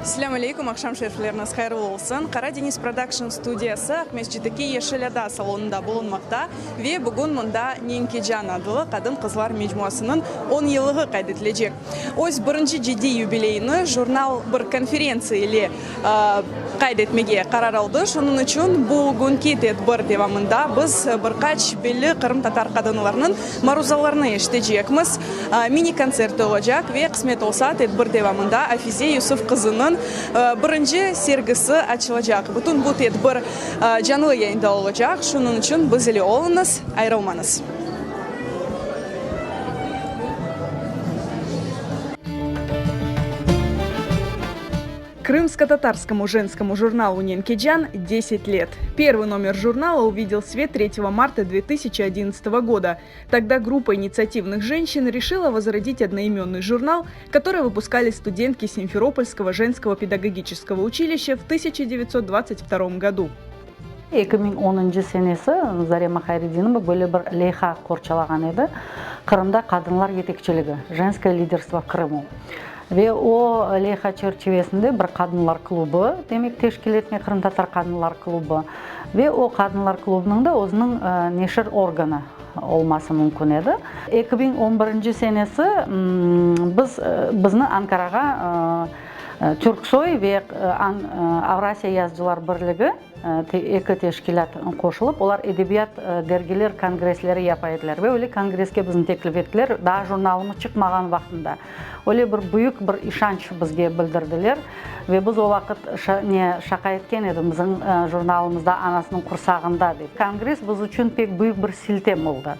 Selâm aleyküm, aqşam şerifleriñiz hayırlı olsun. Qara deñiz prodakşn studiyası Aqmescitteki Yeşil ada salonında bulunmaqta ve bugün mında Nenkecan adlı qadın-qızlar mecmuasınıñ on yıllığı qayd etilecek. Öz birinci ciddiy yubileyini jurnal bir konferentsiya ile qayd etmege qarar aldı. Şunıñ içün bugünki tedbir devamında biz bir qaç belli qırımtatar qadınlarınıñ maruzalarını eşitecekmiz, mini kontsert olacaq ve qısmet olsa tedbir devamında Afize Yusuf qızınıñ birinci sergisi açılacaq. Bütün bu tedbir canlı yayında olacaq, şunıñ içün biz ile oluñız, ayırılmañız. Крымско-татарскому женскому журналу «Ненкеджан» 10 лет. Первый номер журнала увидел свет 3 марта 2011 года. Тогда группа инициативных женщин решила возродить одноименный журнал, который выпускали студентки Симферопольского женского педагогического училища в 1922 году. 2010 senesi Zarema Hayredinova böyle bir leyha qorçalağan edi, Qırımda qadınlar yetekçiligi, Jenskoye liderstvo v Krımu. Ve o leyha çerçivesinde bir qadınlar klubı, demek, teşkil etmek, qırımtatar qadınlar klubı. Ve o qadınlar klubınıñ da özüniñ neşir organı olması mümkün edi. 2011 senesi biz bizni Ankarağa Türksoy ve Avrasiya yazıcılar birligi, Eki teşkilât qoşulıp, olar edebiyat dergiler kongressleri yapa ediler. Ve öyle kongresske bizni teklif ettiler, daa jurnalımız çıqmağan vaqtında. Öyle bir büyük bir işanç bizge bildirdiler. Ve biz o vaqıt ne şaqa etken edim, bizim jurnalımız daa anasınıñ qursağında dep. Kongress biz içün pek büyük bir siltem oldı.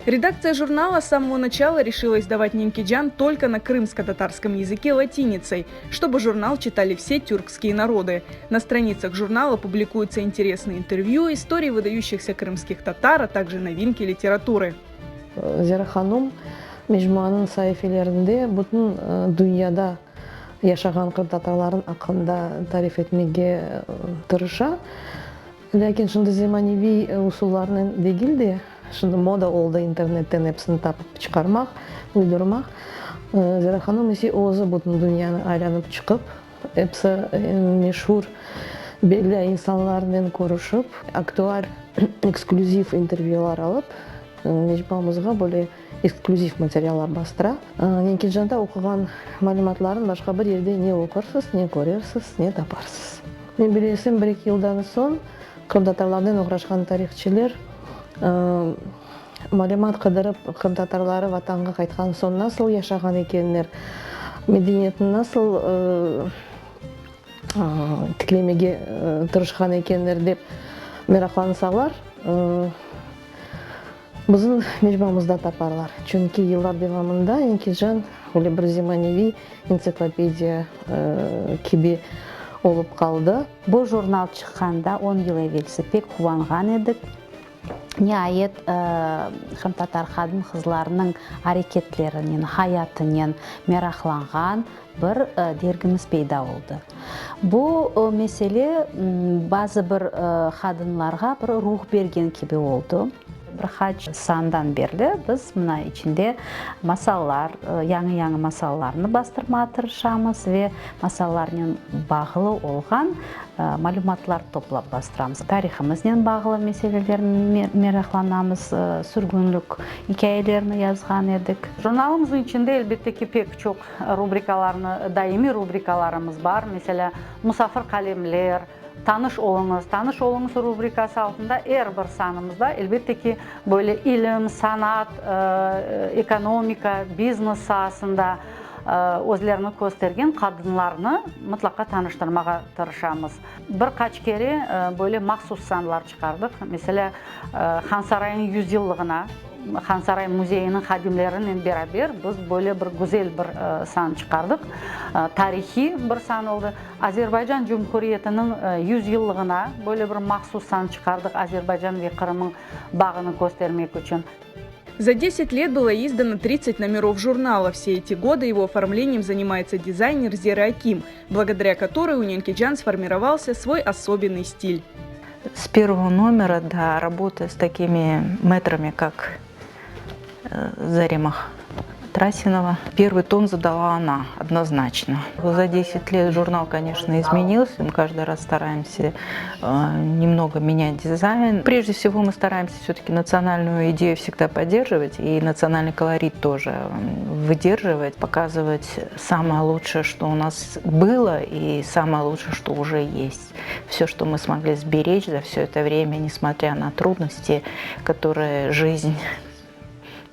Redaktsiya jurnala s samogo načala rešila izdavati Nenkecan tolko na krımsko-tatarskом языке latiницей, чтобы журнал читали все тюркские народы. На страницах журнала публикуются интересные интервью, истории выдающихся крымских татар, а также новинки литературы. Zera hanum mecmuanıñ saifelerinde bütün dünyada yaşağan qırımtatarlarnıñ aqqında tarif etmege tırışa. Lâkin şimdi zemaneviy usullarnen degil de, şimdi moda oldı internetten episini tapıp çıqarmaq, uydurmaq. Zera hanım ise özü bütün dünyanı aylanıp çıqıp, episi meşur, belli insanlarnen körüşip, aktual, eksklüziv intervyular alıp, mecmuamızğa böyle eksklüziv materiallar bastıra. Nenkecanda oquğan malümatlarnı başqa bir yerde ne oqursız, ne körersiz, ne taparsız. Men bilesem, bir-eki yıldan soñ qırımtatarlarnen oğraşqan tarihçiler malümat qıdırıp, qırımtatarları Vatanğa qaytqan soñ nasıl yaşağan ekenler, medeniyetni nasıl tiklemege tırışqan ekenler dep meraqlansalar, Bizim mecmuamızda taparlar, çünki yıllar devamında Enkican öyle bir zemaneviy entsiklopediya kibi olıp qaldı. Bu jurnal çıqqanda on yıl evelsi pek quvanğan edik. Niayet, qırımtatar qadın-qızlarınıñ areketlerinen, hayatınen meraqlanğan bir dergimiz peyda oldı. Bu mesele bazı bir qadınlarğa bir ruh bergen kibi oldı. Bir qaç sandan berli biz mına içinde masallar, yañı-yañı masallarnı bastırmağa tırışamız ve masallarnen bağlı olğan malümatlar toplap bastıramız. Tarihımıznen bağlı meselelernen meraqlanamız, sürgünlik ikâyelerini yazğan edik. Jurnalımıznıñ içinde, elbette ki, pek çoq rubrikalarnı, daimiy rubrikalarımız bar. Meselâ, Musafir qalemler, Tanış oluñız, Tanış oluñız rubrikası altında er bir sanımızda, elbette ki, böyle ilim, sanat, ekonomika, biznes saasında özlerini köstergen qadınlarnı mıtlaqa tanıştırmağa tırışamız. Bir qaç kere böyle mahsus sanlar çıqardıq. Meselâ, Hansaraynıñ yüzyıllığına Hansaray müzeyiniñ hadimlerinen beraber biz böyle bir güzel bir san çıqardıq. Tarihiy bir san oldı. Azerbaycan Cumhuriyetiniñ yüzyıllığına böyle bir mahsus san çıqardıq, Azerbaycan ve Qırımıñ bağını köstermek içün. За 10 лет было издано 30 номеров журнала. Все эти годы его оформлением занимается дизайнер Зера Аким, благодаря которой у Ненкеджан сформировался свой особенный стиль. С первого номера, да, работая с такими метрами, как э, Зарема. Трасинова. Первый тон задала она, однозначно. За 10 лет журнал, конечно, изменился. Мы каждый раз стараемся э, немного менять дизайн. Прежде всего мы стараемся все-таки национальную идею всегда поддерживать и национальный колорит тоже выдерживать, показывать самое лучшее, что у нас было и самое лучшее, что уже есть. Все, что мы смогли сберечь за все это время, несмотря на трудности, которые жизнь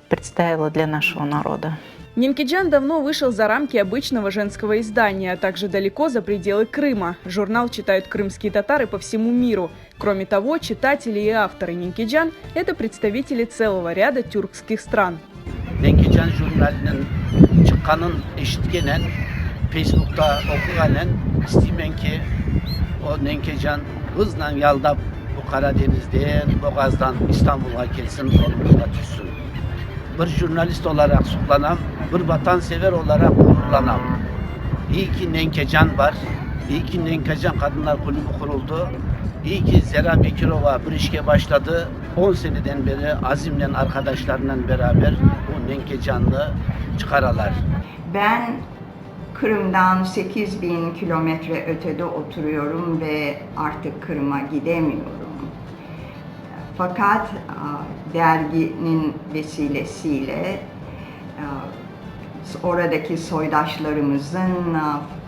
представила для нашего народа. Ненкиджан давно вышел за рамки обычного женского издания, а также далеко за пределы Крыма. Журнал читают крымские татары по всему миру. Кроме того, читатели и авторы Ненкиджан – это представители целого ряда тюркских стран. Nenkecan jurnaliniñ çıqqanın eşitkenen, Feysbukta oquğanen isteymen ki, o Nenkecan hıznen yaldap bu Qara deñizden, Boğazdan İstanbulğa kelsin, qolumızğa tüşsin. Bir jurnalist olaraq suqlanam, bir vatansever olaraq ğururlanam. İyi ki Nenkecan bar, iyi ki Nenkecan qadınlar kulübü quruldı, iyi ki Zera Bekirova bir işke başladı. On seneden beri azimnen arqadaşlarınen beraber bu Nenkecannı çıqaralar. Ben Kırım'dan 8000 kilometre ötede oturuyorum ve artık Kırım'a gidemiyorum. Fakat derginin vesilesiyle oradaki soydaşlarımızın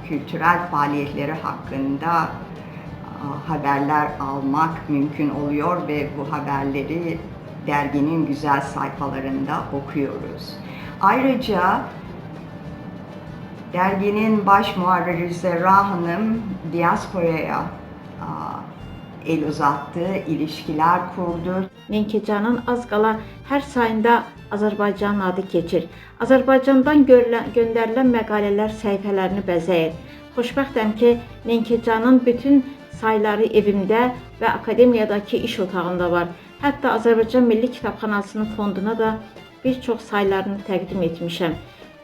kültürel faaliyetleri hakkında haberler almak mümkün oluyor ve bu haberleri derginin güzel sayfalarında okuyoruz. Ayrıca derginin baş muharriri Zerra Hanım diasporaya el uzattı, ilişkiler kurdu. Nenkecanın az qala hər sayında Azərbaycanın adı keçir. Azərbaycandan görülən, göndərilən məqalələr səhifələrini bəzəyir. Xoşbəxtəm ki, Nenkecanın bütün sayları evimdə və akademiyadakı iş otağımda var. Hətta Azərbaycan Milli Kitabxanasının fonduna da bir çox saylarını təqdim etmişəm.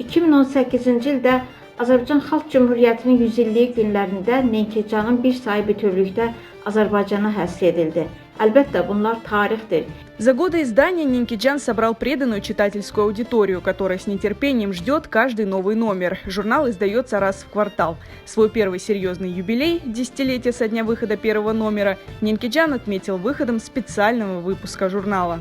2018-ci ildə Azərbaycan Xalq Cümhuriyyətinin 100 illiyi günlərində Nenkecanın bir sayı bütövlükdə Azərbaycana həsr edildi. Əlbəttə, bunlar tarixdir. За годы издания Ненкиджан собрал преданную читательскую аудиторию, которая с нетерпением ждет каждый новый номер. Журнал издается раз в квартал. Свой первый серьезный юбилей, десятилетие со дня выхода первого номера, Ненкиджан отметил выходом специального выпуска журнала.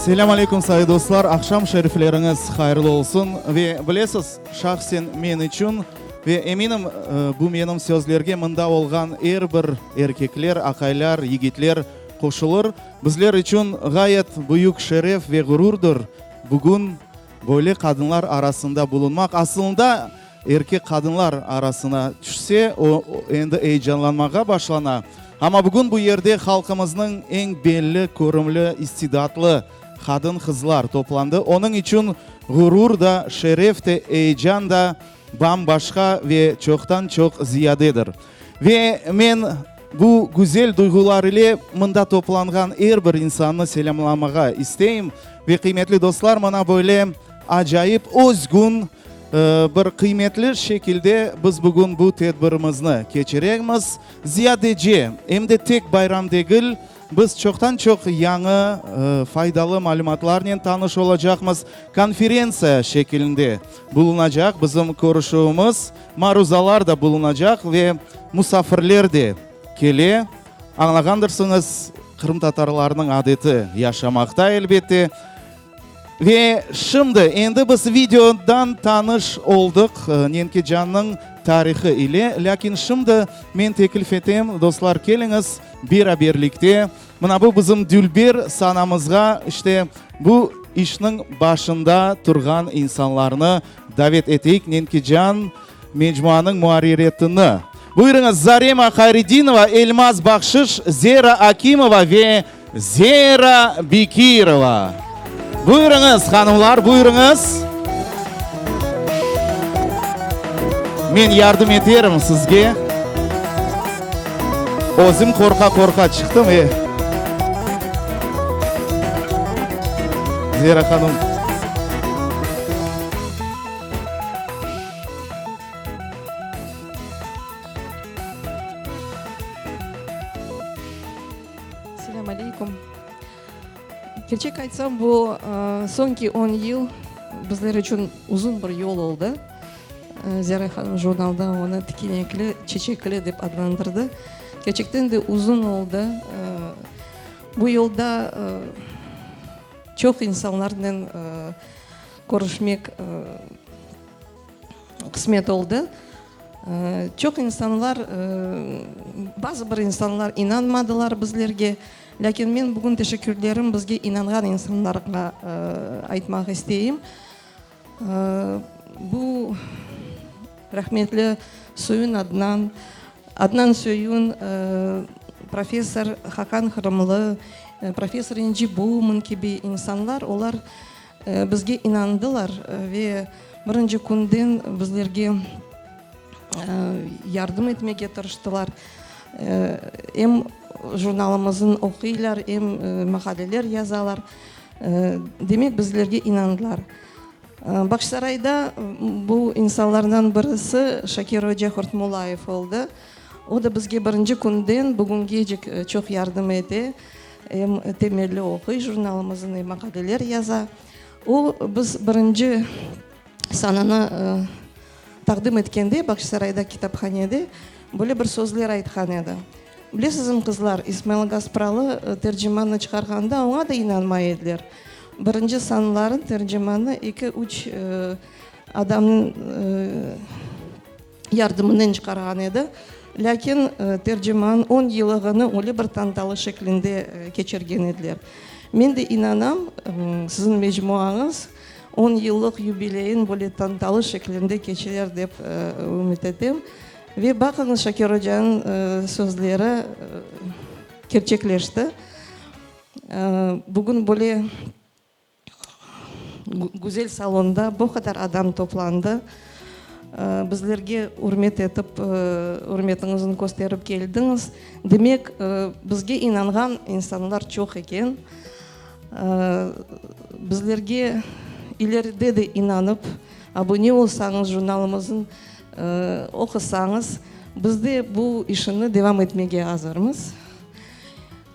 Selâm aleyküm, sayı dostlar, aqşam şerifleriñiz hayırlı olsun. Ve bilesiz, şahsen men içün, ve eminim, bu menim sözlerge mında olğan er bir erkekler, aqaylar, yigitler qoşulır, bizler içün ğayet büyük şeref ve ğururdır bugün böyle qadınlar arasında bulunmaq. Asılında, erkek qadınlar arasına tüşse, o, endi eyecanlanmağa başlana. Amma bugün bu yerde halqımıznıñ eñ belli, körümli, istidatlı qadın-qızlar toplandı. Onıñ içün ğurur da, şeref de, eyecan da bam-başqa ve çoqtan-çoq ziyadedir. Ve men bu güzel duyğular ile mında toplanğan er bir insannı selâmlamağa isteyim. Ve qıymetli dostlar, mına böyle acayip, özgün bir qıymetli şekilde biz bugün bu tedbirimizni keçiremiz. Ziyadece, em de tek bayram degil, biz çoqtan-çoq yañı, faydalı malümatlarnen tanış olacaqmız. Konferentsiya şekilinde bulunacaq bizim körüşüvimiz, maruzalar da bulunacaq ve musafirler de kele. Añlağandırsıñız, qırımtatarlarnıñ adeti yaşamaqta, elbette. Ve şimdi, endi biz videodan tanış oldıq Nenkecannıñ tarihı ile, lâkin şimdi men teklif etem, dostlar, keliñiz beraberlikte mına bu bizim dülber sanamızğa işte bu işniñ başında turğan insanlarnı davet eteyik, Nenkecan mecmuanıñ muarriretini. Buyurıñız, Zarema Hayredinova, Elmaz Bahşış, Zera Akimova ve Zera Bekirova. Buyurıñız, hanımlar, buyurıñız. Men yardım eterim sizge. Özüm qorqa-qorqa çıqtım, e. Zera hanım. Selâm aleykum. Kerçek aytsam, bu soñki on yıl bizler içün uzun bir yol oldı. Zera hanım jurnalda onı tikenekli, çeçekli dep adlandırdı. Kerçekten de uzun oldı. Bu yolda çoq insanlarnen körüşmek qısmet oldı. Çoq insanlar, bazı bir insanlar inanmadılar bizlerge, lâkin men bugün teşekkürlerim bizge inanğan insanlarğa aytmaq isteyim. Bu rahmetli Söyün Adnan, Adnan Söyün, professor Hakan Qırımlı, professor İnci Bouman kibi insanlar, olar Bizge inandılar ve birinci künden bizlerge yardım etmege tırıştılar. Em jurnalımıznı oquylar, em maqaleler yazalar. Demek, bizlerge inandılar. Bağçasarayda bu insanlardan birisi Şakir oca Hurtmulayev oldı. O da bizge birinci künden bugüngecek çoq yardım ete. Em temelli oquy jurnalımıznı, em maqaleler yaza. O, biz birinci sanını taqdim etkende Bağçasarayda kitaphanede böyle bir sözler aytqan edi, Bilesizmi, qızlar, İsmail Gaspralı Tercimannı çıqarğanda oña da inanmay ediler. Birinci sanların Tercimannı eki-üç adamnıñ yardımınen çıqarğan edi. Lâkin Terciman on yıllığını öyle bir tantalı şeklinde keçirgen ediler. Men de inanam, siziñ mecmuañız on yıllıq yubileyin böyle tantalı şeklinde keçirer dep ümüt etem. Ve baqıñız, Şakir ocanıñ sözleri kerçekleşti. Bugün böyle Güzel salonda bu qadar adam toplandı. Bizlerge ürmet etip, ürmetiñizni kösterip keldiñiz. Demek, bizge inanğan insanlar çoq eken. Bizlerge ileride de inanıp, abune olsañız, jurnalımıznı oqusañız, biz de bu işini devam etmege azırmız.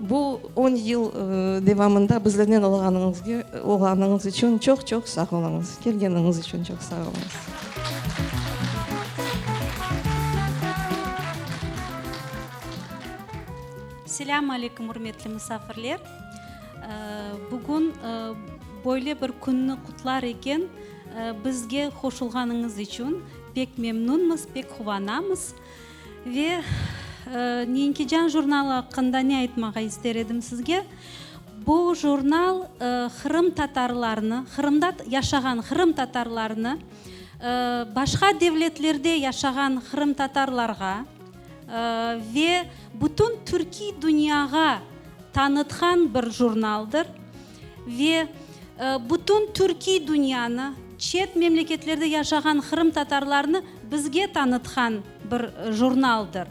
Bu on yıl devamında bizlernen olğanıñızge olğanıñız içün çoq-çoq sağ oluñız. Kelgeniñiz içün çoq sağ oluñız. Selâm aleyküm, ürmetli musafirler! Bugün böyle bir künni qutlar eken, bizge qoşulğanıñız içün pek memnünmiz, pek quvanamız. Ve Nenkecan jurnalı aqqında ne aytmağa ister edim sizge? Bu jurnal qırımtatarlarnı, Qırımda yaşağan qırımtatarlarnı başqa devletlerde yaşağan qırımtatarlarğa ve bütün türkiy dünyağa tanıtqan bir jurnaldır. Ve bütün türkiy dünyanı, çet memleketlerde yaşağan qırımtatarlarnı bizge tanıtqan bir jurnaldır.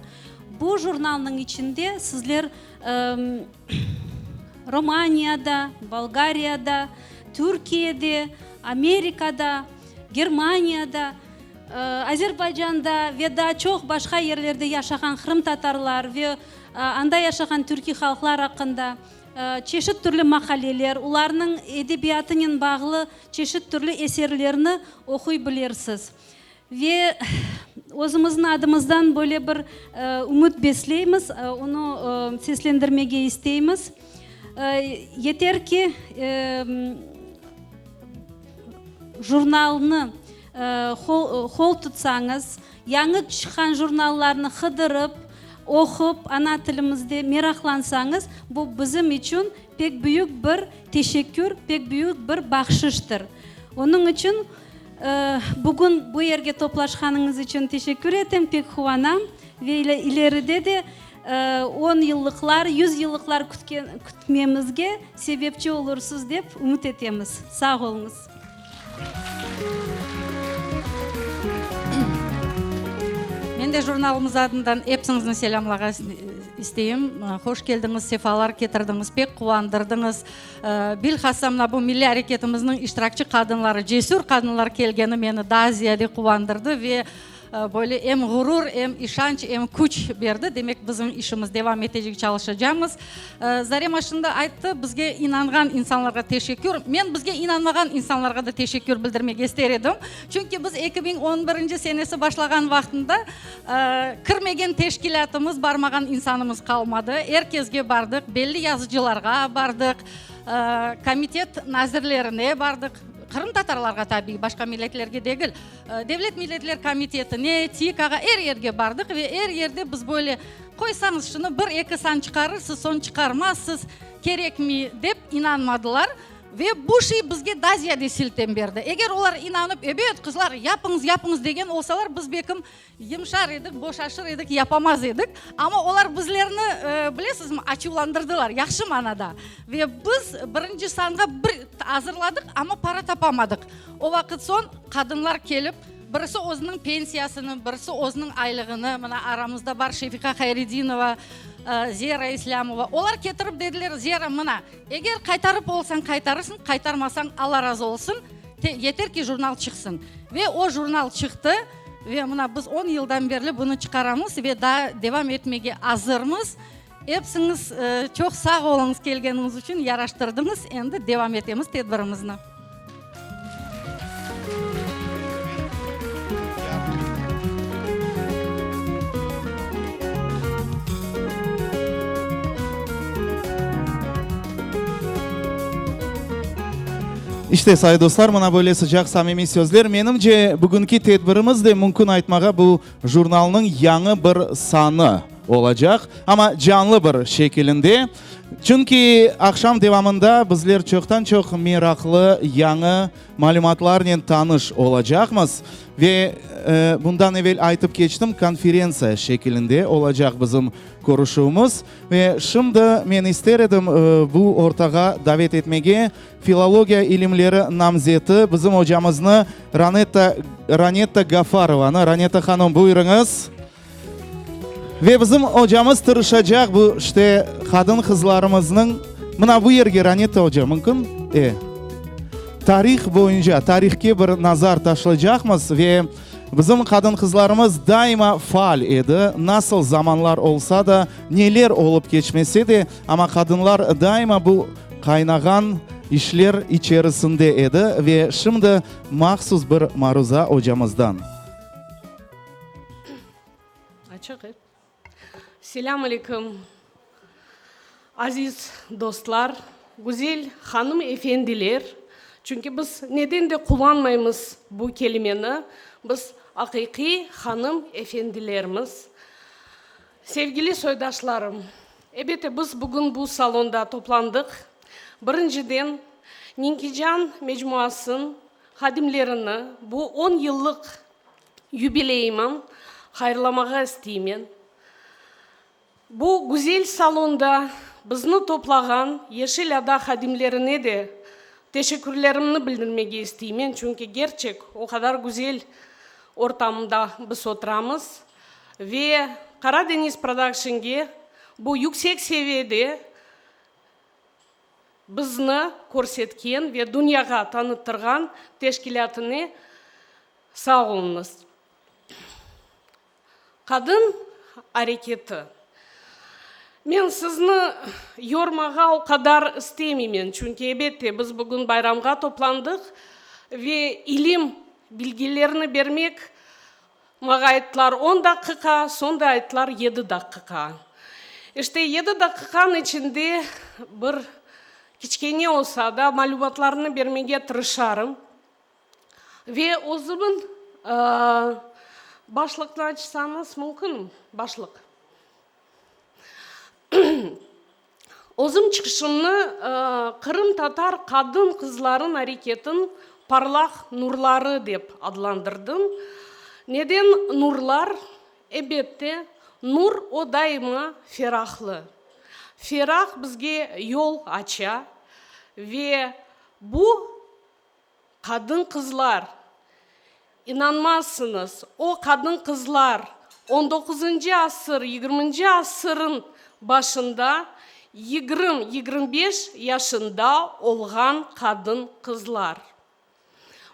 Bu jurnalnıñ içinde sizler Romaniyada, Bolgariyada, Türkiyede, Amerikada, Germaniyada, Azerbaycanda ve daa çoq başqa yerlerde yaşağan qırımtatarlar ve anda yaşağan türkiy halqlar aqqında çeşit türlü maqaleler, olarnıñ edebiyatınen bağlı çeşit türlü eserlerni oquy bilersiz. Ve özümizniñ adımızdan böyle bir ümüt besleymiz, onı seslendirmege isteymiz. Yeter ki, jurnalnı qol tutsañız, Yañı çıqqan jurnallarnı qıdırıp, oqup, ana tilimizde meraqlansañız, bu bizim içün pek büyük bir teşekkür, pek büyük bir bahşıştır. Onıñ içün bugün bu yerge toplaşqanıñız içün teşekkür etem, pek quvanam ve ileride de on yıllıqlar, yüz yıllıqlar kütmemizge sebepçi olursız dep ümüt etemiz. Sağ oluñız. Men de jurnalımız adından epsiñizni selâmlağa isteyim. Hoş keldiñiz, sefalar ketirdiñiz, pek quvandırdıñız. Bilhassa mına bu milliy areketimizniñ iştirakçi qadınları, cesür qadınlar kelgeni meni daa ziyade quvandırdı ve böyle em ğurur, em işanç, em küç berdi. Demek, bizim işimiz devam etecek, çalışacamız. Zarema şimdi ayttı, bizge inanğan insanlarğa teşekkür. Men bizge inanmağan insanlarğa da teşekkür bildirmege ister edim. Çünki biz 2011 senesi başlağan vaqtında kirmegen teşkilâtımız, barmağan insanımız qalmadı. Er kesge bardıq, belli yazıcılarğa bardıq, komitet nazirlerine bardıq, qırımtatarlarğa tabiiy, başqa milletlerge degil, Devlet milletler komitetine, TİKAğa, er yerge bardıq ve er yerde biz böyle, qoysañız şunı, bir-eki san çıqarırsız, soñ çıqarmazsız, kerekmi, dep inanmadılar. Ve bu şey bizge daa ziyade siltem berdi. Eger olar inanıp, ebet, qızlar, yapıñız, yapıñız degen olsalar, biz belkim yımşar edik, boşaşır edik, yapamaz edik. Amma olar bizlerni, bilesizmi, açuvlandırdılar, yahşı manada. Ve biz birinci sanğa bir azırladıq, amma para tapamadıq. O vaqıt soñ qadınlar kelip, birisi özüniñ pensiyasını, birisi özüniñ aylığını, mına aramızda bar Şefiqa Hayredinova, Zera İslâmova, olar ketirip dediler, Zera, mına, Eger qaytarıp olsañ, qaytarırsıñ, qaytarmasañ, Alla razı olsun, yeter ki, jurnal çıqsın. Ve o jurnal çıqtı, ve mına biz on yıldan berli bunı çıqaramız ve daa devam etmege azırmız. Epsiñiz çoq sağ oluñız kelgeniñiz içün, yaraştırdıñız, endi devam etemiz tedbirimizni. İşte, sayı dostlar, mına böyle sıcaq samimiy sözler. Menimce, bugünki tedbirimiz de mümkün aytmağa bu jurnalnıñ yañı bir sanı olacaq, amma canlı bir şekilinde. Çünki aqşam devamında bizler çoqtan-çoq meraqlı yañı malümatlarnen tanış olacaqmız. Ve bundan evel aytıp keçtim, konferentsiya şekilinde olacaq bizim körüşüvimiz. Ve şimdi men ister edim bu ortağa davet etmege filologiya ilimleri namzeti, bizim ocamıznı Ranetta, Ranetta Gafarovanı. Ranetta hanım, buyurıñız. Ve bizim ocamız tırışacaq bu işte qadın-qızlarımıznıñ, mına bu yerge, Ranetta oca, mümkün? E. Tarih boyunca, tarihke bir nazar taşlaycaqmız ve bizim qadın-qızlarımız daima faal edi, nasıl zamanlar olsa da, neler olıp keçmese de, amma qadınlar daima bu qaynağan işler içerisinde edi ve şimdi mahsus bir maruza ocamızdan. Açıq, e. Selâm aleyküm, aziz dostlar, güzel hanım efendiler. Çünki biz neden de qullanmaymız bu kelimeni, biz aqiqiy hanım efendilermiz. Sevgili soydaşlarım, ebette, biz bugün bu salonda toplandıq, birinciden, Nenkecan mecmuasınıñ hadimlerini bu on yıllıq yubileyimim hayırlamağa isteymen. Bu güzel salonda bizni toplağan Yeşil Ada hadimlerine de teşekkürlerimni bildirmege isteymen, çünki gerçek o qadar güzel ortamda biz oturamız ve Karadeniz Productionge bu yüksek seviyede bizni körsetken ve dünyağa tanıttırğan teşkilâtına sağ oluñız. Qadın areketi. Men sizni yormağa o qadar istemeymen, çünki, ebette, biz bugün bayramğa toplandıq ve ilim, bilgilerni bermek, maña ayttılar on daqiqa, soñ da ayttılar yedi daqiqa. İşte, yedi daqiqanıñ içinde bir kiçkene olsa da malümatlarnı bermege tırışarım. Ve özümiñ başlıqnı açsañız mümkünmi? Başlıq. Özüm çıqışımnı Qırımtatar qadın-qızlarıñ areketiniñ parlaq nurları dep adlandırdım. Neden nurlar? Ebette, nur o daima ferahlı. Ferah bizge yol aça ve bu Qadın-qızlar, inanmazsıñız, o qadın-qızlar. On doquzıncı asır, yigirminci asırıñ başında yigirmi, 25 yaşında olğan qadın-qızlar.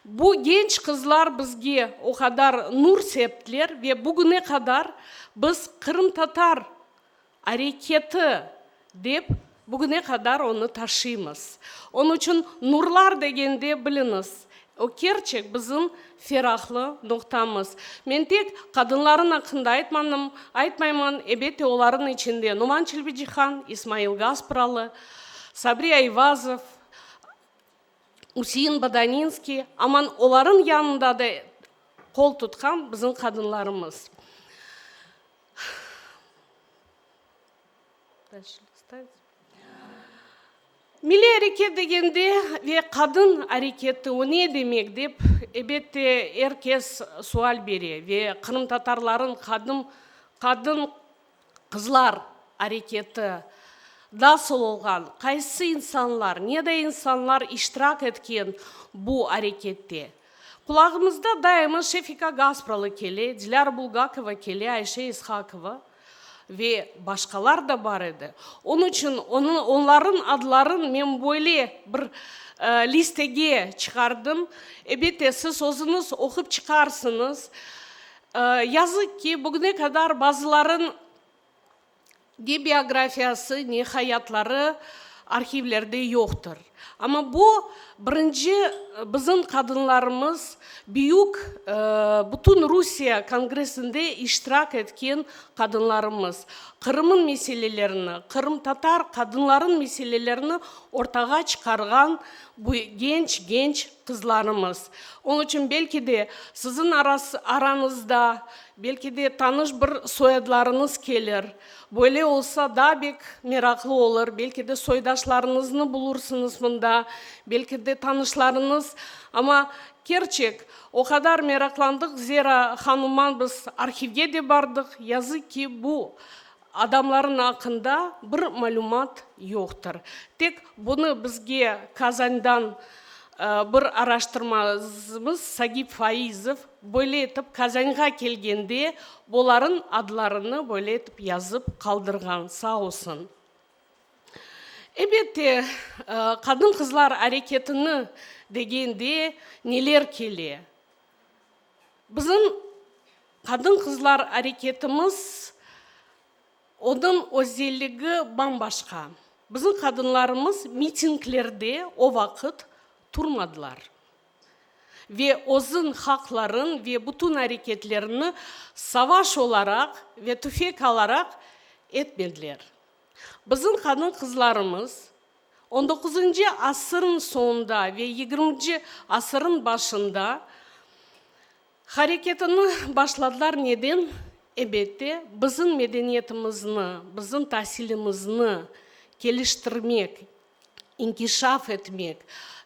Bu genç qızlar bizge o qadar nur septiler ve bugüne qadar biz qırımtatar areketi dep bugüne qadar onı taşıymız. Onıñ içün nurlar degende biliñiz, o kerçek bizim ferahlı noqtamız. Men tek qadınlarıñ aqqında aytmanım, aytmayman, ebette olarıñ içinde Noman Çelebicihan, İsmail Gaspralı, Sabri Ayvazov, Üsein Bodaninskiy, aman olarıñ yanında da qol tutqan bizim qadınlarımız. Milliy areket degende ve qadın areketi o ne demek dep, ebette, er kes sual bere ve qırımtatarlarıñ qadın, qadın qızlar areketi nasıl olğan, qaysı insanlar, neday insanlar iştirak etken bu arekette? Qulağımızda daima Şefika Gaspralı kele, Dilâra Bulgakova kele, Ayşe İshakova ve başqalar da bar edi. Onıñ içün onı, onların adların men böyle bir listege çıqardım. Ebette, siz özüñiz oqup çıqarsıñız. Yazıq ki, bugüne qadar bazılarınıñ ne biografiyası, ne hayatları arhivlerde yoqtır. Amma bu birinci bizim qadınlarımız büyük bütün Rusiye kongressinde iştirak etken qadınlarımız, Qırımıñ meselelerini, qırımtatar qadınlarıñ meselelerini ortağa çıqarğan bu genç-genç qızlarımız. Onıñ içün belki de siziñ arañızda, belki de tanış bir soyadlarıñız kelir. Böyle olsa daa bek meraqlı olur, belki de soydaşlarıñıznı bulursıñız mında, belki de tanışlarıñız. Amma kerçek, o qadar meraqlandıq, Zera hanımman biz arhivge de bardıq, yazıq ki, bu adamlarnıñ aqqında bir malümat yoqtır. Tek bunı bizge Kazandan bir araştırmacımız Sagip Faizov böyle etip Kazanğa kelgende boların adlarını böyle etip yazıp qaldırğan, sağ olsun. Ebette, qadın-qızlar areketini degende neler kele? Bizim qadın-qızlar areketimiz, onıñ özelligi bam-başqa. Bizim qadınlarımız mitinglerde o vaqıt turmadılar ve özüñ haqların ve bütün areketlerini savaş olaraq ve tüfek alaraq etmediler. Bizim qadın-qızlarımız on doquzıncı asırnıñ soñunda ve yigirminci asırnıñ başında hareketini başladılar. Neden? Ebette, bizim medeniyetimizni, bizim tasilimizni keliştirmek, inkişaf etmek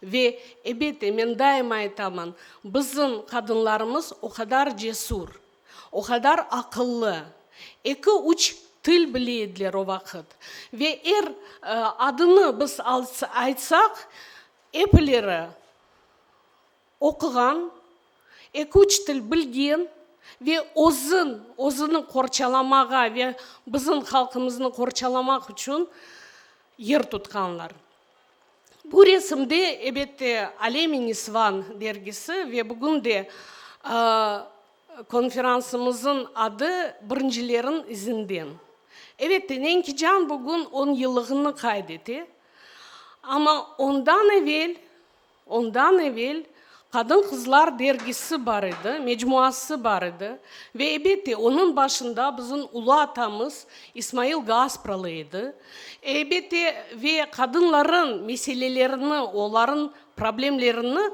ve, ebette, men daima aytaman, bizim qadınlarımız o qadar cesur, O qadar aqıllı, eki-üç til bile ediler o vaqıt. Ve er adını biz aytsaq, epileri oquğan, eki-üç til bilgen ve özün, özüni qorçalamağa ve bizim halqımıznı qorçalamaq içün yer tutqanlar. Bu resimde, ebette, Alem-i Nisvan dergisi ve bugün de konferansımızın adı Birincilerin izinden. Ebette, Nenkican bugün on yıllığını qayd ete, amma ondan evel Ondan evel Qadın-qızlar dergisi bar edi, mecmuası bar edi ve, ebette, onıñ başında bizim ulu atamız İsmail Gaspralı edi. Ebette, ve qadınların meselelerini, olarıñ problemlerini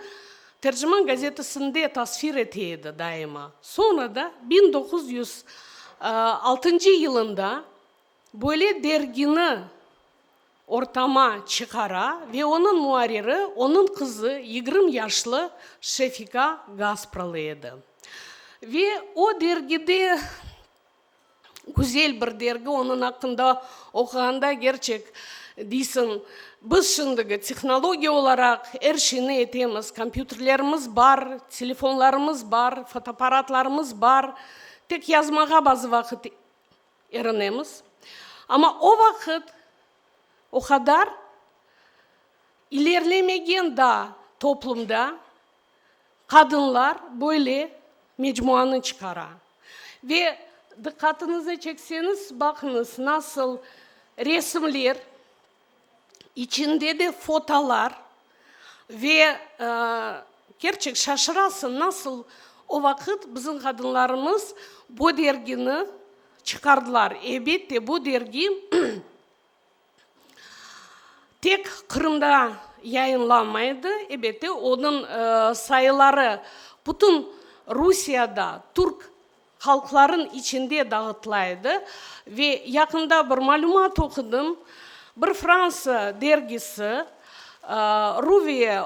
Terciman gazetasında tasvir ete edi daima. Soñra da 1906 yılında Böyle dergini ortama çıqara ve onıñ muarriri onıñ qızı 20 yaşlı Şefika Gaspralı edi. Ve o dergide, güzel bir dergi, onıñ aqqında oquğanda gerçek deysiñ, biz şimdigi tehnologiya olaraq er şeyni etemiz, kompyuterlerimiz bar, telefonlarımız bar, fotoapparatlarımız bar. Tek yazmağa bazı vaqıt erinemiz. Amma o vaqıt o qadar ilerlemegen daa toplumda qadınlar böyle mecmuanı çıqara. Ve diqqatıñıznı çekseñiz, baqıñız, nasıl resimler, içinde de fotolar ve kerçek şaşırasıñ, nasıl o vaqıt bizim qadınlarımız bu dergini çıqardılar. Elbette, bu dergi tek Qırımda yayınlanmaydı, elbette, onıñ sayıları bütün Rusiyada, türk halqlarıñ içinde dağıtıla edi. Ve yaqında bir malümat oqudım, bir Fransa dergisi Ruvie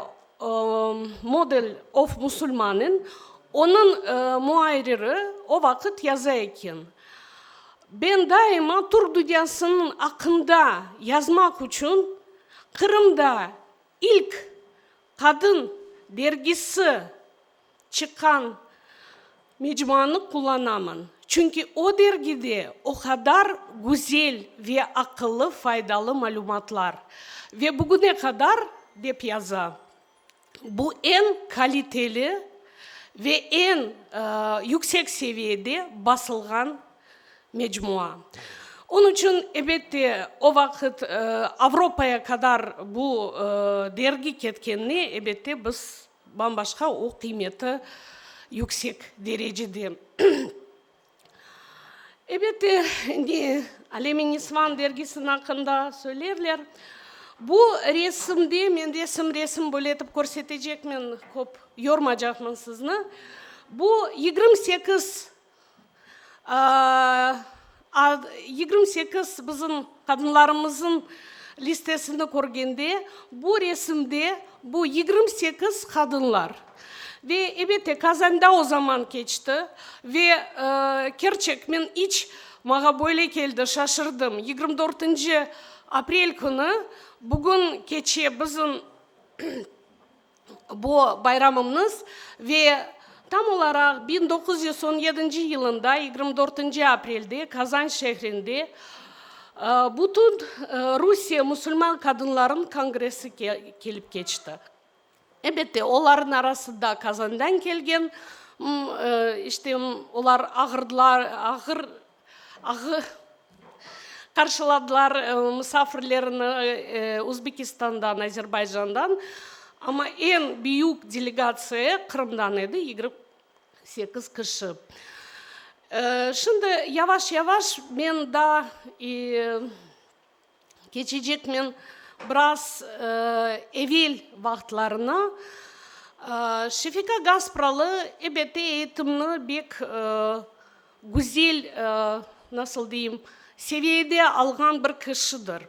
Model of Musulmanin, onıñ muarriri o vaqıt yaza eken, Ben daima türk dünyasınıñ aqqında yazmaq içün Qırımda ilk qadın dergisi çıqqan mecmuanı qullanaman, çünki o dergide o qadar güzel ve aqıllı, faydalı malümatlar ve bugüne qadar, dep yaza, bu eñ kaliteli ve eñ yüksek seviyede basılğan mecmua. Onıñ içün, elbette, o vaqıt Avropaya qadar bu dergi ketkenine, elbette, biz bam-başqa o qıymeti yüksek derecede. Elbette, ne Alem-i Nisvan dergisiniñ aqqında söylerler. Bu resimde, men resim-resim böyle etip körsetecekmen, köp yormacaqman sizni. Bu 28 28 bizim qadınlarımızın listesini körgende, bu resimde bu 28 qadınlar. Ve, elbette, Kazanda o zaman keçti. Ve, kerçek, men iç, maña böyle keldi, şaşırdım, 24-nci aprel künü, bugün keçe bizim bu bayramımız ve tam olaraq 1917 yılında 24-nci aprelde Kazan şehrinde bütün Rusiye musulman qadınlarınıñ kongressi kelip keçti. Elbette, olarnıñ arasında Kazandan kelgen, işte, olar ağırdılar, ağır, ağır qarşıladılar musafirlerini Özbekistandan, Azerbaycandan, amma eñ büyük delegatsiya Qırımdan edi, 28 kişi. Şimdi yavaş-yavaş men daa Keçecekmen biraz evel vaqıtlarına. Şefika Gaspralı, ebette, eğitimni bek güzel, nasıl deyim, seviyede alğan bir kişidir.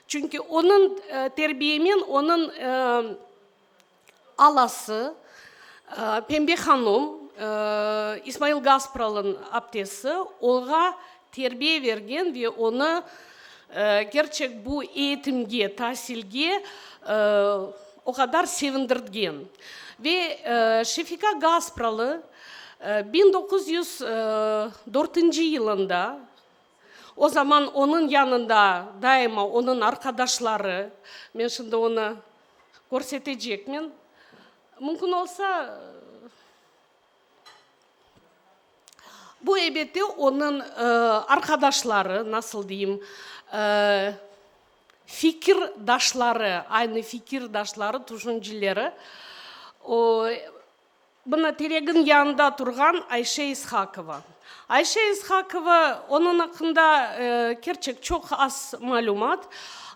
Çünki onıñ terbiyemen onıñ Alası, Pembe hanum, İsmail Gaspralınıñ aptesi, oña terbiye bergen ve onı kerçek bu eğitimge, tasilge o qadar sevindirtgen. Ve Şefika Gaspralı 1904 yılında, o zaman onıñ yanında daima onıñ arqadaşları, men şimdi onı Körsetecekmen. Mümkün olsa, bu, elbette, onıñ arqadaşları, nasıl deyim, fikirdaşları, aynı fikirdaşları, tüşünceleri. O, Mına teregin yanında turğan Ayşe İshakova. Ayşe İshakova, onıñ aqqında kerçek çoq az malümat,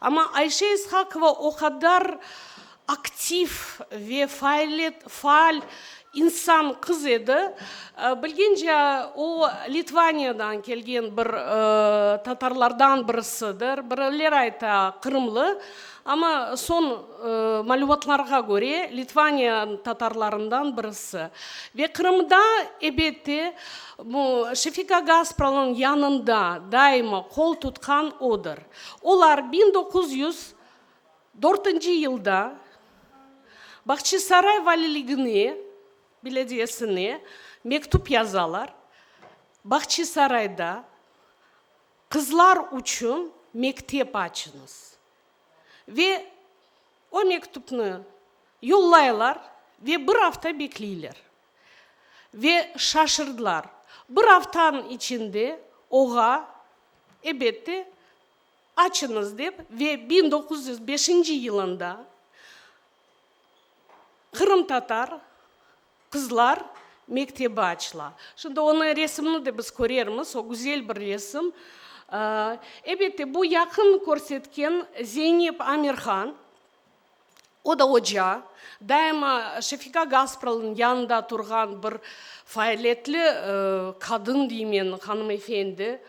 amma Ayşe İshakova o qadar aktiv ve faal insan qız edi. Bilgence, o Litvaniyadan kelgen bir tatarlardan birisidir, birileri ayta qırımlı, amma soñ malümatlarğa köre, Litvaniya tatarlarından birisi. Ve Qırımda, ebette, bu Şefika Gaspralınıñ yanında daima qol tutqan odır. Olar 1904 yılda Bağçasaray valiligine, belediyesine, mektüp yazalar. Bahçisarayda qızlar içün mektep açıñız. Ve o mektüpni yollaylar ve bir afta bekleyler. Ve şaşırdılar. Bir aftanıñ içinde oğa, ebette, açıñız dep ve 1905 yılında qırımtatar qızlar mektebi açıla. Şimdi onıñ resimini de biz körermiz, o güzel bir resim. Ebette, bu yaqın körsetken Zeynep Amirhan, o da oca, daima Şefika Gaspralınıñ yanında turğan bir faaliyetli qadın deymen, hanımefendi.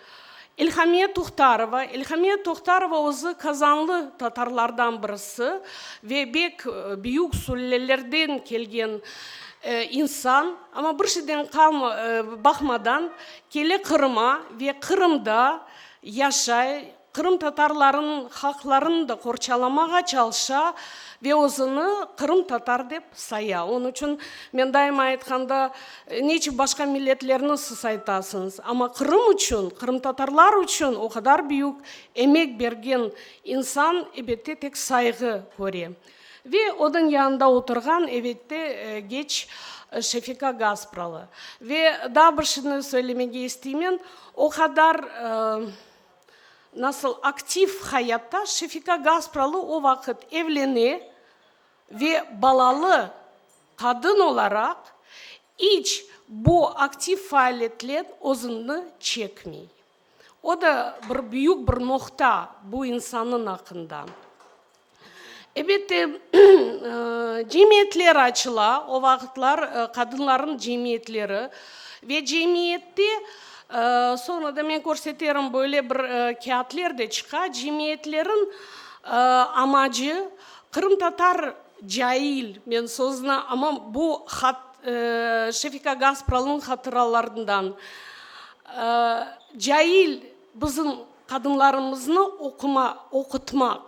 İlhamiye Tohtarova, İlhamiye Tohtarova özü Kazanlı tatarlardan birisi ve bek büyük sülalelerden kelgen insan, amma bir şeyden baqmadan kele Qırıma ve Qırımda yaşay, Qırımtatarlarınıñ haqlarını da qorçalamağa çalışa ve özüni qırımtatar dep saya. Onıñ içün men daima aytqanda, ne içün başqa milletlerni siz aytasıñız, amma Qırım içün, qırımtatarlar içün o qadar büyük emek bergen insan, ebette, tek sayğı köre. Ve onıñ yanında oturğan, ebette, geç Şefika Gaspralı. Ve daa bir şeyni söylemege isteymen, o qadar Nasıl aktiv hayatta Şefika Gaspralı o vaqıt evlene ve balalı qadın olaraq iç bu aktiv faaliyetlen özüni çekmey. O da bir büyük bir noqta bu insannıñ aqqında. Ebette, cemiyetler açıla, o vaqıtlar qadınlarnıñ cemiyetleri ve cemiyette, soñra da men körseterim, böyle bir kâğıtler de çıqa, cemiyetleriñ amacı qırımtatar cail, men sözni, amma bu Şefika Gaspralınıñ hatıralarından, cail Bizim qadınlarımıznı oquma, oqutmaq.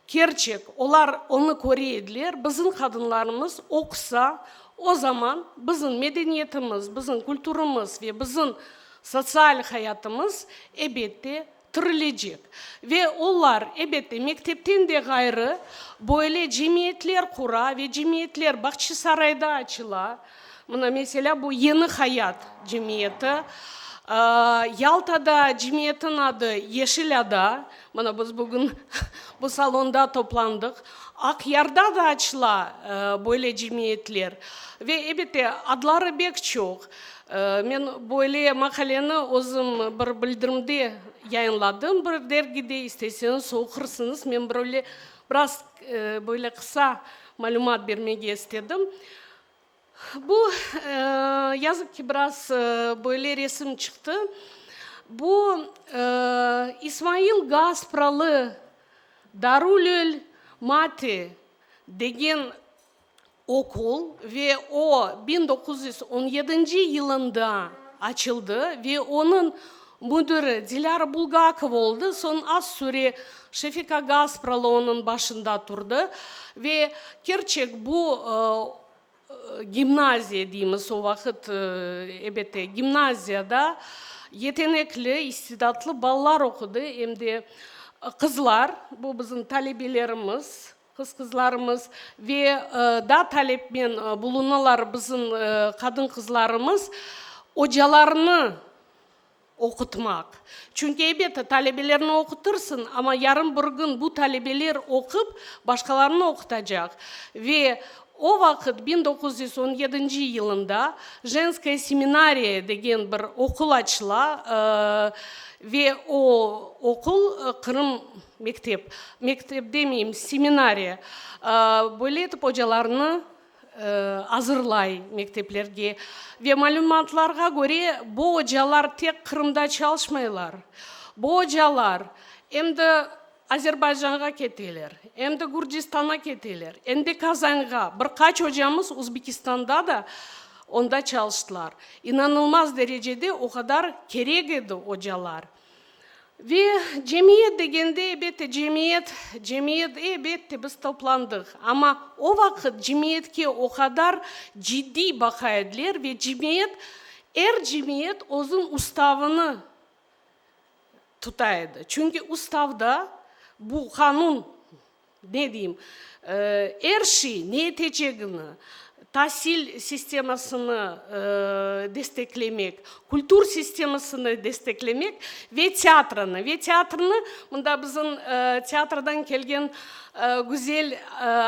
Kerçek, olar onı köre ediler, bizim qadınlarımız oqusa, o zaman bizim medeniyetimiz, bizim kültürimiz ve bizim sotsial hayatımız, ebette, tirilecek. Ve olar, ebette, mektepten de ğayrı, böyle cemiyetler qura ve cemiyetler Bahçisarayda açıla. Mına, meselâ, bu Yeni hayat cemiyeti, Yaltada cemiyetniñ adı Yeşil ada, mına biz bugün bu salonda toplandıq, Aqyarda da açıla böyle cemiyetler ve, elbette, adları bek çoq. Men böyle maqaleni özüm bir bildirimde yayınladım bir dergide, isteseñiz oqursıñız, men böyle biraz böyle qısa malümat bermege istedim. Bu, yazıq ki, biraz böyle resim çıqtı. Bu, İsmail Gaspralı Darülül Mati degen okul ve o, 1917 yılında açıldı ve onıñ müdiri Dilâra Bulgakova oldı, soñ az süre Şefika Gaspralı onıñ başında turdı ve kerçek bu gimnaziya deymiz o vaqıt, ebette, gimnaziyada yetenekli, istidatlı balalar oqudı, em de qızlar, bu bizim talebelerimiz, qız-qızlarımız ve daa talepmen bulunalar bizim qadın-qızlarımız, ocalarnı oqutmaq. Çünki, ebette, talebelerni oqutırsıñ, amma yarın bir kün bu talebeler oqup, başqalarını oqutacaq. Ve o vaqıt, 1917 yılında, Jenskaya seminariya degen bir oqul açıla ve o oqul Qırım mektep, mektep demeyim, seminariya, böyle etip ocalarnı azırlay mekteplerge. Ve malümatlarğa köre, bu ocalar tek Qırımda çalışmaylar. Bu ocalar em de Azerbaycanğa keteler, em de Gürcistana keteler, em de Kazanğa. Bir qaç ocamız Uzbekistanda da onda çalıştılar. İnanılmaz derecede o qadar kerek edi ocalar. Ve cemiyet degende, elbette, cemiyet, cemiyet, elbette, biz toplandıq, amma o vaqıt cemiyetke o qadar ciddiy baqa ediler ve cemiyet. Er cemiyet özüñ ustavını tuta edi. Çünki ustavda bu qanun, ne deyim, er şey ne etecegini, tasil sistemasını desteklemek, kültür sistemasını desteklemek ve teatrını. Ve teatrnı, mında bizim teatrdan kelgen güzel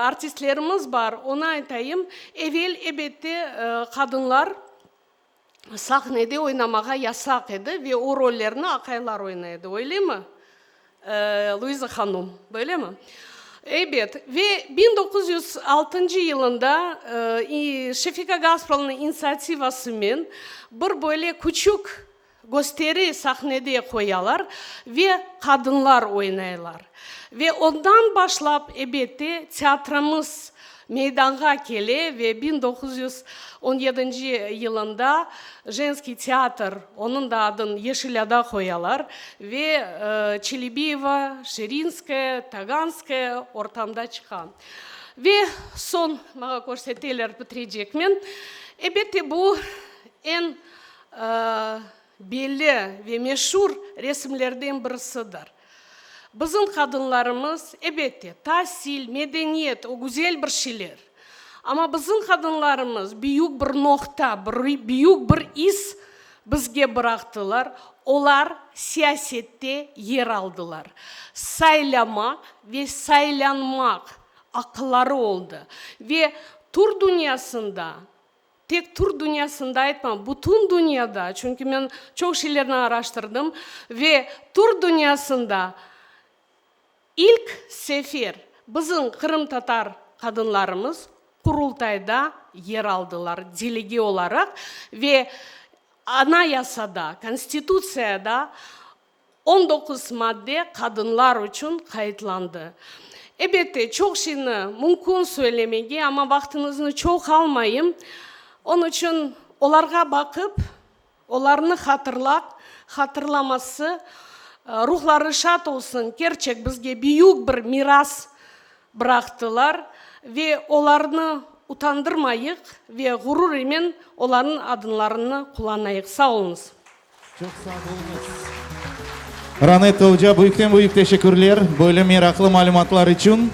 artistlerimiz bar, onı aytayım, evel, ebette, qadınlar sahnede oynamağa yasaq edi ve o rollerni aqaylar oynay edi, öylemi, Luiza hanum, böylemi? Ebet, ve 1906 yılında Şefika Gaspralınıñ inisiativasımen bir böyle küçük gösteri sahnede qoyalar ve qadınlar oynaylar. Ve ondan başlap, ebette, teatromız meydanğa kele ve 1917 yılında Jenskiy teatr, onıñ da adın Yeşil ada qoyalar ve Çelebiyeva, Şirinskaya, Taganskaya ortamda çıqa. Ve soñ maña körseteler, bitirecekmen. Ebette, bu eñ Belli ve meşur resimlerden birisidir. Bizim qadınlarımız, ebette, tasil, medeniyet, o güzel bir şeyler. Amma bizim qadınlarımız büyük bir noqta, bir büyük bir iz bizge bıraqtılar, olar siyasette yer aldılar. Saylamaq ve saylanmaq aqları oldı. Ve türk dünyasında Tek türk dünyasında aytmam, bütün dünyada, çünki men çoq şeylerni araştırdım ve türk dünyasında ilk sefer bizim qırımtatar qadınlarımız Qurultayda yer aldılar delege olaraq ve Anayasada, Konstitutsiyada 19 madde qadınlar içün qayıtlandı. Ebette, çoq şeyni mümkün söylemege, amma vaqtıñıznı çoq almayım. Onıñ içün olarğa baqıp, olarnı hatırlaq, hatırlaması, ruhları şad olsun, kerçek bizge büyük bir miras bıraqtılar ve olarnı utandırmayıq ve ğurur imen olarnıñ adınlarını qullanayıq. Sağ oluñız. Çoq sağ oluñız. Ranetta oca, büyükten-büyük teşekkürler böyle meraqlı malümatlar içün.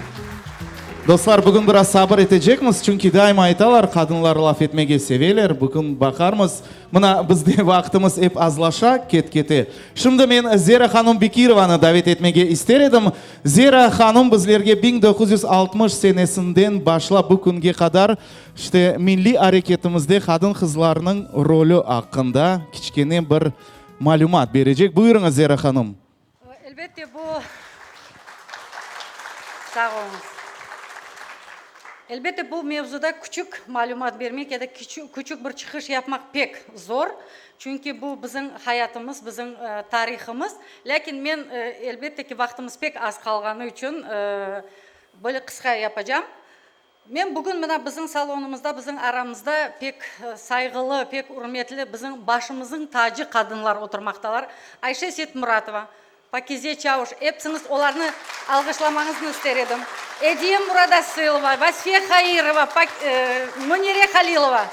Dostlar, bugün biraz sabır etecekmiz, çünki daima aytalar, qadınlar laf etmege seveler. Bugün baqarmız. Mına, bizde vaqtımız ep azlaşa, ket-kete. Şimdi men Zera hanım Bekirovanı davet etmege ister edim. Zera hanım bizlerge 1960 senesinden başlap bu künge qadar İşte, milliy areketimizde qadın-qızlarnıñ rolü aqqında kiçkene bir malümat berecek. Buyurıñız, Zera hanım. Elbette, bu. Sağ oluñız. Elbette, bu mevzuda küçük malümat bermek ya da küçük bir çıqış yapmaq pek zor, çünki bu bizim hayatımız, bizim tarihımız. Lâkin men, elbette ki, vaqtımız pek az qalğanı içün böyle qısqa yapacam. Men bugün mına bizim salonımızda, bizim aramızda pek sayğılı, pek ürmetli bizim başımızıñ tacı qadınlar oturmaqtalar, Ayşe Seytmuratova, Pakize Çauş, epsiñiz olarnı alğışlamañıznı ister edim, Ediye Muradasılova, Vasfiye Hairova, Münire Halilova.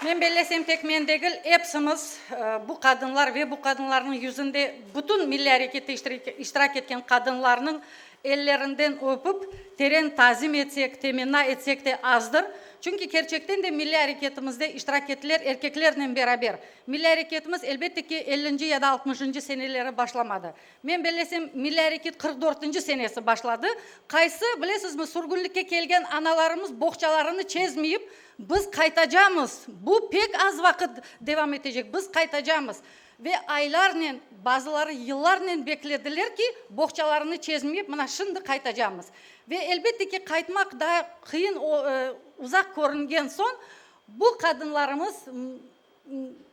Men bellesem, tek men degil, epsimiz bu qadınlar ve bu qadınlarnıñ yüzünde bütün milliy arekette iştirak etken qadınlarnıñ ellerinden öpüp, teren tazim etsek, temenna etsek de azdır. Çünki kerçekten de milliy areketimizde iştirak ettiler erkeklernen beraber. Milliy areketimiz, elbette ki, ellinci ya da altmışıncı seneleri başlamadı. Men bellesem, milliy areket 44-nci senesi başladı. Qaysı, bilesizmi, sürgünlikke kelgen analarımız boğçalarını çezmeyip, biz qaytacamız, bu pek az vaqıt devam etecek, biz qaytacamız. Ve aylarnen, bazıları yıllarnen beklediler ki, boğçalarını çezmeyip, mına şimdi qaytacamız. Ve elbette ki, qaytmaq daa qıyın, uzaq körüngen soñ, bu qadınlarımız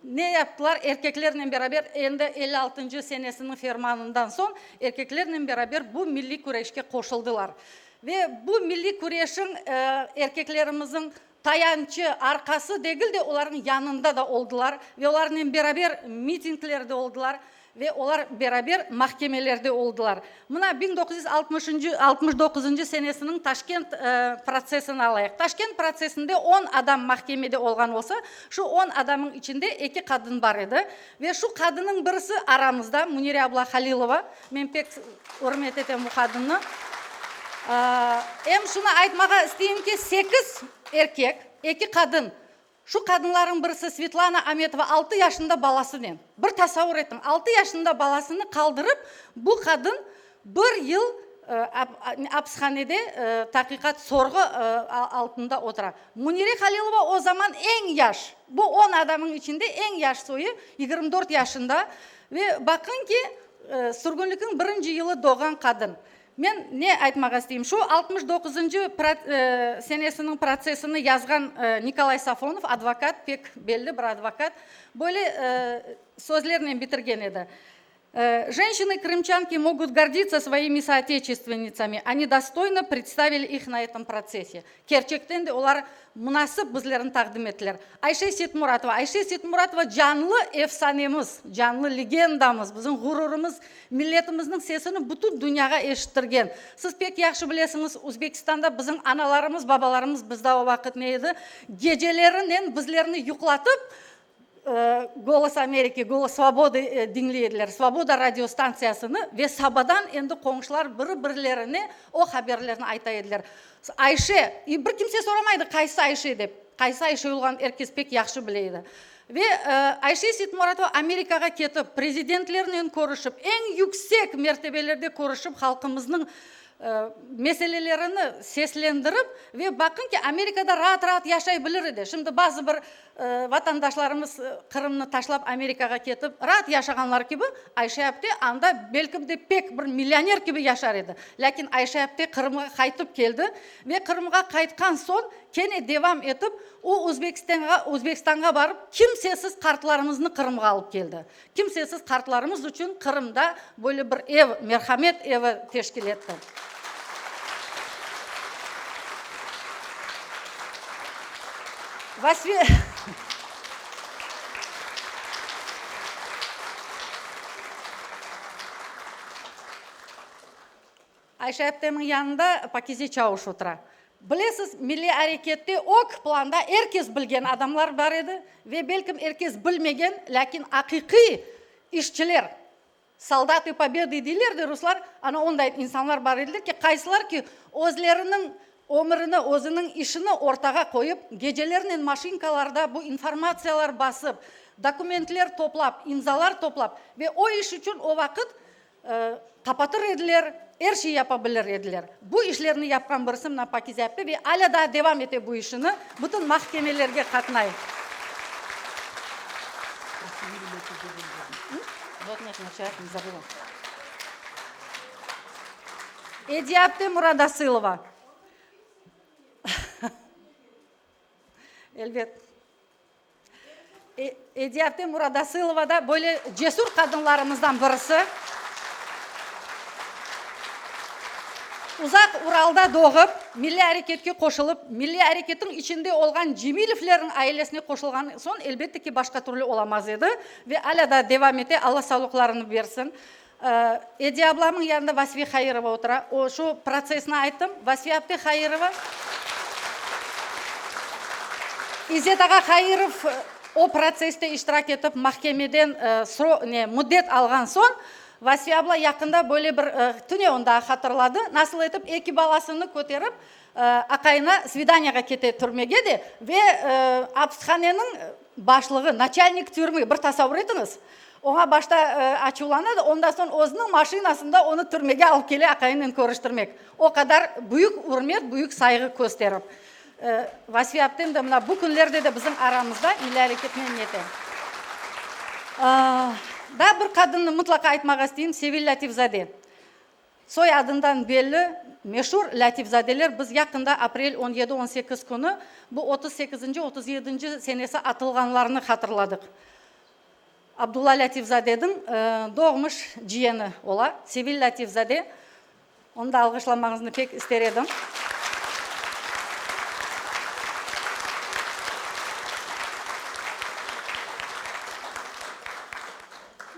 Ne yaptılar? Erkeklernen beraber, endi 56-ncı senesiniñ fermanından soñ, erkeklernen beraber bu milliy küreşke qoşuldılar. Ve bu milliy küreşiñ erkeklerimizniñ tayançı, arqası degil de, olarnıñ yanında da oldılar ve olarnen beraber mitinglerde oldılar ve olar beraber mahkemelerde oldılar. Mına, 1960-ıncı, 69-ıncı senesiniñ Taşkent protsessini alayıq. Taşkent protsessinde on adam mahkemede olğan olsa, şu on adamıñ içinde eki qadın bar edi. Ve şu qadınıñ birisi aramızda, Münire abla Halilova. Men pek ürmet etem bu qadınnı. Em şunı aytmağa isteyim ki, sekiz erkek, eki qadın. Şu qadınlarnıñ birisi Svetlana Ametova altı yaşında balasınen. Bir tasavur etiñ, altı yaşında balasını qaldırıp, bu qadın bir yıl apishanede taqiqat, sorğu altında otura. Münire Halilova o zaman eñ yaş, bu on adamnıñ içinde eñ yaş soyu, 24 yaşında. Ve baqıñ ki, sürgünlikniñ birinci yılı doğğan qadın. Men ne aytmağa isteyim, şu 69-ncı senesiniñ protsessini yazğan Nikolay Safonov, advokat, pek belli bir advokat, böyle sözlernen bitirgen edi, Jenşçiny krımçanki mogut gorditsa svoimi sooteçestvennitsami, oni dostoyno predstavili ih na etom protsesse. Kerçekten de olar munasip bizlerni taqdim ettiler. Ayşe Seytmuratova Ayşe Seytmuratova canlı efsanemiz, canlı legendamız, bizim ğururımız, milletimizniñ sesini bütün dünyağa eşittirgen. Siz pek yahşı bilesiñiz, Özbekistanda bizim analarımız, babalarımız bizde o vaqıt ne edi, gecelerinen bizlerni yuqlatıp, Golos Ameriki, Golos Svobodı diñley ediler, Svoboda radiostantsiyasını ve sabadan endi qoñşular biri-birilerine o haberlerni ayta ediler. Ayşe, bir kimse soramaydı, qaysı Ayşe dep, qaysı Ayşe olğanın er kes pek yahşı bile edi. Ve Ayşe Seytmuratova Amerikağa ketip, prezidentlernen körüşip, eñ yüksek mertebelerde körüşip, halqımıznıñ meselelerini seslendirip ve baqıñ ki, Amerikada raat-raat yaşay bilir edi. Şimdi bazı bir Vatandaşlarımız Qırımnı taşlap Amerikağa ketip raat yaşağanlar kibi, Ayşe apte anda belki de pek bir millioner kibi yaşar edi. Lâkin Ayşe apte Qırımğa qaytıp keldi ve Qırımğa qaytqan soñ kene devam etip o Özbekistanğa Özbekistanğa barıp kimsesiz qartlarımıznı Qırımğa alıp keldi. Kimsesiz qartlarımız içün Qırımda böyle bir ev, merhamet evi teşkil etti. Vasfi Ayşe aptemniñ yanında Pakize Çauş otura. Bilesiz, milliy arekette ög planda er kes bilgen adamlar bar edi ve belkim er kes bilmegen, lâkin aqiqiy işçiler, soldatı pobedı deyler de ruslar, ana onday insanlar bar ediler ki, qaysılar ki, özleriniñ ömürini, özüniñ işini ortağa qoyıp, gecelernen maşinkalarda bu informatsiyalar basıp, dokumentler toplap, imzalar toplap ve o iş içün o vaqıt Qapatır ediler, er şey yapa bilir ediler. Bu işlerni yapqan birisi mına Pakize apte ve alâ daa devam ete bu işini, bütün mahkemelerge qatnay. Ediye apte Muradasılova. Elbet. Ediye apte Muradasılova da böyle cesür qadınlarımızdan birisi. Uzaq Uralda doğıp, milliy areketke qoşulıp, milliy areketniñ içinde olğan Cemilevlerniñ ailesine qoşulğan soñ, elbette ki, başqa türlü olamaz edi ve alâ daa devam ete, Alla sağlıqlarını bersin. Ediye ablamnıñ yanında Vasfiye Hairova otura. O, şu protsessni ayttım. Vasfiye apte Hairova. İzzet ağa Hairov o protsesste iştirak etip, mahkemeden ne, müddet alğan soñ, Vasfiye abla yaqında böyle bir tünevin daa hatırladı, nasıl etip eki balasını köterip, aqayına svidaniyağa kete türmege de ve apishaneniñ başlığı, naçalnik türmı, bir tasavvur etiñiz, oña başta açuvlana da, ondan soñ özüniñ maşinasında onı türmege alıp kele aqayınen körüştirmek. O qadar büyük ürmet, büyük sayğı kösterip. Vasfiye aptem de mına bu künlerde de bizim aramızda, milliy areketnen yete. Daa bir qadınnı mıtlaqa aytmağa isteyim, Sevil Lâtifzade. Soy adından belli, meşur Lâtifzadeler biz yaqında aprel on yedi, on sekiz künü bu 38-nci, 37-nci senesi atılğanlarnı hatırladıq. Abdulla Lâtifzadeniñ doğmuş ciyeni ola, Sevil Lâtifzade. Onı da alğışlamañıznı pek ister edim.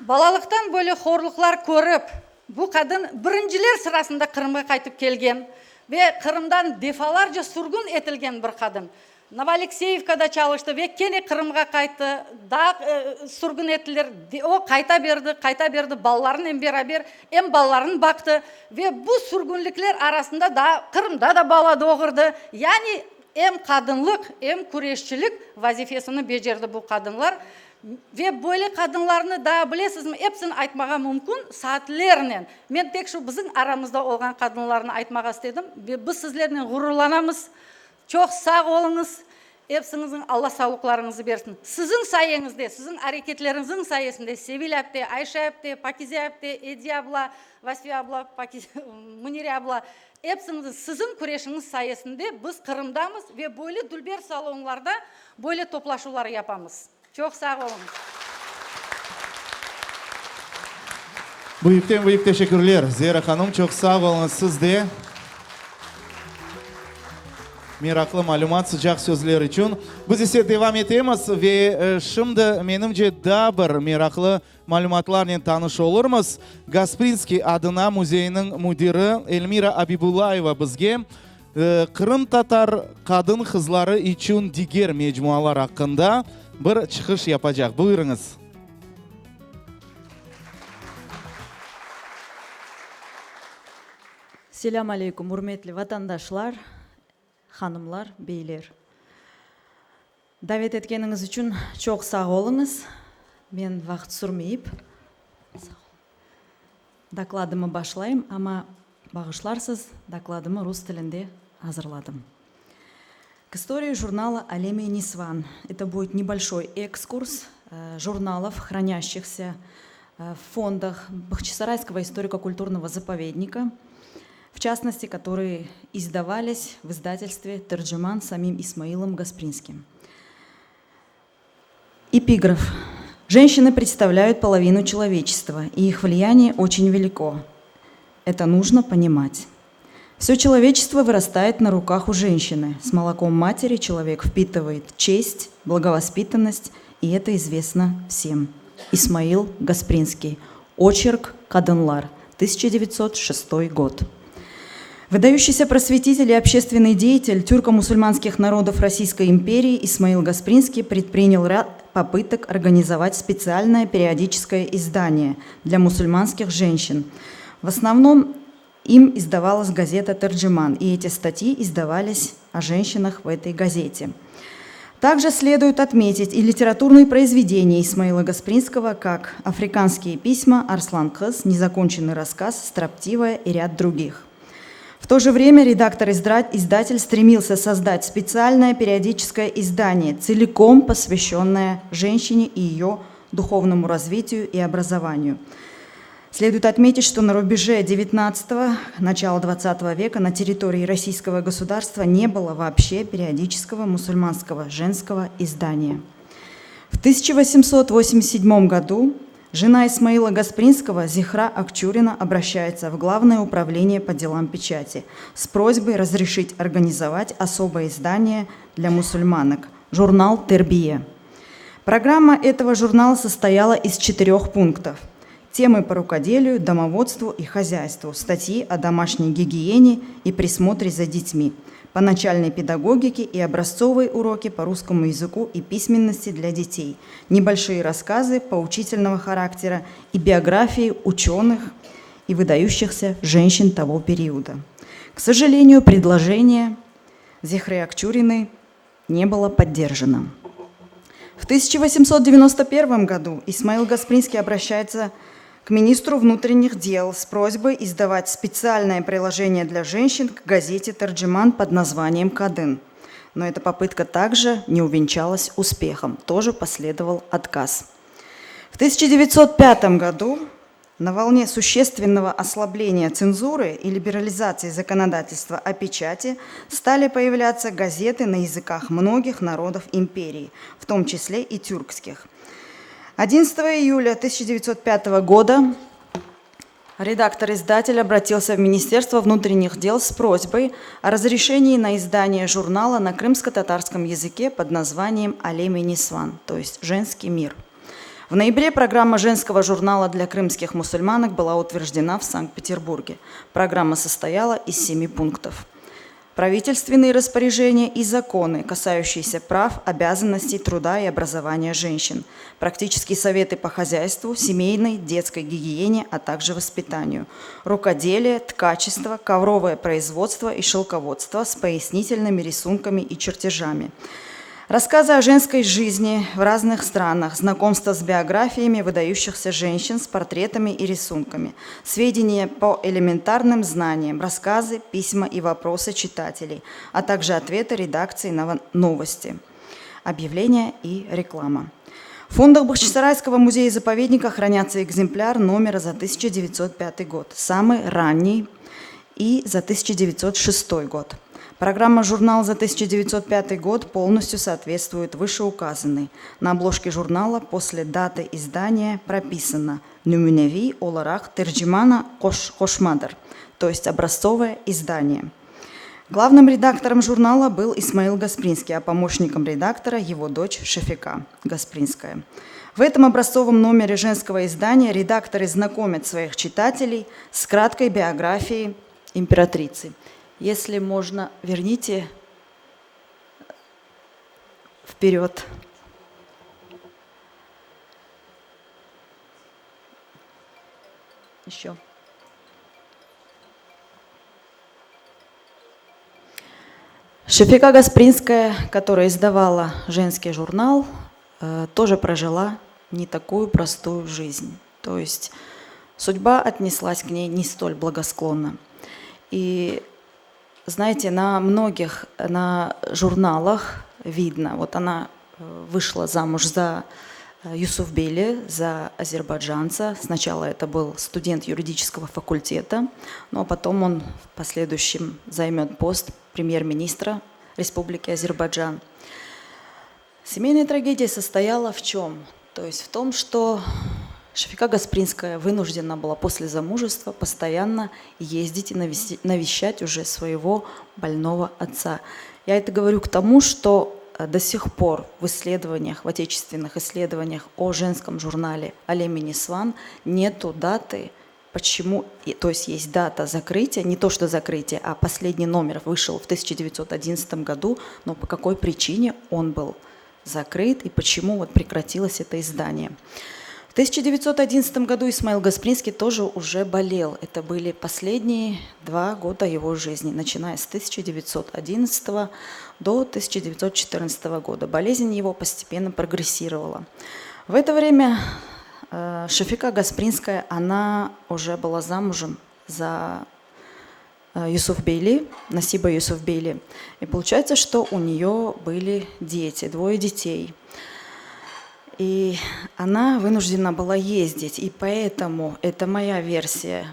Balalıqtan böyle horluqlar körip, bu qadın birinciler sırasında Qırımğa qaytıp kelgen ve Qırımdan defalarca sürgün etilgen bir qadın. Novoalekseyevkada çalıştı ve kene Qırımğa qayttı, daa sürgün ettiler, o qayta berdi, qayta berdi, balalarınen beraber, em balalarını baqtı ve bu sürgünlikler arasında daa Qırımda da bala doğurdı. Yani em qadınlıq, em küreşçilik vazifesini becerdi bu qadınlar. Ve böyle qadınlarnı daa bilesizmi, episini aytmağa mümkün, saatlernen. Men tek şu bizim aramızda olğan qadınlarnı aytmağa istedim ve biz sizlernen ğururlanamız. Çoq sağ oluñız, episiñizniñ Alla sağlıqlarıñızı bersin. Siziñ sayeñizde, siziñ areketleriñizniñ sayesinde Sevil apte, Ayşe apte, Pakize apte, Ediye abla, Vasfiye abla, Münire abla, episiñizniñ, siziñ küreşiñiz sayesinde biz Qırımdamız ve böyle dülber salonlarda böyle toplaşuvlar yapamız. Çoq sağ oluñız. Büyükten büyük teşekkürler, Zera hanım, çoq sağ oluñız, siz de meraqlı malümat, sıcaq sözler içün. Biz ise devam etemiz ve şimdi, menimce, daa bir meraqlı malümatlarnen tanış olurmız. Gasprinskiy adına müzeyiniñ müdiri Elmira Abibullayeva bizge Qırımtatar qadın-qızları içün diger mecmualar aqqında bir çıqış yapacaq. Buyurıñız. Selâm aleyküm, ürmetli vatandaşlar, hanımlar, beyler. Davet etkeniñiz içün çoq sağ oluñız. Men vaqıt sürmeyip, dokladımı başlayım, amma bağışlarsız, dokladımı rus tilinde azırladım. K istorii jurnala Alem-i Nisvan. Это будет небольшой экскурс журналов, хранящихся в фондах Бахчисарайского историко-культурного заповедника, в частности, которые издавались в издательстве «Терджиман» самим Исмаилом Гаспринским. Эпиграф. Женщины представляют половину человечества, и их влияние очень велико. Это нужно понимать. Все человечество вырастает на руках у женщины. С молоком матери человек впитывает честь, благовоспитанность, и это известно всем. Исмаил Гаспринский. Очерк «Кадынлар», 1906 год. Выдающийся просветитель и общественный деятель тюрко-мусульманских народов Российской империи Исмаил Гаспринский предпринял ряд попыток организовать специальное периодическое издание для мусульманских женщин. В основном им издавалась газета «Терджиман», и эти статьи издавались о женщинах в этой газете. Также следует отметить и литературные произведения Исмаила Гаспринского, как «Африканские письма», «Арслан Кыз», «Незаконченный рассказ», «Строптивая» и ряд других. В то же время редактор-издатель стремился создать специальное периодическое издание, целиком посвященное женщине и ее духовному развитию и образованию. Следует отметить, что на рубеже XIX – начала XX века на территории российского государства не было вообще периодического мусульманского женского издания. В 1887 году жена Исмаила Гаспринского Зихра Акчурина обращается в Главное управление по делам печати с просьбой разрешить организовать особое издание для мусульманок – журнал «Тербие». Программа этого журнала состояла из четырех пунктов – Темы по рукоделию, домоводству и хозяйству, статьи о домашней гигиене и присмотре за детьми, по начальной педагогике и образцовые уроки по русскому языку и письменности для детей, небольшие рассказы поучительного характера и биографии ученых и выдающихся женщин того периода. К сожалению, предложение Зехры Акчуриной не было поддержано. В 1891 году Исмаил Гаспринский обращается к министру внутренних дел с просьбой издавать специальное приложение для женщин к газете «Тарджиман» под названием «Кадын». Но эта попытка также не увенчалась успехом, тоже последовал отказ. В 1905 году на волне существенного ослабления цензуры и либерализации законодательства о печати стали появляться газеты на языках многих народов империи, в том числе и тюркских. 11 июля 1905 года Редактор-издатель обратился в Министерство внутренних дел с просьбой о разрешении на издание журнала на крымско-татарском языке под названием «Алеми Нисван», то есть «Женский мир». В ноябре программа женского журнала для крымских мусульманок была утверждена в Санкт-Петербурге. Программа состояла из семи пунктов правительственные распоряжения и законы, касающиеся прав, обязанностей, труда и образования женщин, практические советы по хозяйству, семейной, детской гигиене, а также воспитанию, рукоделие, ткачество, ковровое производство и шелководство с пояснительными рисунками и чертежами – Рассказы о женской жизни в разных странах, знакомство с биографиями выдающихся женщин с портретами и рисунками, сведения по элементарным знаниям, рассказы, письма и вопросы читателей, а также ответы редакции на новости, объявления и реклама. В фондах Бахчисарайского музея-заповедника хранятся экземпляр номера за 1905 год, самый ранний, и за 1906 год. Программа журнала за 1905 год полностью соответствует вышеуказанной. На обложке журнала после даты издания прописано «Nümüneviy olaraq tercimanı qoşmadır», то есть образцовое издание. Главным редактором журнала был Исмаил Гаспринский, а помощником редактора его дочь Шефика Гаспринская. В этом образцовом номере женского издания редакторы знакомят своих читателей с краткой биографией императрицы. Если можно, верните вперед. Еще. Шефика Гаспринская, которая издавала женский журнал, э, тоже прожила не такую простую жизнь. То есть судьба отнеслась к ней не столь благосклонно. И знаете, на многих, на журналах видно, вот она э, вышла замуж за э, Юсуфбейли, за азербайджанца. Сначала это был студент юридического факультета, но потом он в последующем займет пост премьер-министра Республики Азербайджан. Семейная трагедия состояла в чем? То есть в том, что Шафика Гаспринская вынуждена была после замужества постоянно ездить и навещать уже своего больного отца. Я это говорю к тому, что э, до сих пор в исследованиях, в отечественных исследованиях о женском журнале «Алемини Сван» нету даты, почему, то есть есть дата закрытия, не то что закрытие, а последний номер вышел в 1911 году, но по какой причине он был закрыт и почему вот прекратилось это издание. В 1911 году Исмаил Гаспринский тоже уже болел. Это были последние два года его жизни, начиная с 1911 до 1914 года. Болезнь его постепенно прогрессировала. В это время э, Шафика Гаспринская, она уже была замужем за э, Юсуф Бейли, Насиба Юсуф Бейли. И получается, что у нее были дети, двое детей – и она вынуждена была ездить, и поэтому, это моя версия,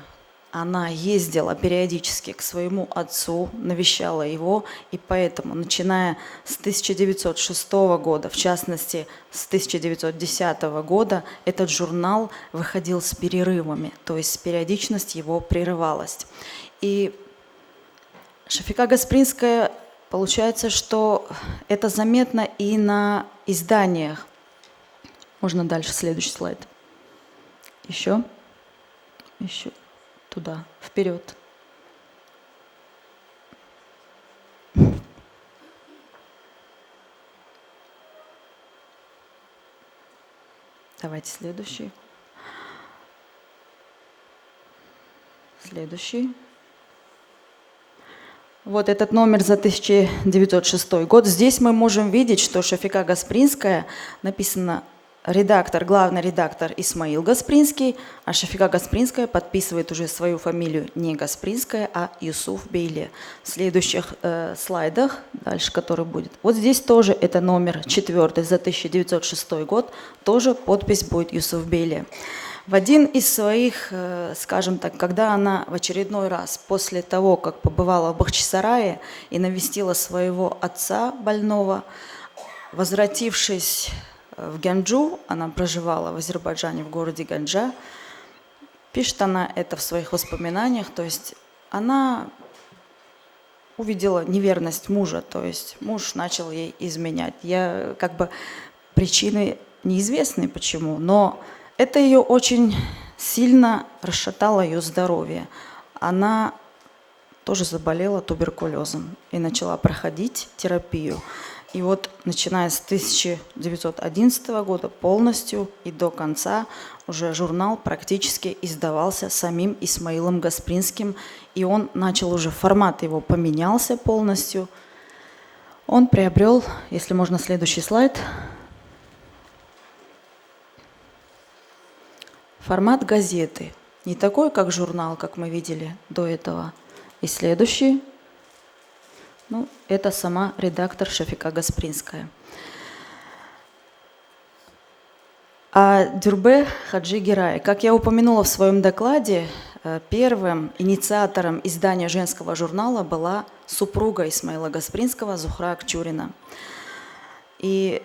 она ездила периодически к своему отцу, навещала его, и поэтому, начиная с 1906 года, в частности, с 1910 года, этот журнал выходил с перерывами, то есть периодичность его прерывалась. И Шафика Гаспринская, получается, что это заметно и на изданиях. Можно дальше, следующий слайд. Еще, еще, туда, вперед. Давайте следующий. Следующий. Вот этот номер за 1906 год. Здесь мы можем видеть, что Шафика Гаспринская написано редактор, главный редактор Исмаил Гаспринский, а Шафика Гаспринская подписывает уже свою фамилию не Гаспринская, а Юсуф Бейле. В следующих э, слайдах, дальше который будет, вот здесь тоже это номер четвертый за 1906 год, тоже подпись будет Юсуф Бейле. В один из своих, э, скажем так, когда она в очередной раз после того, как побывала в Бахчисарае и навестила своего отца больного, возвратившись в Гянджу, она проживала в Азербайджане, в городе Ганджа. Пишет она это в своих воспоминаниях, то есть она увидела неверность мужа, то есть муж начал ей изменять. Я как бы причины неизвестны почему, но это ее очень сильно расшатало ее здоровье. Она тоже заболела туберкулезом и начала проходить терапию. И вот начиная с 1911 года полностью и до конца уже журнал практически издавался самим Исмаилом Гаспринским, и он начал уже, формат его поменялся полностью. Он приобрел, если можно, следующий слайд, формат газеты. Не такой, как журнал, как мы видели до этого. И следующий, ну, это сама редактор Шафика Гаспринская. А Дюрбе Хаджи Герай. Как я упомянула в своем докладе, э, первым инициатором издания женского журнала была супруга Исмаила Гаспринского Зухра Акчурина. И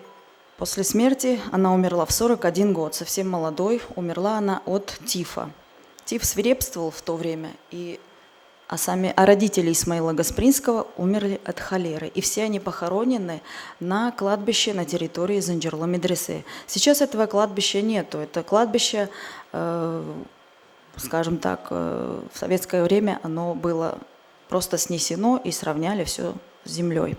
после смерти она умерла в 41 год, совсем молодой, умерла она от тифа. Тиф свирепствовал в то время, и а сами а родители Исмаила Гаспринского умерли от холеры. И все они похоронены на кладбище на территории Занджерло Медресе. Сейчас этого кладбища нету. Это кладбище, э, скажем так, э, в советское время оно было просто снесено и сравняли все с землей.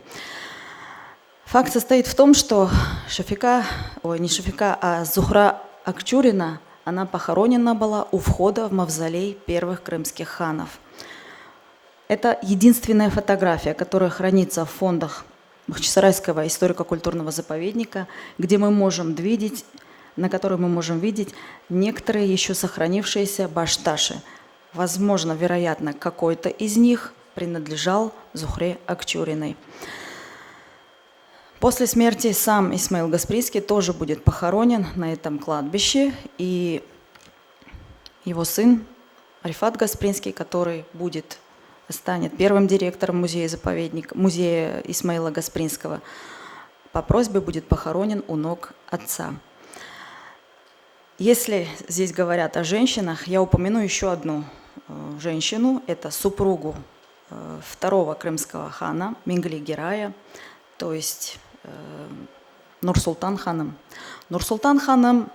Факт состоит в том, что Шафика, ой, не Шафика, а Зухра Акчурина, она похоронена была у входа в мавзолей первых крымских ханов – это единственная фотография, которая хранится в фондах Бахчисарайского историко-культурного заповедника, где мы можем видеть, на которой мы можем видеть некоторые еще сохранившиеся башташи. Возможно, вероятно, какой-то из них принадлежал Зухре Акчуриной. После смерти сам Исмаил Гаспринский тоже будет похоронен на этом кладбище, и его сын Рифат Гаспринский, который будет станет первым директором музея-заповедника, музея Исмаила Гаспринского, по просьбе будет похоронен у ног отца. Если здесь говорят о женщинах, я упомяну еще одну э, женщину, это супругу э, второго крымского хана Мингли Герая, то есть э, Нурсултан ханом. Нурсултан ханом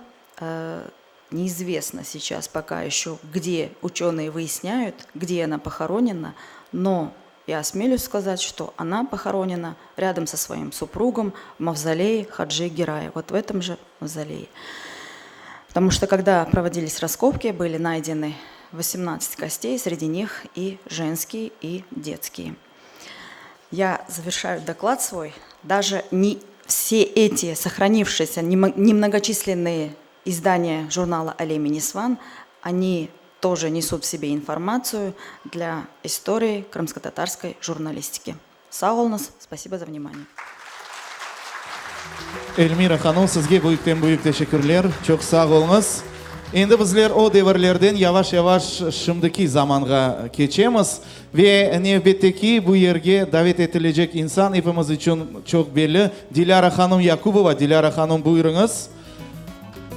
неизвестно сейчас пока еще, где ученые выясняют, где она похоронена, но я осмелюсь сказать, что она похоронена рядом со своим супругом в мавзолее Хаджи Герая, вот в этом же мавзолее. Потому что когда проводились раскопки, были найдены 18 костей, среди них и женские, и детские. Я завершаю доклад свой. Даже не все эти сохранившиеся немногочисленные издания журнала «Алеми Нисван», они тоже несут в себе информацию для истории крымско-татарской журналистики. Sağ oluñız, спасибо за внимание. Elmira hanım, sizge büyükten büyük teşekkürler, çoq sağ oluñız. Endi bizler o devirlerden yavaş-yavaş şimdiki zamanğa keçemiz ve nevbetteki bu yerge davet etilecek insan epimiz içün çoq belli, Dilâra hanım Yakubova. Dilâra hanım, buyurıñız.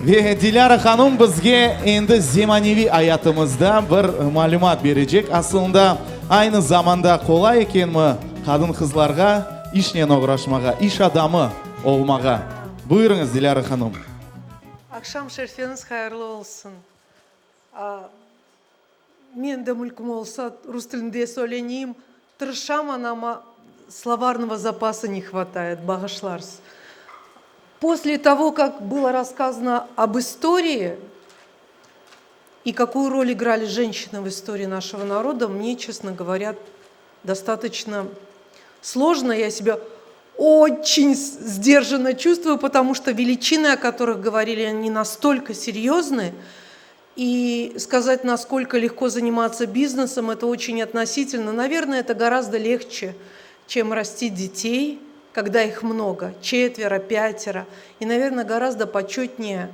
Ve Dilâra hanım bizge endi zemaneviy ayatımızda bir malümat berecek. Aslında, aynı zamanda qolay ekenmi qadın-qızlarğa işnen oğraşmağa, iş adamı olmağa? Buyurıñız, Dilâra hanım. Aqşam şerfeniz hayırlı olsun. Men de mülküm olsa, rus tilinde söyleneyim, tırışam, anama словарного запаса не хватает, bağışlarsız. После того, как было рассказано об истории и какую роль играли женщины в истории нашего народа, мне, честно говоря, достаточно сложно. Я себя очень сдержанно чувствую, потому что величины, о которых говорили, они настолько серьезны, и сказать, насколько легко заниматься бизнесом, это очень относительно. Наверное, это гораздо легче, чем растить детей, когда их много, четверо, пятеро. И, наверное, гораздо почетнее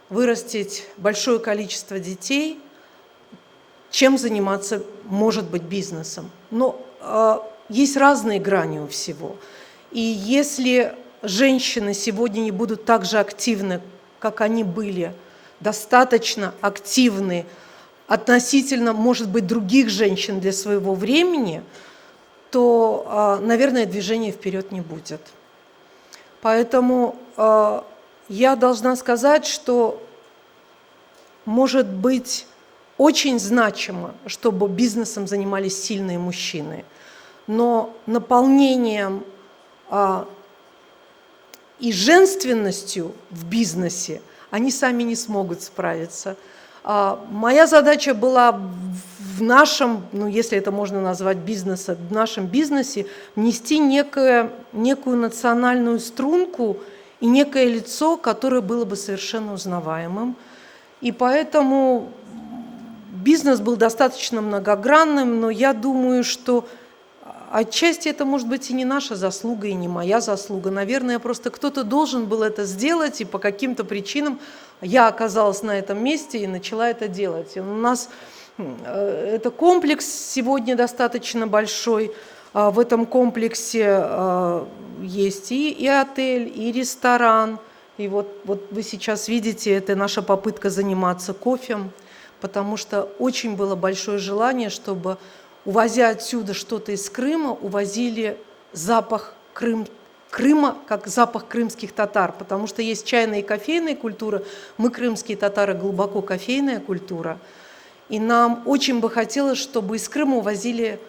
вырастить большое количество детей, чем заниматься, может быть, бизнесом. Но э, есть разные грани у всего. И если женщины сегодня не будут так же активны, как они были, достаточно активны. относительно, может быть, других женщин для своего времени, то, наверное, движения вперед не будет. Поэтому я должна сказать, что может быть очень значимо, чтобы бизнесом занимались сильные мужчины, но наполнением и женственностью в бизнесе они сами не смогут справиться. Моя задача была в нашем, ну если это можно назвать бизнесом, в нашем бизнесе внести некое, некую национальную струнку и некое лицо, которое было бы совершенно узнаваемым. И поэтому бизнес был достаточно многогранным, но я думаю, что отчасти это может быть и не наша заслуга, и не моя заслуга. Наверное, просто кто-то должен был это сделать, и по каким-то причинам я оказалась на этом месте и начала это делать. И у нас это комплекс сегодня достаточно большой. В этом комплексе есть и, и отель, и ресторан. И вот, вот вы сейчас видите, это наша попытка заниматься кофе, потому что очень было большое желание, чтобы, увозя отсюда что-то из Крыма, увозили запах Крым, Крыма как запах крымских татар, потому что есть чайная и кофейная культура, мы, крымские татары, глубоко кофейная культура, и нам очень бы хотелось, чтобы из Крыма увозили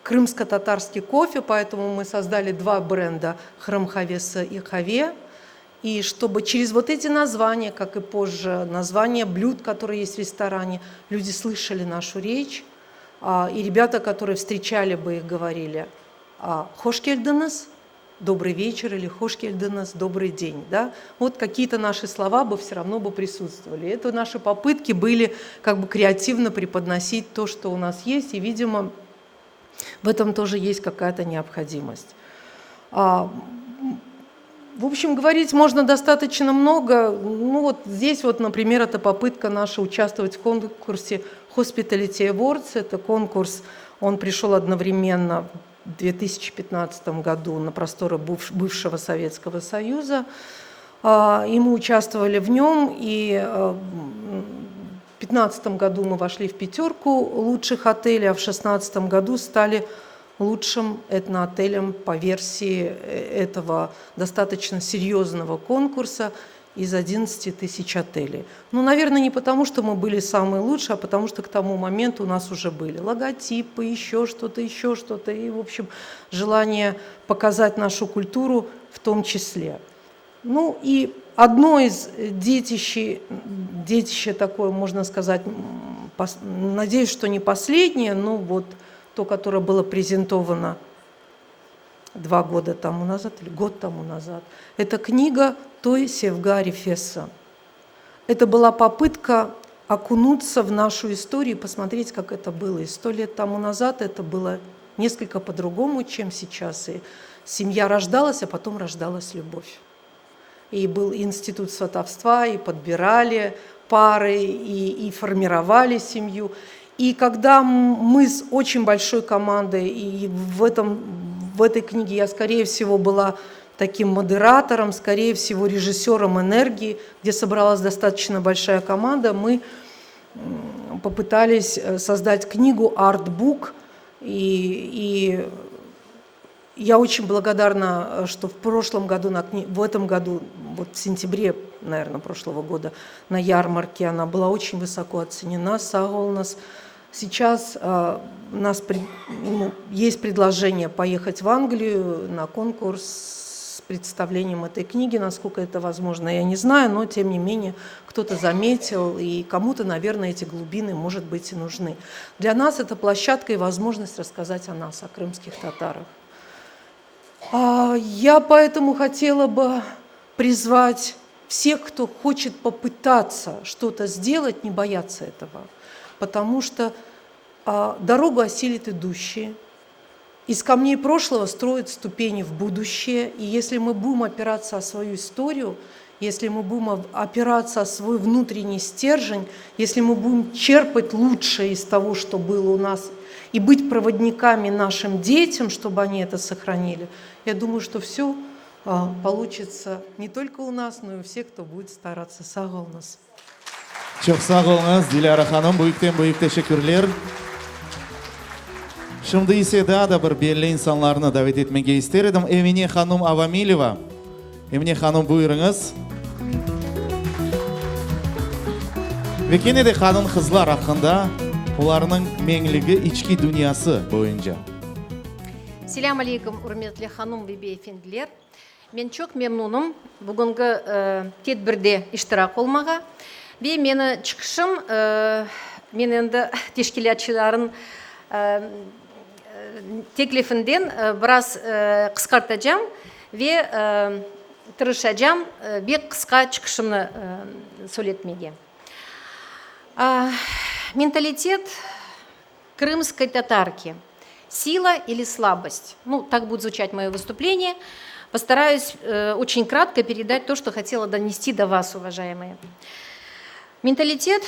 крымско-татарский кофе, поэтому мы создали два бренда «Qırım qavesi» и «Qave», и чтобы через вот эти названия, как и позже названия блюд, которые есть в ресторане, люди слышали нашу речь, и ребята, которые встречали бы их, говорили «Hoş keldiñiz», «добрый вечер» или «Hoş keldiñiz», «добрый день». Да? Вот какие-то наши слова бы все равно бы присутствовали. Это наши попытки были как бы креативно преподносить то, что у нас есть, и, видимо, в этом тоже есть какая-то необходимость. В общем, говорить можно достаточно много. Ну вот здесь вот, например, это попытка наша участвовать в конкурсе Hospitality Awards. Это конкурс, он пришел одновременно в 2015 году на просторы бывшего Советского Союза. И мы участвовали в нем, и в 2015 году мы вошли в пятерку лучших отелей, а в 2016 году стали лучшим этноотелем по версии этого достаточно серьезного конкурса из 11 тысяч отелей. Ну, наверное, не потому, что мы были самые лучшие, а потому что к тому моменту у нас уже были логотипы, еще что-то, еще что-то, и, в общем, желание показать нашу культуру в том числе. Ну и одно из детищей, детище такое, можно сказать, надеюсь, что не последнее, но вот то, которое было презентовано 2 года тому назад или год тому назад, это книга «Toy sevgi arifesi». Это была попытка окунуться в нашу историю и посмотреть, как это было. И 100 лет тому назад это было несколько по-другому, чем сейчас. И семья рождалась, а потом рождалась любовь. И был институт сватовства, и подбирали пары, и, и формировали семью. И когда мы с очень большой командой, и в, этом, в этой книге я, скорее всего, была таким модератором, скорее всего, режиссером энергии, где собралась достаточно большая команда, мы попытались создать книгу «Артбук», и, и я очень благодарна, что в прошлом году, на кни... в этом году, вот в сентябре, наверное, прошлого года, на ярмарке она была очень высоко оценена. Sağ oluñız. Сейчас э, у нас пред, ну, есть предложение поехать в Англию на конкурс с представлением этой книги. Насколько это возможно, я не знаю, но тем не менее кто-то заметил, и кому-то, наверное, эти глубины, может быть, и нужны. Для нас это площадка и возможность рассказать о нас, о крымских татарах. Я поэтому хотела бы призвать всех, кто хочет попытаться что-то сделать, не бояться этого. Потому что дорогу осилит идущие. Из камней прошлого строят ступени в будущее. И если мы будем опираться о свою историю, если мы будем опираться о свой внутренний стержень, если мы будем черпать лучшее из того, что было у нас, и быть проводниками нашим детям, чтобы они это сохранили, я думаю, что все получится не только у нас, но и у всех, кто будет стараться. Sağ oluñız. Çoq sağ oluñız, Dilâra hanım, büyükten-büyük teşekkürler. Şimdi ise daa da bir belli insanlarnı davet etmege ister edim. Emine hanım Avamileva. Emine hanım, buyurıñız. Ve kene de qadın-qızlar aqqında, olarnıñ menligi, içki dünyası boyunca. Selâm aleykum, ürmetli hanum ve beyefendiler! Men çoq memnunım bugünki tedbirde iştirak olmağa ve meni çıqışım, men endi teşkilâtçıların teklifinden biraz qısqartacam ve tırışacam bek qısqa çıqışımnı söyletmege. Mentalitet Krımskoy tatarki. Sila ili slabost? Nu, tak будет звучать мое выступление. Постараюсь очень кратко передать то, что хотела донести до вас, уважаемые. Менталитет.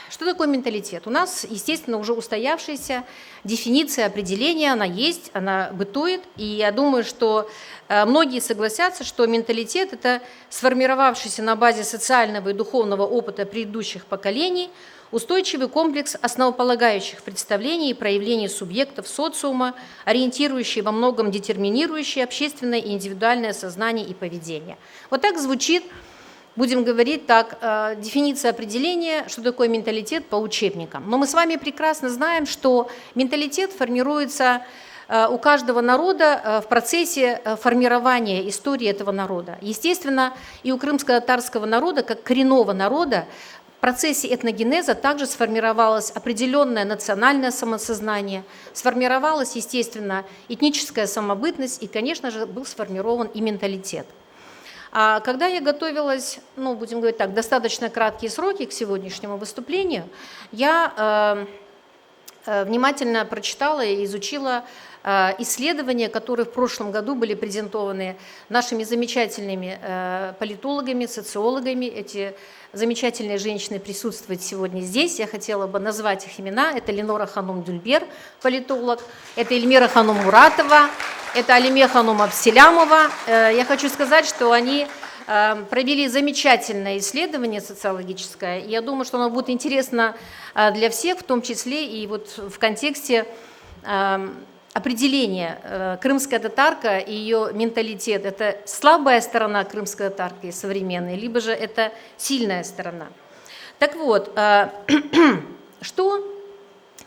Что такое менталитет? У нас, естественно, уже устоявшаяся дефиниция, определение, она есть, она бытует. И я думаю, что многие согласятся, что менталитет – это сформировавшийся на базе социального и духовного опыта предыдущих поколений – Устойчивый комплекс основополагающих представлений и проявлений субъектов социума, ориентирующий во многом детерминирующий общественное и индивидуальное сознание и поведение. Вот так звучит, будем говорить так, дефиниция определения, что такое менталитет по учебникам. Но мы с вами прекрасно знаем, что менталитет формируется у каждого народа в процессе формирования истории этого народа. Естественно, и у крымско-татарского народа, как коренного народа, в процессе этногенеза также сформировалось определенное национальное самосознание, сформировалась, естественно, этническая самобытность и, конечно же, был сформирован и менталитет. А когда я готовилась, ну, будем говорить так, достаточно краткие сроки к сегодняшнему выступлению, я внимательно прочитала и изучила исследования, которые в прошлом году были презентованы нашими замечательными политологами, социологами. Эти замечательные женщины присутствуют сегодня здесь. Я хотела бы назвать их имена. Это Ленора Ханум Дюльбер, политолог, это Эльмира Ханум Муратова, это Алиме Ханум Абселямова. Я хочу сказать, что они провели замечательное исследование социологическое. Я думаю, что оно будет интересно для всех, в том числе и вот в контексте определения крымская татарка и ее менталитет – это слабая сторона крымской татарки современной, либо же это сильная сторона. Так вот, что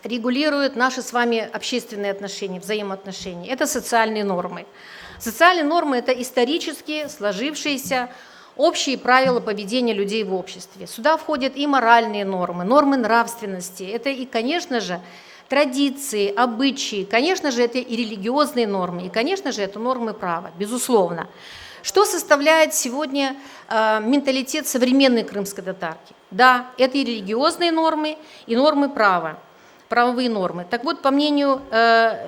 регулирует наши с вами общественные отношения, взаимоотношения? Это социальные нормы. Социальные нормы – это исторически сложившиеся общие правила поведения людей в обществе. Сюда входят и моральные нормы, нормы нравственности. Это и, конечно же, традиции, обычаи, конечно же, это и религиозные нормы, и, конечно же, это нормы права, безусловно. Что составляет сегодня менталитет современной крымской татарки? Да, это и религиозные нормы, и нормы права, правовые нормы. Так вот, по мнению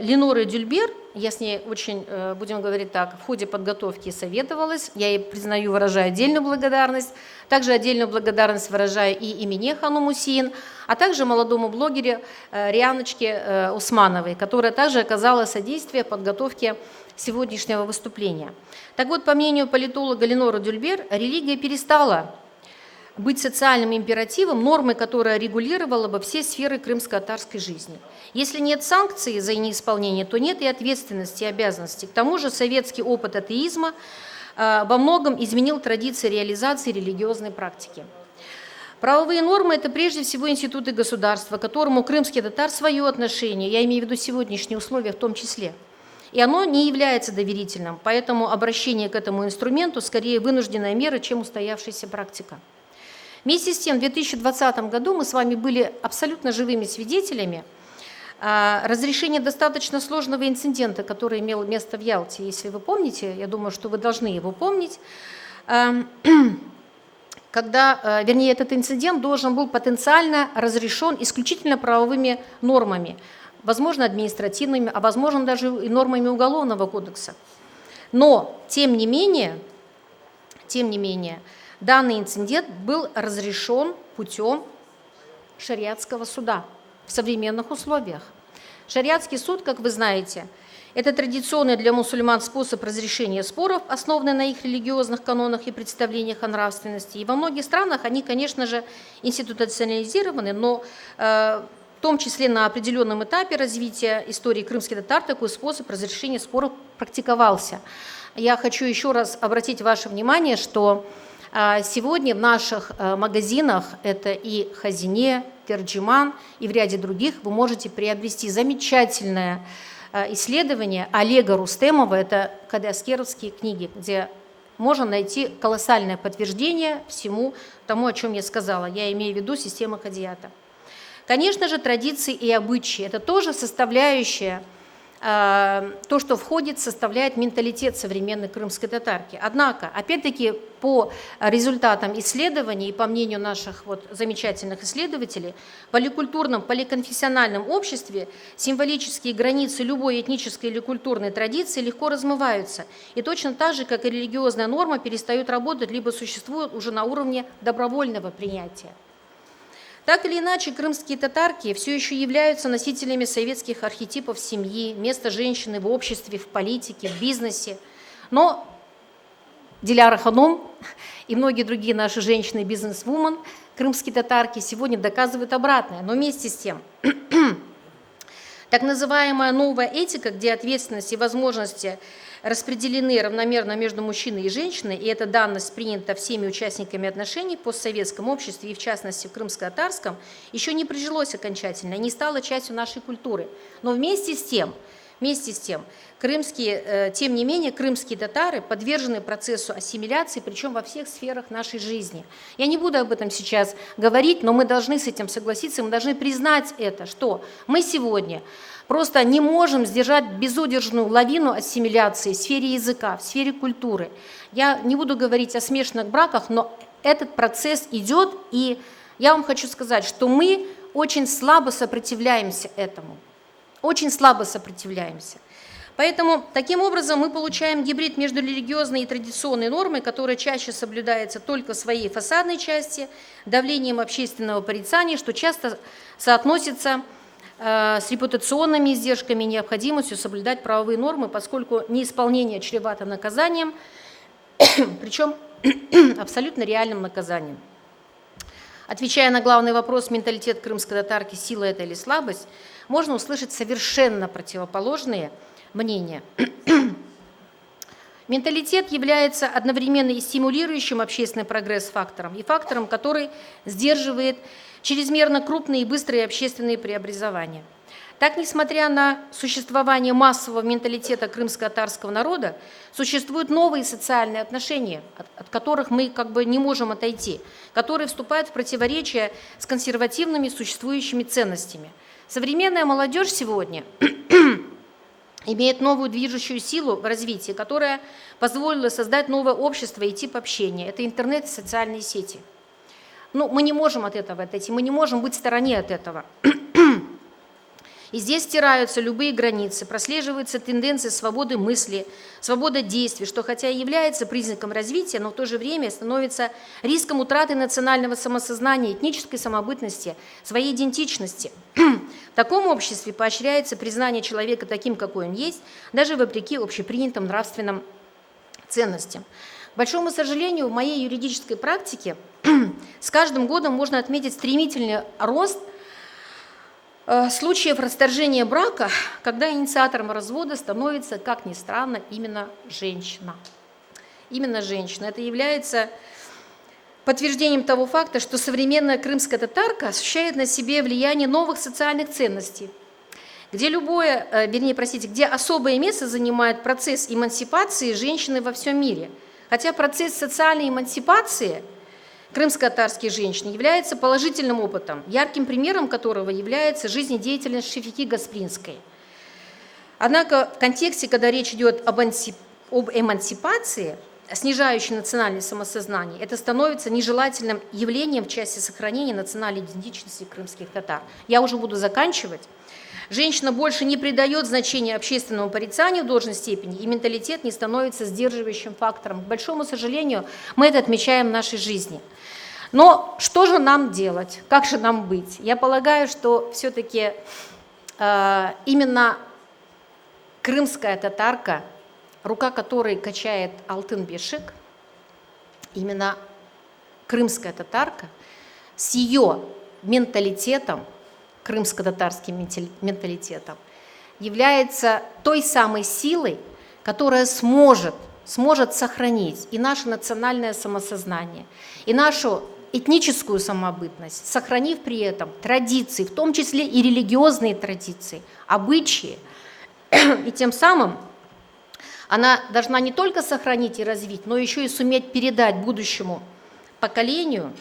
Леноры Дюльбер, я с ней очень, будем говорить так, в ходе подготовки советовалась, я ей признаю, выражаю отдельную благодарность, также отдельную благодарность выражаю и Эмине Ханум Усеин, а также молодому блогере Рианочке Усмановой, которая также оказала содействие в подготовке сегодняшнего выступления. Так вот, по мнению политолога Леноры Дюльбер, религия перестала быть социальным императивом, нормой, которая регулировала бы все сферы крымско-татарской жизни. Если нет санкций за неисполнение, то нет и ответственности, и обязанностей. К тому же советский опыт атеизма во многом изменил традиции реализации религиозной практики. Правовые нормы – это прежде всего институты государства, к которому крымский татар свое отношение, я имею в виду сегодняшние условия в том числе. И оно не является доверительным, поэтому обращение к этому инструменту скорее вынужденная мера, чем устоявшаяся практика. Вместе с тем, в 2020 году мы с вами были абсолютно живыми свидетелями разрешения достаточно сложного инцидента, который имел место в Ялте. Если вы помните, я думаю, что вы должны его помнить, когда, вернее, этот инцидент должен был потенциально разрешен исключительно правовыми нормами, возможно, административными, а возможно, даже и нормами Уголовного кодекса. Но, тем не менее, тем не менее, данный инцидент был разрешен путем шариатского суда в современных условиях. Шариатский суд, как вы знаете, Это традиционный для мусульман способ разрешения споров, основанный на их религиозных канонах и представлениях о нравственности. И во многих странах они, конечно же, институционализированы, но э, в том числе на определенном этапе развития истории крымских татар такой способ разрешения споров практиковался. Я хочу еще раз обратить ваше внимание, что э, сегодня в наших э, магазинах, это и Хазине, Терджиман, и в ряде других, вы можете приобрести замечательное Э, исследование Олега Рустемова, это Кадыаскеровские книги, где можно найти колоссальное подтверждение всему тому, о чем я сказала. Я имею в виду систему Кадията. Конечно же, традиции и обычаи – это тоже составляющая Э, то, что входит, составляет менталитет современной крымской татарки. Однако, опять-таки, по результатам исследований и по мнению наших вот замечательных исследователей, в поликультурном, поликонфессиональном обществе символические границы любой этнической или культурной традиции легко размываются. И точно так же, как и религиозная норма, перестают работать, либо существуют уже на уровне добровольного принятия. Так или иначе, крымские татарки все еще являются носителями советских архетипов семьи, места женщины в обществе, в политике, в бизнесе. Но Диляра Ханум и многие другие наши женщины-бизнес-вумен, крымские татарки, сегодня доказывают обратное. Но вместе с тем, так называемая новая этика, где ответственность и возможности распределены равномерно между мужчиной и женщиной, и эта данность принята всеми участниками отношений в постсоветском обществе и в частности в крымско-татарском, еще не прижилось окончательно, не стало частью нашей культуры. Но вместе с тем, Вместе с тем, крымские, э, тем не менее, крымские татары подвержены процессу ассимиляции, причем во всех сферах нашей жизни. Я не буду об этом сейчас говорить, но мы должны с этим согласиться, мы должны признать это, что мы сегодня просто не можем сдержать безудержную лавину ассимиляции в сфере языка, в сфере культуры. Я не буду говорить о смешанных браках, но этот процесс идет, и я вам хочу сказать, что мы очень слабо сопротивляемся этому. Очень слабо сопротивляемся. Поэтому таким образом мы получаем гибрид между религиозной и традиционной нормой, которая чаще соблюдается только в своей фасадной части, давлением общественного порицания, что часто соотносится э, с репутационными издержками и необходимостью соблюдать правовые нормы, поскольку неисполнение чревато наказанием, причем абсолютно реальным наказанием. Отвечая на главный вопрос «менталитет крымской татарки – сила это или слабость?», можно услышать совершенно противоположные мнения. Менталитет является одновременно и стимулирующим общественный прогресс фактором, и фактором, который сдерживает чрезмерно крупные и быстрые общественные преобразования. Так, несмотря на существование массового менталитета крымско-татарского народа, существуют новые социальные отношения, от, от которых мы как бы не можем отойти, которые вступают в противоречие с консервативными существующими ценностями. Современная молодежь сегодня имеет новую движущую силу в развитии, которая позволила создать новое общество и тип общения. Это интернет и социальные сети. Ну, мы не можем от этого отойти, мы не можем быть в стороне от этого. И здесь стираются любые границы, прослеживаются тенденции свободы мысли, свобода действий, что хотя и является признаком развития, но в то же время становится риском утраты национального самосознания, этнической самобытности, своей идентичности. В таком обществе поощряется признание человека таким, какой он есть, даже вопреки общепринятым нравственным ценностям. К большому сожалению, в моей юридической практике с каждым годом можно отметить стремительный рост – Э, случаев расторжения брака, когда инициатором развода становится, как ни странно, именно женщина. Именно женщина. Это является подтверждением того факта, что современная крымская татарка ощущает на себе влияние новых социальных ценностей, где любое, э, вернее, простите, где особое место занимает процесс эмансипации женщины во всем мире. Хотя процесс социальной эмансипации – крымско-татарских женщин является положительным опытом, ярким примером которого является жизнедеятельность Шефики Гаспринской. Однако в контексте, когда речь идет об, об эмансипации, снижающей национальное самосознание, это становится нежелательным явлением в части сохранения национальной идентичности крымских татар. Я уже буду заканчивать. Женщина больше не придает значения общественному порицанию в должной степени, и менталитет не становится сдерживающим фактором. К большому сожалению, мы это отмечаем в нашей жизни. Но что же нам делать? Как же нам быть? Я полагаю, что все-таки э, именно Крымская татарка, рука которой качает алтын бешик, именно крымская татарка с ее менталитетом, крымско-татарским менталитетом, является той самой силой, которая сможет, сможет сохранить и наше национальное самосознание, и нашу этническую самобытность, сохранив при этом традиции, в том числе и религиозные традиции, обычаи, и тем самым она должна не только сохранить и развить, но еще и суметь передать будущему поколению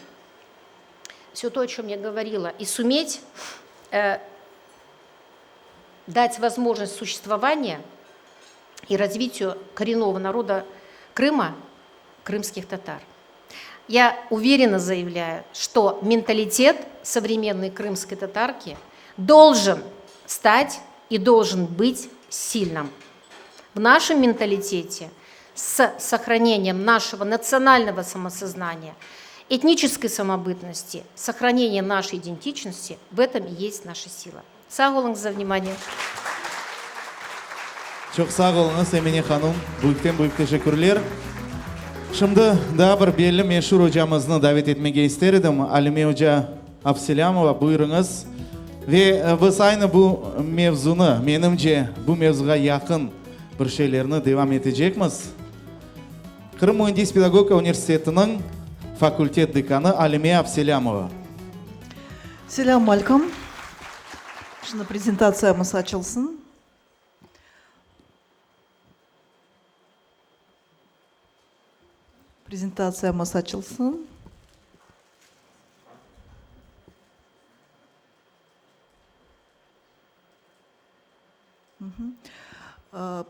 все то, о чем я говорила, и суметь э, дать возможность существования и развитию коренного народа Крыма, крымских татар. Я уверенно заявляю, что менталитет современной крымской татарки должен стать и должен быть сильным. В нашем менталитете с сохранением нашего национального самосознания, этнической самобытности, сохранением нашей идентичности, в этом и есть наша сила. Sağ oluñız за внимание. Çoq sağ oluñız, Emine hanum, büyükten büyük teşekkürler. Şimdi daa bir belli meşur ocamıznı davet etmege ister edim, Alime oca Abselâmova, buyurıñız. Ve biz aynı bu mevzunı, menimce, bu mevzuğa yaqın bir şeylerni devam etecekmiz. Qırım müendis-pedagogika universitetiniñ fakultet dekanı Alime Abselâmova. Selâm aleykum. Şimdi prezentatsiyamız açılsın. Prezentatsiyamız açılsın.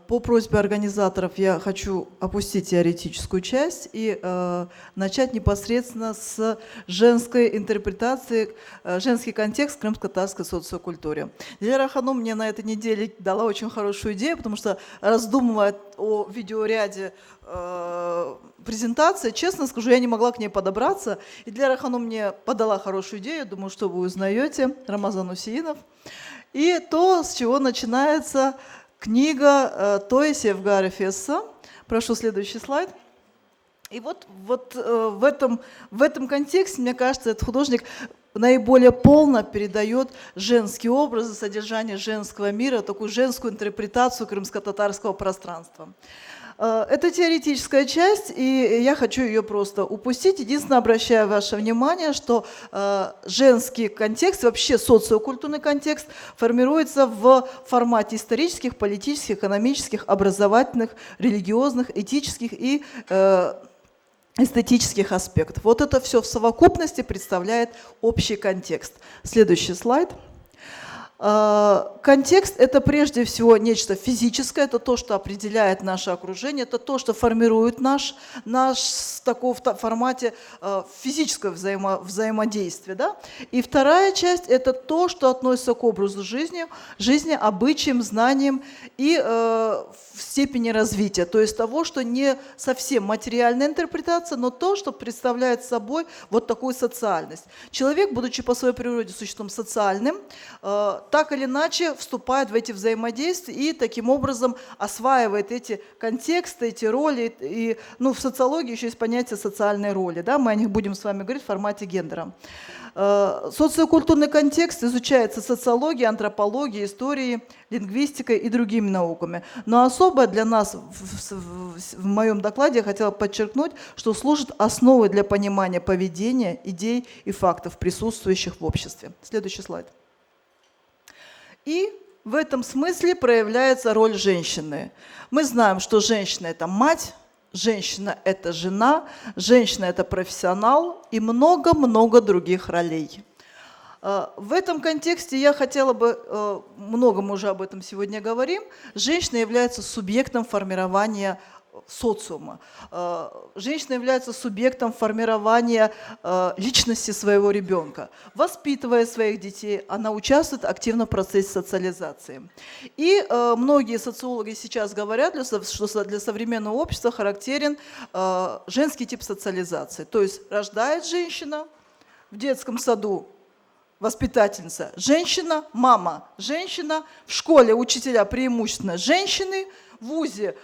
По просьбе организаторов я хочу опустить теоретическую часть и э, начать непосредственно с женской интерпретации, э, женский контекст крымско-татарской социокультуре. Диляра Ханум мне на этой неделе дала очень хорошую идею, потому что раздумывая о видеоряде э, презентации, честно скажу, я не могла к ней подобраться. И Диляра Ханум мне подала хорошую идею, думаю, что вы узнаете, Рамазан Усеинов. И то, с чего начинается книга э, Той Севгара Фесса. Прошу следующий слайд. И вот, вот э, в, этом, в этом контексте, мне кажется, этот художник наиболее полно передает женские образы, содержание женского мира, такую женскую интерпретацию крымско-татарского пространства. Э, это теоретическая часть, и я хочу ее просто упустить. Единственное, обращаю ваше внимание, что э, женский контекст, вообще социокультурный контекст формируется в формате исторических, политических, экономических, образовательных, религиозных, этических и э, эстетических аспектов. Вот это все в совокупности представляет общий контекст. Следующий слайд. Э, контекст – это прежде всего нечто физическое, это то, что определяет наше окружение, это то, что формирует наш, наш такого в формате э, физического взаимо, взаимодействия. Да? И вторая часть – это то, что относится к образу жизни, жизни обычаям, знаниям и э, в степени развития, то есть того, что не совсем материальная интерпретация, но то, что представляет собой вот такую социальность. Человек, будучи по своей природе существом социальным, э, так или иначе вступает в эти взаимодействия и таким образом осваивает эти контексты, эти роли. И, ну, в социологии еще есть понятие социальной роли, да, мы о них будем с вами говорить в формате гендера. Э, социокультурный контекст изучается социологией, антропологией, историей, лингвистикой и другими науками. Но особо для нас в, в, в моем докладе я хотела подчеркнуть, что служит основой для понимания поведения, идей и фактов, присутствующих в обществе. Следующий слайд. И в этом смысле проявляется роль женщины. Мы знаем, что женщина – это мать, женщина – это жена, женщина – это профессионал и много-много других ролей. Э, в этом контексте я хотела бы, э, много мы уже об этом сегодня говорим, женщина является субъектом формирования социума. Э, женщина является субъектом формирования э, личности своего ребенка. Воспитывая своих детей, она участвует активно в процессе социализации. И э, многие социологи сейчас говорят, что для современного общества характерен женский тип социализации. То есть рождает женщина в детском саду. воспитательница женщина, мама женщина, в школе учителя преимущественно женщины, в ВУЗе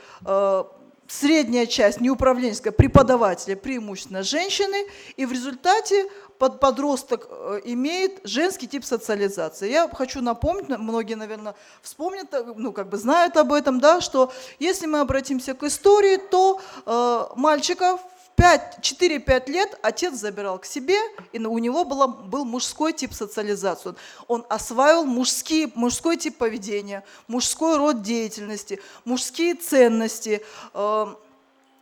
средняя часть неуправленческая, преподаватели преимущественно женщины, и в результате подросток имеет женский тип социализации. Я хочу напомнить, многие, наверное, вспомнят, ну, как бы знают об этом, да, что если мы обратимся к истории, то мальчиков в 4-5 лет отец забирал к себе, и у него была, был мужской тип социализации. Он осваивал мужской тип поведения, мужской род деятельности, мужские ценности.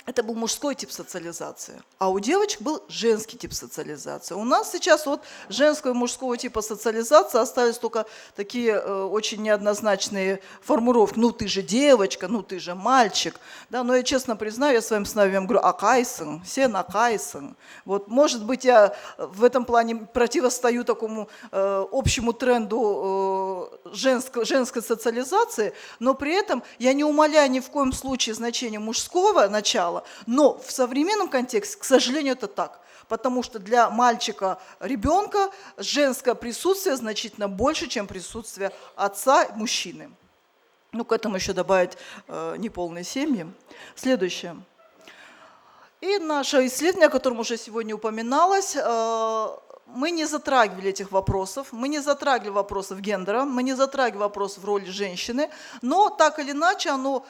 Это был мужской тип социализации, а у девочек был женский тип социализации. У нас сейчас от женского и мужского типа социализации остались только такие очень неоднозначные формулировки. Ну ты же девочка, ну ты же мальчик. Да, но я честно признаю, я своим сыновьям говорю, aqaysıñ, sen aqaysıñ. Вот, может быть, я в этом плане противостою такому общему тренду женской социализации, но при этом я не умаляю ни в коем случае значение мужского начала, но в современном контексте, к сожалению, это так. Потому что для мальчика, ребенка женское присутствие значительно больше, чем присутствие отца, мужчины. Ну, к этому еще добавить неполные семьи. Следующее. И наше исследование, о котором уже сегодня упоминалось, мы не затрагивали этих вопросов, мы не затрагивали вопросов гендера, мы не затрагивали вопросов роли женщины, но так или иначе оно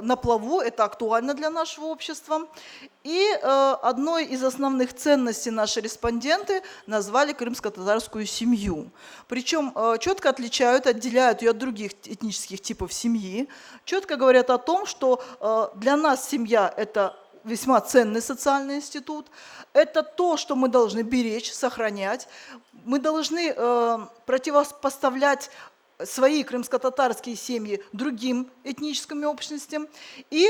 на плаву, это актуально для нашего общества. И одной из основных ценностей наши респонденты назвали крымско-татарскую семью. Причем четко отличают, отделяют ее от других этнических типов семьи, четко говорят о том, что для нас семья – это весьма ценный социальный институт. Это то, что мы должны беречь, сохранять. Мы должны противопоставлять свои крымско-татарские семьи другим этническим общностям. И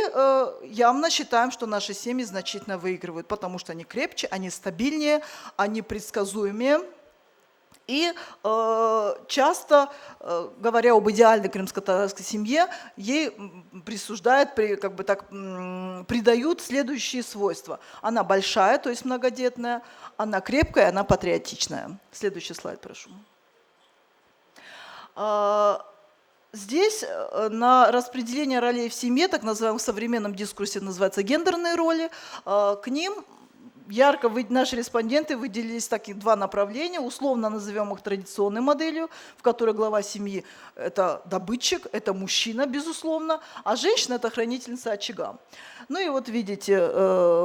явно считаем, что наши семьи значительно выигрывают, потому что они крепче, они стабильнее, они предсказуемее. И часто, говоря об идеальной крымско-татарской семье, ей присуждают, при, как бы так, придают следующие свойства. Она большая, то есть многодетная, она крепкая, она патриотичная. Следующий слайд, прошу. Здесь на распределение ролей в семье, так называемом в современном дискурсе называются гендерные роли, к ним ярко наши респонденты выделились такие два направления, условно назовем их традиционной моделью, в которой глава семьи – это добытчик, это мужчина, безусловно, а женщина – это хранительница очага. Ну и вот видите,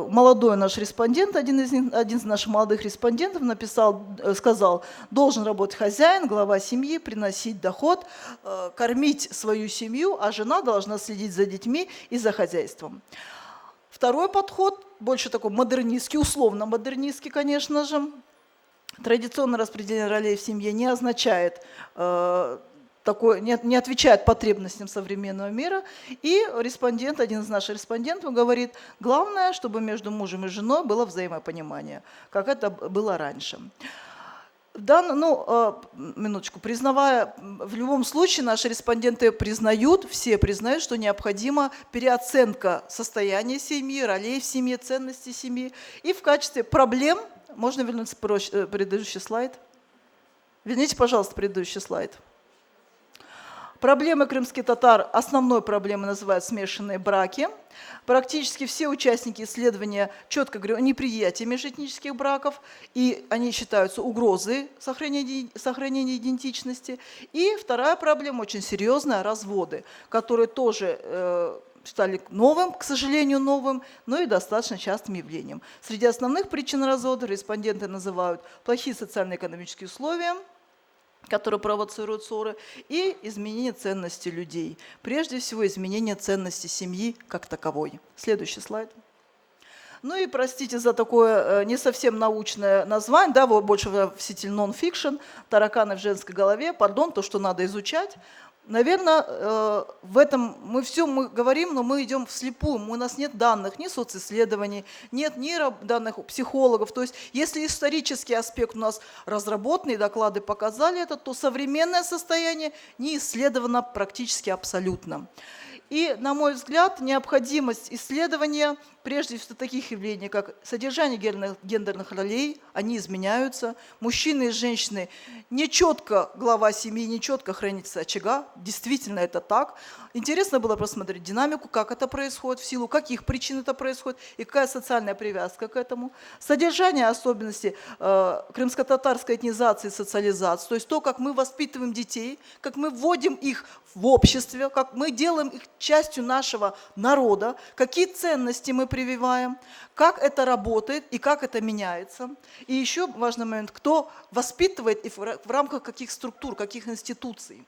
молодой наш респондент, один из них, один из наших молодых респондентов написал, сказал, должен работать хозяин, глава семьи, приносить доход, кормить свою семью, а жена должна следить за детьми и за хозяйством. Второй подход, больше такой модернистский, условно модернистский, конечно же. Традиционное распределение ролей в семье не означает, такое, не, не отвечает потребностям современного мира. И респондент, один из наших респондентов говорит, главное, чтобы между мужем и женой было взаимопонимание, как это было раньше. Да, ну, минуточку, признавая, в любом случае наши респонденты признают, все признают, что необходима переоценка состояния семьи, ролей в семье, ценностей семьи. И в качестве проблем, можно вернуться предыдущий слайд? Верните, пожалуйста, предыдущий слайд. Проблемы крымских татар, основной проблемой называют смешанные браки. Практически все участники исследования четко говорят о неприятии межэтнических браков, и они считаются угрозой сохранения идентичности. И вторая проблема, очень серьезная, разводы, которые тоже стали новым, к сожалению, новым, но и достаточно частым явлением. Среди основных причин развода респонденты называют плохие социально-экономические условия, которые провоцируют ссоры, и изменение ценности людей. Прежде всего, изменение ценности семьи как таковой. Следующий слайд. Ну и простите за такое не совсем научное название, да, больше в стиле нон-фикшн, тараканы в женской голове, пардон, то, что надо изучать. Наверное, в этом мы все мы говорим, но мы идем вслепую, у нас нет данных, ни социсследований, нет ни данных у психологов. То есть если исторический аспект у нас разработанный, доклады показали это, то современное состояние не исследовано практически абсолютно. И, на мой взгляд, необходимость исследования прежде всего таких явлений, как содержание гендерных ролей, они изменяются. Мужчины и женщины не четко глава семьи, не четко хранится очага. Действительно это так. Интересно было просмотреть динамику, как это происходит, в силу каких причин это происходит и какая социальная привязка к этому. Содержание особенностей э, крымско-татарской этнизации и социализации, то есть то, как мы воспитываем детей, как мы вводим их в обществе, как мы делаем их частью нашего народа, какие ценности мы прививаем, как это работает и как это меняется. И еще важный момент, кто воспитывает и в рамках каких структур, каких институций.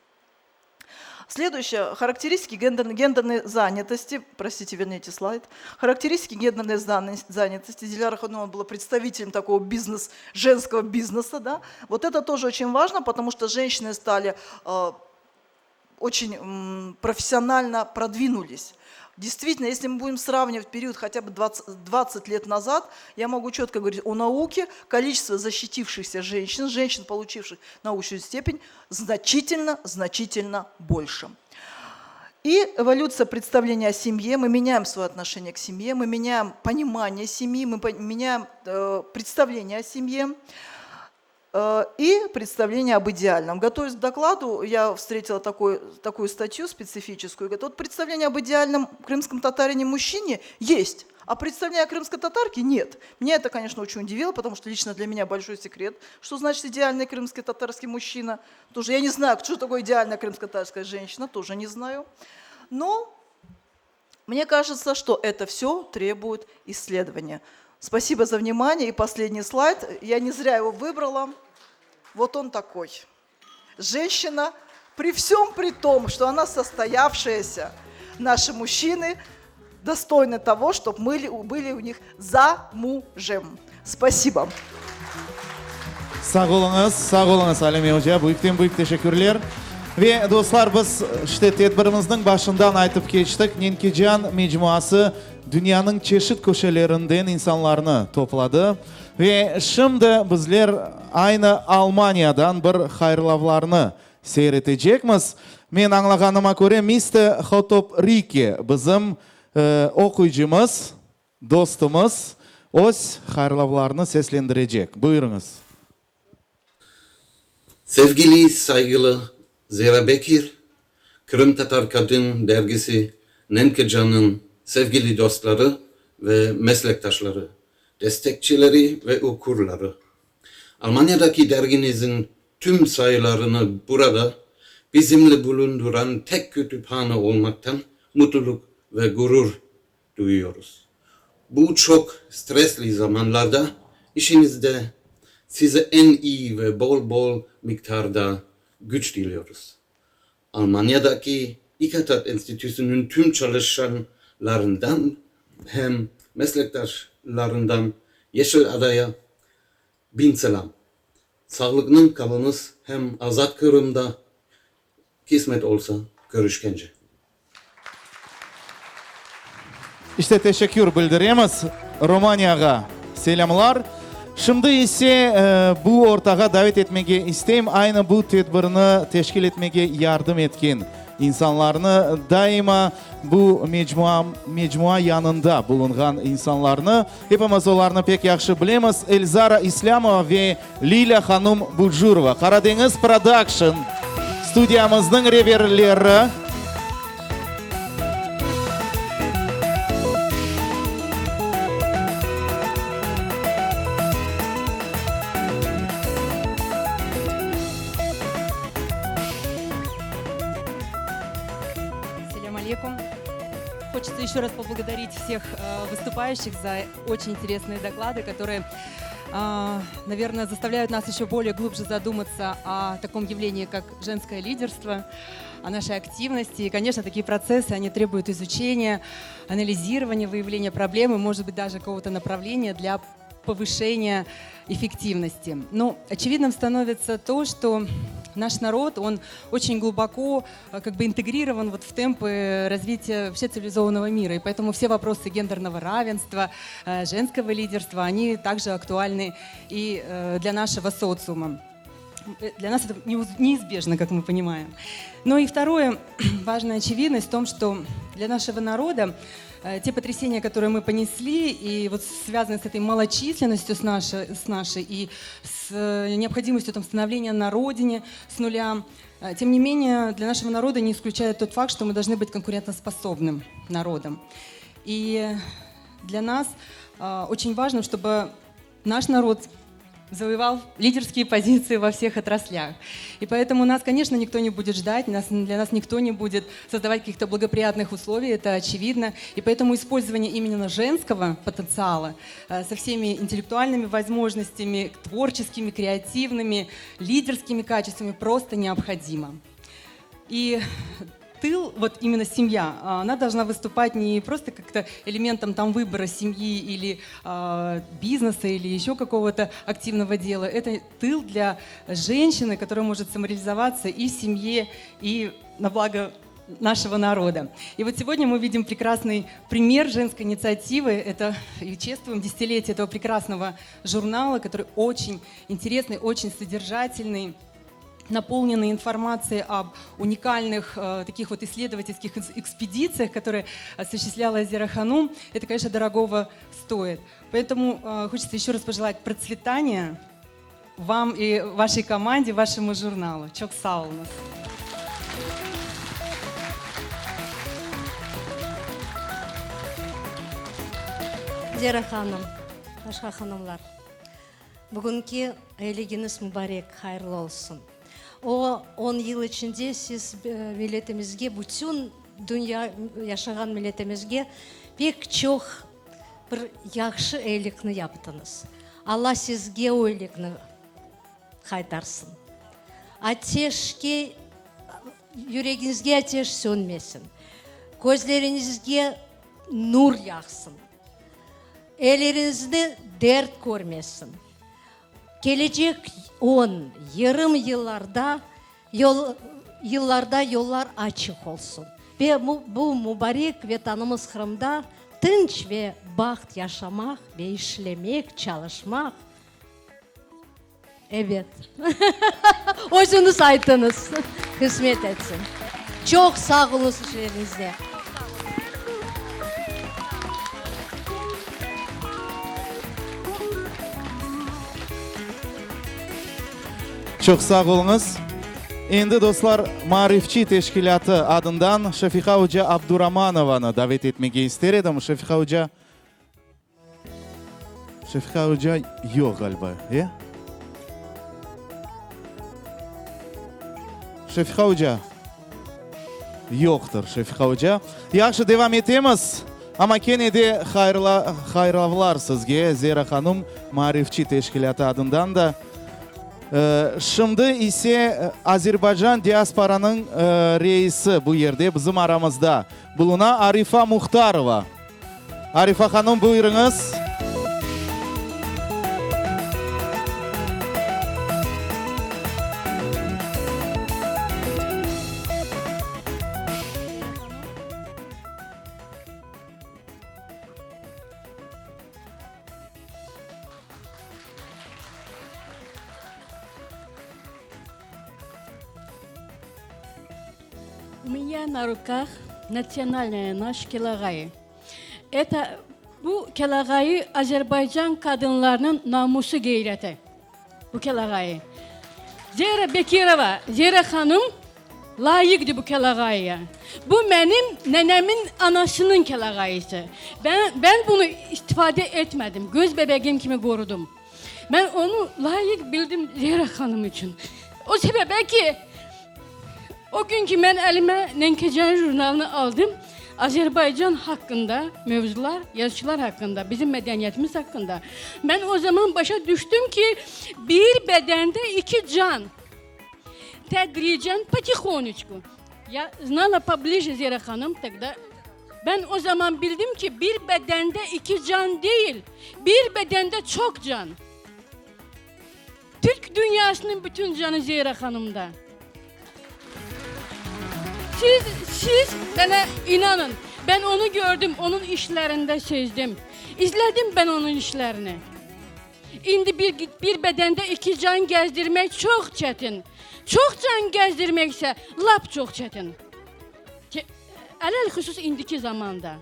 Следующее. Характеристики гендерной, гендерной занятости. Простите, верните слайд. Характеристики гендерной занятости. Диляра Ханумова была представителем такого бизнес, женского бизнеса. Да? Вот это тоже очень важно, потому что женщины стали э, очень профессионально продвинулись. Действительно, если мы будем сравнивать период хотя бы 20, 20 лет назад, я могу четко говорить о науке, количество защитившихся женщин, женщин, получивших научную степень, значительно, значительно больше. И эволюция представления о семье, мы меняем свое отношение к семье, мы меняем понимание семьи, мы меняем э, представление о семье. Э, и представление об идеальном. Готовясь к докладу, я встретила такой, такую статью специфическую. Говорит, вот представление об идеальном крымском татарине мужчине есть, а представление о крымской татарке нет. Меня это, конечно, очень удивило, потому что лично для меня большой секрет, что значит идеальный крымский татарский мужчина. Тоже я не знаю, что такое идеальная крымско-татарская женщина, тоже не знаю. Но мне кажется, что это все требует исследования. Спасибо за внимание. И последний слайд. Я не зря его выбрала. Вот он такой. Женщина, при всем при том, что она состоявшаяся, наши мужчины достойны того, чтобы мы были у них замужем. Спасибо. Sağ oluñız, sağ oluñız, Alime oca, büyükten büyük teşekkürler. Ve, dostlar, biz, işte, tedbirimizniñ başından aytıp keçtik, Nenkecan mecmuası dünyanıñ çeşit köşelerinden insanlarnı topladı. Ve şimdi bizler aynı Almaniyadan bir hayırlavlarnı seyir etecekmiz. Men añlağanıma köre, Mister Hotop Rike bizim oquyıcımız, dostumız, öz hayırlavlarını seslendirecek. Buyurıñız. Sevgili, saygılı Zera Bekir, Qırımtatar qadın dergisi Nenkecanıñ sevgili dostları ve meslektaşları, destekçileri ve oqurları. Almaniyadaki derginizin tüm sayılarını burada bizimle bulunduran tek kütüphane olmaktan mutluluk ve gurur duyuyoruz. Bu çoq stresli zamanlarda işinizde size eñ iyi ve bol-bol miqdarda güç diliyoruz. Almaniyadaki İKATAT Enstitüsiniñ tüm çalışanlarından hem meslektaşlarından Yeşil Adaya biñ selam. Sağlıqnen qalıñız hem Azat Qırımda kismet olsa körüşkence. İşte teşekkür bildiremiz Romaniyağa selâmlar. Şimdi ise bu ortağa davet etmege isteyim aynı bu tedbirni teşkil etmege yardım etken insanlarnı, daima bu mecmua mecmua yanında bulunğan insanlarnı. Epimiz olarnı pek yahşı bilemiz, Elzara İslâmova ve Lilâ hanum Bucurova, Qaradeñiz Production studiyamıznıñ reberleri. Selâm aleyküm. Хочется еще раз поблагодарить всех выступающих за очень интересные доклады, которые, наверное, заставляют нас еще более глубже задуматься о таком явлении, как женское лидерство, о нашей активности. И, конечно, такие процессы, они требуют изучения, анализирования, выявления проблемы, может быть, даже какого-то направления для повышения эффективности. Но очевидным становится то, что наш народ, он очень глубоко э, как бы интегрирован вот в темпы развития вообще цивилизованного мира. И поэтому все вопросы гендерного равенства, э, женского лидерства, они также актуальны и э, для нашего социума. Для нас это неизбежно, как мы понимаем. Ну и второе, важная очевидность в том, что для нашего народа. Те потрясения, которые мы понесли, и вот связанные с этой малочисленностью с нашей, с нашей и с необходимостью там, становления на родине с нуля, тем не менее, для нашего народа не исключает тот факт, что мы должны быть конкурентоспособным народом. И для нас очень важно, чтобы наш народ завоевал лидерские позиции во всех отраслях. И поэтому нас, конечно, никто не будет ждать, нас, для нас никто не будет создавать каких-то благоприятных условий, это очевидно. И поэтому использование именно женского потенциала э, со всеми интеллектуальными возможностями, творческими, креативными, лидерскими качествами просто необходимо. И тыл, вот именно семья, она должна выступать не просто как-то элементом там выбора семьи или э, бизнеса или еще какого-то активного дела. Это тыл для женщины, которая может самореализоваться и в семье, и на благо нашего народа. И вот сегодня мы видим прекрасный пример женской инициативы. Это и чествуем десятилетие этого прекрасного журнала, который очень интересный, очень содержательный наполненный информацией об уникальных э, таких вот исследовательских экспедициях, которые осуществляла Зера Ханум, это, конечно, дорогого стоит. Поэтому э, хочется еще раз пожелать процветания вам и вашей команде, вашему журналу. Çoq sağ oluñız. Zera hanım, başqa hanımlar. Bugünki eyligiñiz mubarek, hayırlı olsun. O on yıl içinde siz milletimizge, bütün dünya yaşağan milletimizge pek çoq bir yahşı eylikni yaptıñız. Alla sizge o eylikni qaytarsın. Ateşke, yüregiñizge ateş sönmesin, közleriñizge nur yağsın. Elleriñizde dert körmesin. Kelecek on, yirmi yıllarda yol, yıllarda yollar açıq olsun ve bu mubarek Vetanımız Qırımda tınç ve baht yaşamaq ve işlemek, çalışmaq. Ebet. Özüñiz aytıñız. Qısmet etsin. Çoq sağ oluñız işleriñizde. Çoq sağ oluñız. Endi, dostlar, Maarifçi teşkilâtı adından Şefiqa oca Abduramanovanı davet etmege ister edim. Şefiqa oca. Şefiqa oca yoq ğaliba, e? Şefiqa oca yoqtır, Şefiqa oca. Yahşı, devam etemiz. Amma kene de hayırla, hayırlavlar sizge, Zera hanım, Maarifçi teşkilâtı adından da. Şimdi ise Azerbaycan diasporanıñ reisi bu yerde bizim aramızda buluna, Arifa Muhtarova. Arifa hanım, buyurıñız. У меня на руках национальная наш kelağayı. Это bu kelağayı Azerbaycan qadınlarınıñ namusı ğeyreti. Bu kelağayı. Zera Bekirova, Zera hanım layıqdı bu kelağayıya. Bu menim nenemin anasınıñ kelağayısı. Ben, ben bunı istifade etmedim, göz bebegim kimi qorudım. Ben onı layıq bildim Zera hanım içün. O sebebe ki, o kün ki men elime Nenkecan jurnalını aldım, Azerbaycan haqqında mevzular, yazıcılar haqqında, bizim medeniyetimiz haqqında. Men o zaman başa düştüm ki, bir bedende iki can. Tedricen, potihonечку. Ya znala poblije Zera hanım togda. Ben o zaman bildim ki, bir bedende iki can değil, bir bedende çoq can. Türk dünyasınıñ bütün canı Zera hanımda. Siz, siz bana inanın, ben onı gördüm, onıñ işlerinde sezdim. İzledim ben onıñ işlerini. Şimdi bir, bir bedende iki can gezdirmek çoq çetin. Çoq can gezdirmek ise lap çoq çetin. Alelhusus indiki zamanda.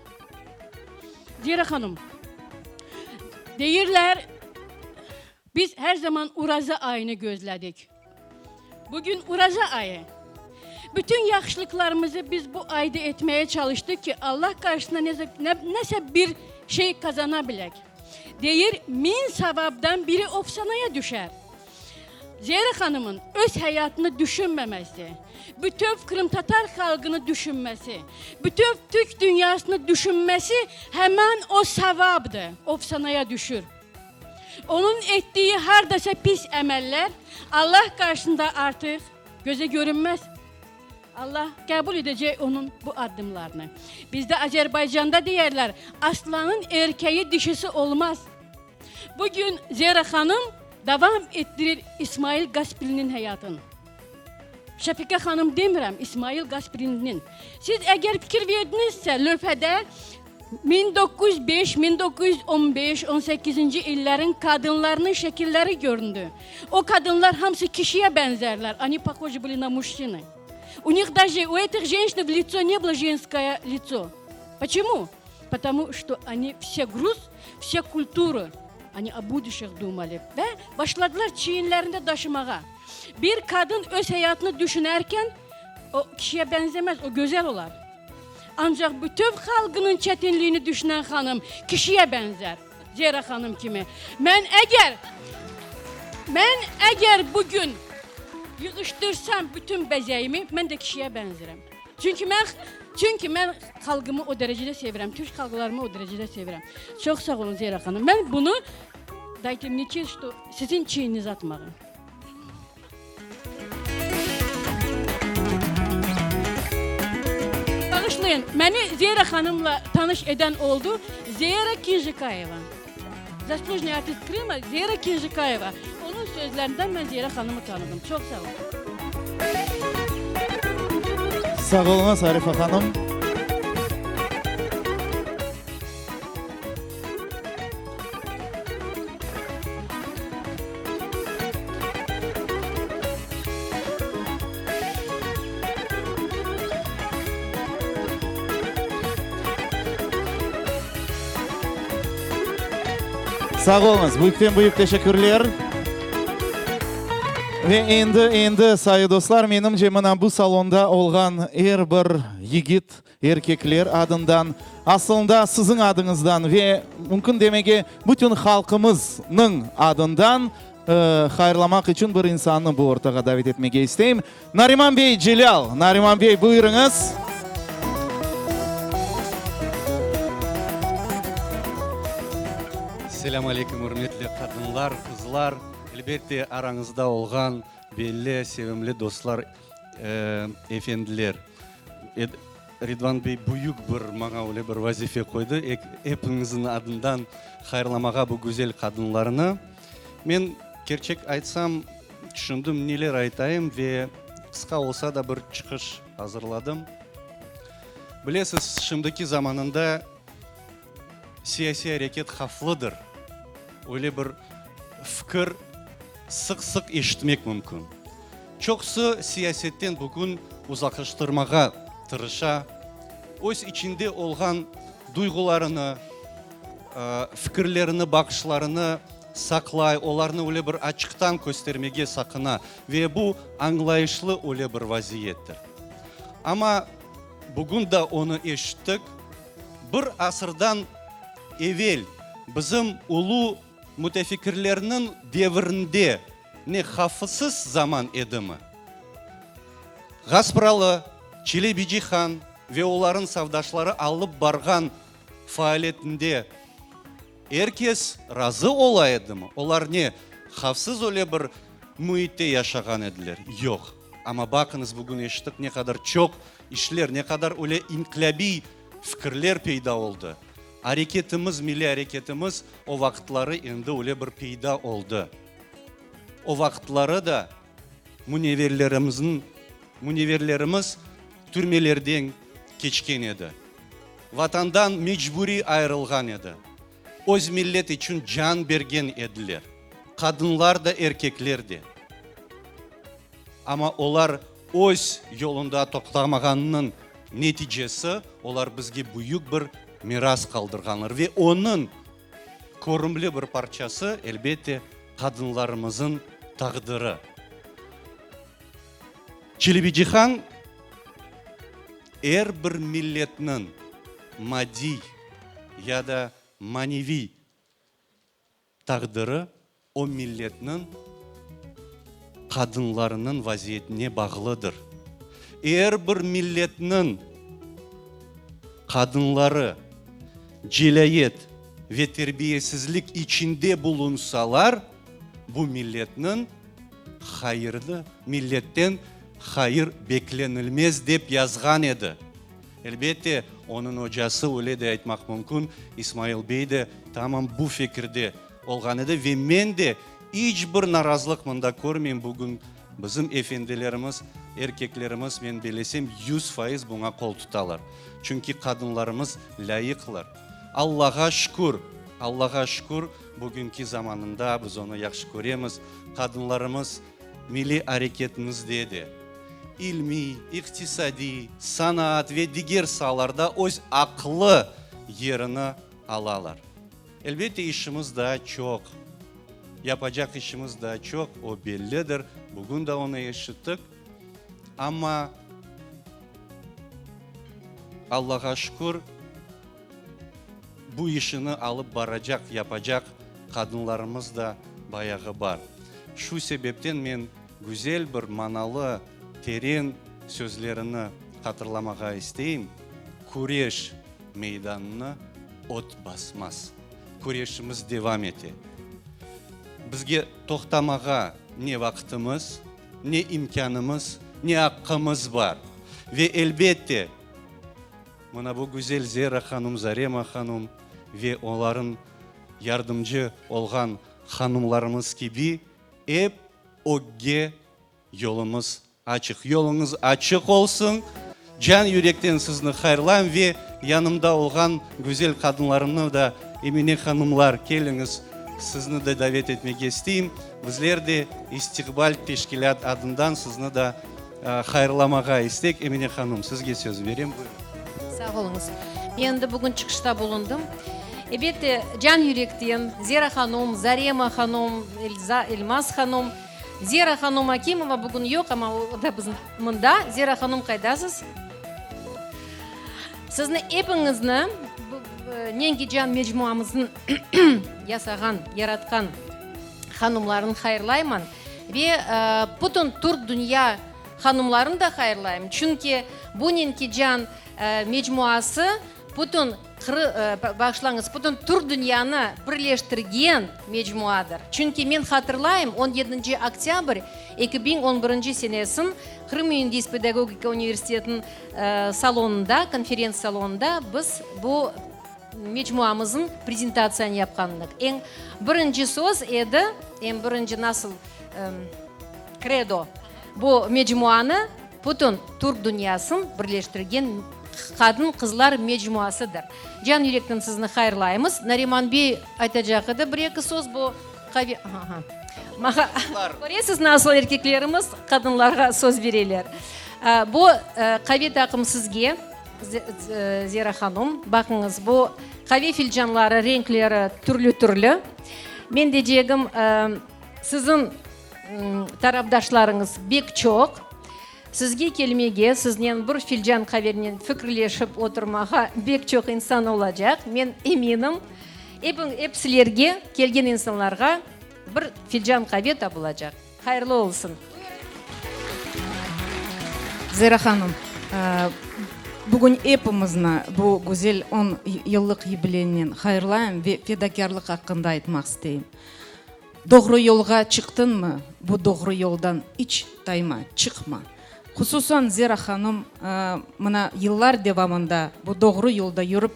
Zera hanım, deyirler, biz her zaman Uraza ayını gözledik. Bugün Uraza ayı. Bütün yahşılıqlarımızı biz bu ayda etmeye çalıştıq ki, Allah qarşısında nese bir şey qazana bilek. Deyir, miñ savapdan biri ofsanaya düşer. Zera hanımın öz hayatını düşünmemesi, bütöv qırımtatar halqını düşünmesi, bütöv türk dünyasını düşünmesi hemen o savapdır, ofsanaya düşür. Onıñ ettiği hardasa pis emeller Allah qarşısında artıq göze görünmez. Allah qəbul edecek onıñ bu addımlarını. Bizde Azerbaycanda deyerler, aslanıñ erkeği dişisi olmaz. Bugün Zera hanım devam ettirir İsmail Gasprinniñ hayatın. Şefika hanım demirem, İsmail Gasprinniñ. Siz eger fikir verdiñizse, lövhede 1905, 1915, on sekizinci illerniñ qadınlarınıñ şekilleri göründi. O qadınlar hamsı kişiye benzerler, oni pohojи были на mujçinı. U них даже, u etih jenşçin v litso ne bylo jenskoye litso. Počemu? Potomu çto oni vse gruz, vse kulturu, oni o buduşih dumali. Ve başladılar çiyinlerinde taşımağa. Bir qadın öz hayatını düşünerken, o kişiye benzemez, o güzel olar. Ancaq bütöv halqınıñ çetinliğini düşünen hanım kişiye benzer, Zera hanım kimi. Men eger, men eger bugün yığıştırsam bütün bezeyimi, men de kişiye benzirem. Çünki men, çünki men halqımı o derecede sevirem, türk halqlarımı o derecede sevirem. Çoq sağ olun, Zera hanım. Men bunı, dayte mne çest, çto siziñ çiğniñize atmağa. Bağışlayın, meni Zera hanımla tanış eden oldu Zera Kenjikayeva. Zaslujennıy artist Krıma Zera Kenjikayeva. Onıñ sözlerinden men Zera hanımı tanıdım. Çoq sağ olun. Sağ oluñız, Arifa hanım. Sağ oluñız, büyükten büyük teşekkürler. Ve endi, endi, sayı dostlar, menimce, mına bu salonda olğan er bir yigit, Erkekler adından, asılında siziñ adıñızdan ve mümkün demege bütün halqımıznıñ adından hayırlamaq içün bir insannı bu ortağa davet etmege isteyim. Nariman bey Celâl. Nariman bey, buyurıñız. Selâm aleyküm, ürmetli qadınlar, qızlar, elbette, arañızda olğan belli, sevimli dostlar, efendiler. Ridvan bey büyük bir maña öyle bir vazife qoydı, epiñizniñ adından hayırlamağa bu güzel qadınlarnı. Men, kerçek aytsam, tüşündim, neler aytayım ve qısqa olsa da bir çıqış azırladım. Bilesiz, şimdiki zamanında siyasiy areket havflıdır, öyle bir fikir sıq-sıq eşitmek mümkün. Çoqusı siyasetten bugün uzaqlaştırmağa tırışa, öz içinde olğan duyğularını, fikirlerini, baqışlarını saqlay, olarnı öyle bir açıqtan köstermege saqına ve bu añlayışlı öyle bir vaziyettir. Amma bugün da onı eşittik, bir asırdan evel bizim ulu mütefikirlerniñ devirinde ne havfsız zaman edimi? Gaspralı, Çelebici han ve olarıñ safdaşları alıp barğan faaliyetinde er kes razı ola edimi? Olar ne, havfsız öyle bir müitte yaşağan ediler? Yoq. Amma baqıñız, bugün eşittik, ne qadar çoq işler, ne qadar öyle inqilâbiy fikirler peyda oldı. Areketimiz, milliy areketimiz o vaqıtları endi öyle bir peyda oldı. O vaqıtları da müneverlerimizniñ, müneverlerimiz türmelerden keçken edi. Vatandan mecburiy ayırılğan edi. Öz millet içün can bergen ediler. Qadınlar da, erkekler de. Amma olar öz yolunda toqtamağanınıñ neticesi, olar bizge büyük bir. miras qaldırğanlar ve onıñ körümli bir parçası, elbette, qadınlarımızın taqdiri. Çelebicihan er bir milletniñ maddiy ya da maneviy taqdiri o milletniñ qadınlarınıñ vaziyetine bağlıdır. Er bir milletniñ qadınları celâyet ve terbiyesizlik içinde bulunsalar, bu milletniñ hayırlı milletten hayır beklenilmez dep yazğan edi. Elbette, onıñ ocası, öyle de aytmaq mümkün, İsmail bey de tamam bu fikirde olğan edi ve men de iç bir narazılıq mında körmeyim, bugün bizim efendilerimiz, erkeklerimiz, men belesem, 100% buña qol tutalar. Çünki qadınlarımız lâyıqlar. Allağa şükür, Allağa şükür, bugünki zamanında biz onı yahşı köremiz, qadınlarımız milliy areketimizde de, ilmiy, iqtisadiy, sanaat ve diger saalarda öz aqlı yerini alalar. Elbette, işimiz daa çoq, yapacaq işimiz daa çoq, o bellidir, bugün de onı eşittik, amma, Allağa şükür, bu işini alıp baracaq, yapacaq qadınlarımız da bayağı bar. Şu sebepten men güzel bir manalı, teren sözlerini hatırlamağa isteyim, Küreş meydanını ot basmaz. Küreşimiz devam ete. Bizge toqtamağa ne vaqtımız, ne imkânımız, ne aqqımız bar. Ve elbette, mına bu güzel Zera hanum, Zarema hanum ve olarıñ yardımcı olğan hanumlarımız kibi ep ögge yolumız açıq. Yoluñız açıq olsun! Can yürekten sizni hayırlayım ve yanımda olğan güzel qadınlarımnı da, Emine hanımlar, keliñiz, sizni de davet etmege isteyim. Bizler de İstiqbal teşkilât adından sizni da hayırlamağa istek. Emine hanım, sizge söz berem, buyurıñ. Sağ oluñız. Men endi bugün çıqışta bulundım. Elbette, can yürekten Zera hanım, Zarema hanım, Elza, Elmaz hanım, Zera hanım Akimova bugün yoq, amma o da bizim mında. Zera hanım, qaydasız? Sizni epiñizni bu Nengican mecmuamıznıñ yasağan, yaratqan hanımlarını hayırlayman ve bütün türk dünya hanımlarını da hayırlayım. Çünki bu Nenkican mecmuası bütün Bağışlañız, bütün türk dünyanı birleştirgen mecmuadır. Çünki men hatırlayım, on yedinci oktâbr 2011 senesin Qırım müendis pedagogika universitetiniñ salonında, konferents salonında biz bu mecmuamıznıñ prezentatsiyanı yapqandık. Eñ birinci söz edi, eñ birinci nasıl kredo, bu mecmuanı Bütün türk dünyasın birleştirgen qadın-qızlar mecmuasıdır. Can yürekten sizni hayırlaymız. Nariman bey aytacaq edi bir-eki söz bu qave. Aha. Mağa köresiz nasıl erkeklerimiz qadınlarğa söz bereler. Bu qave taqım sizge, Zera hanum. Baqıñız, bu qave filcanları renkleri türlü-türlü. Men deycegim, siziñ Tarafdaşlarıñız bek çoq. Sizge kelmege, siznen bir filcan qavenen fikirleşip oturmağa bek çoq insan olacaq, men eminim. Episilerge, kelgen insanlarğa bir filcan qave tapılacaq. Hayırlı olsun! Zera hanım, bugün epimizni bu güzel on yıllıq yubileynen hayırlayım ve fedakârlıq aqqında aytmaq isteyim. Doğru yolğa çıqtıñmı, bu doğru yoldan iç tayma, çıqma. Hususan Zera hanım mına yıllar devamında bu doğru yolda yürip,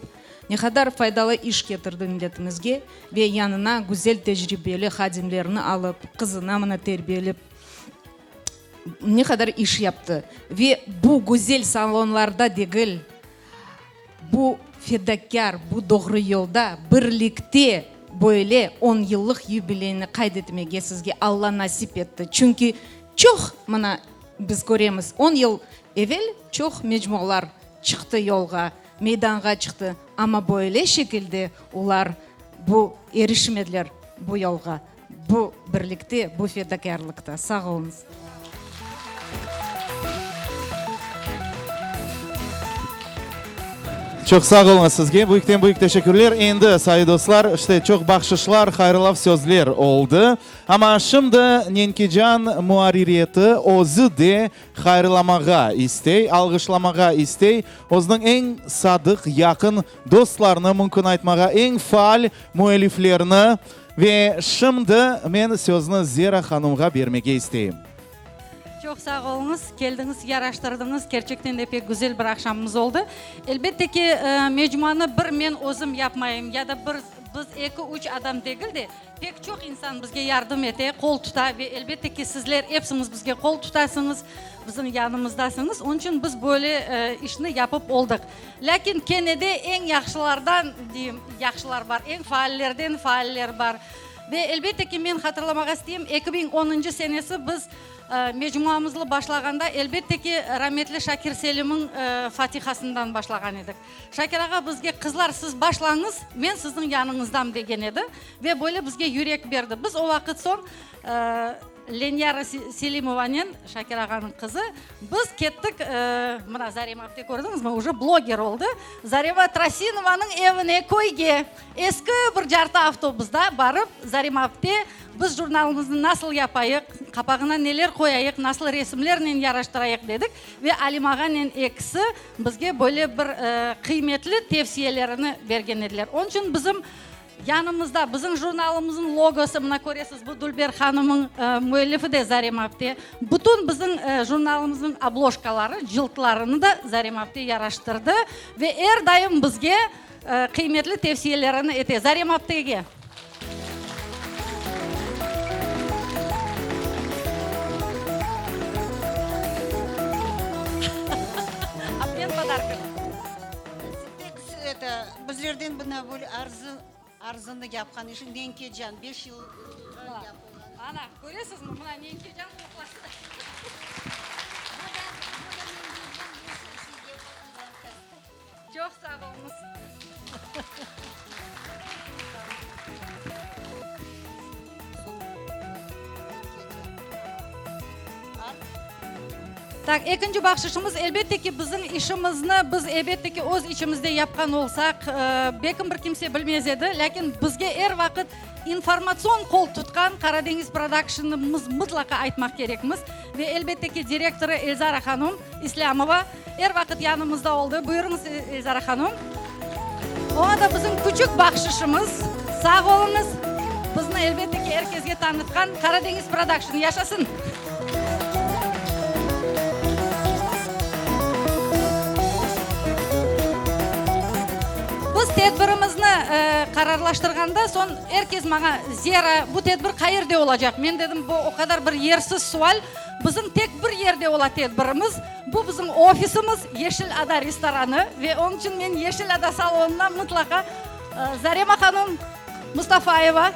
ne qadar faydalı iş ketirdi milletimizge ve yanına güzel tecribeli hadimlerini alıp, qızına mına terbiyelep, ne qadar iş yaptı. Ve bu güzel salonlarda degil, Bu fedakâr, bu doğru yolda birlikte böyle on yıllıq yubileyni qayd etmege sizge Alla nasip etti. Çünki çoq, mına, biz köremiz, on yıl evel çoq mecmualar çıqtı yolğa. meydanğa çıqtı, amma böyle şekilde olar bu erişmediler bu yolğa, bu birlikte, bu fedakârlıqta. Sağ oluñız. Çoq sağ oluñız sizge, büyükten büyük teşekkürler. Endi, sayı dostlar, işte çoq bahşışlar, hayırlav sözler oldı. Amma şimdi Nenkecan muarririyeti özü de hayırlamağa istey, alğışlamağa istey. Özüniñ eñ sadıq, yaqın dostlarını, mümkün aytmağa, eñ faal müelliflerini. Ve şimdi men sözni Zera hanımğa bermege isteyim. Çoq sağ oluñız, keldiñiz, yaraştırdıñız, kerçekten de pek güzel bir aqşamımız oldı. Elbette ki, mecmuanı bir men özüm yapmayım ya da bir biz eki, üç adam degil de, pek çoq insan bizge yardım ete, qol tuta ve elbette ki, sizler epsiñiz bizge qol tutasıñız, bizim yanımızdasıñız, onıñ içün biz böyle işni yapıp oldıq. Lâkin kene de eñ yahşılardan, deyim, yahşılar bar, eñ faallerden faaller bar. Ve elbette ki, men hatırlamağa isteyim, 2010-ncı senesi biz mecmuamızlı başlağanda, elbette ki, rametli Şakir Selimniñ fatihasından başlağan edik. Şakir ağa bizge, Qızlar, siz başlañız, men sizniñ yanıñızdam, degen edi ve böyle bizge yürek berdi. Biz o vaqıt soñ Lenyara Selimovanen, Şakir ağanıñ qızı, biz kettik, mına Zarema apte kördiñizmi, uje bloger oldı, Zarema Trasinovanıñ evine, köyge, eski bir cartı avtobusda barıp, Zarema apte, biz jurnalımıznı nasıl yapayıq, qapağına neler qoyayıq, nasıl resimlernen yaraştırayıq dedik ve Alim ağanen ekisi bizge böyle bir qıymetli tevsiyelerini bergen ediler. Onıñ içün bizim Yanımızda bizim jurnalımıznıñ logosı, mına köresiz, bu Dülber hanımıñ müellifi de Zarema apte. Bütün bizim jurnalımıznıñ obloşkaları, cıltlarını da Zarema apte yaraştırdı ve er daim bizge qıymetli tevsiyelerini ete. Zarema aptege. Obmen podarkami. Bizlerden buna böyle arzı, arzını yapqan işin Nenkecan, beş yıl yapılğan. Ana, köresizmi, mına Nenkecan qoqlası. Çoq sağ oluñız. Tak, ekinci bahşışımız, elbette ki, bizim işimizni biz, elbette ki, öz içimizde yapqan olsaq, belkim bir kimse bilmez edi, lâkin bizge er vaqıt informatsion qol tutqan Qaradeñiz prodakşnımız mıtlaqa aytmaq kerekmiz. Ve, elbette ki, direktorı Elzara hanum İslâmova er vaqıt yanımızda oldı. Buyurıñız, Elzara hanum. Oña da bizim küçük bahşışımız. Sağ oluñız. Bizni, elbette ki, er kesge tanıtqan Qaradeñiz prodakşn yaşasın! Biz tedbirimizni qararlaştırğanda soñ er kes maña, Zera, bu tedbir qayerde olacaq? Men dedim, bu o qadar bir yersiz sual. Bizim tek bir yerde ola tedbirimiz. Bu bizim ofisimiz, Yeşil ada restoranı ve onıñ içün men Yeşil ada salonına mıtlaqa Zarema hanım Mustafayeva,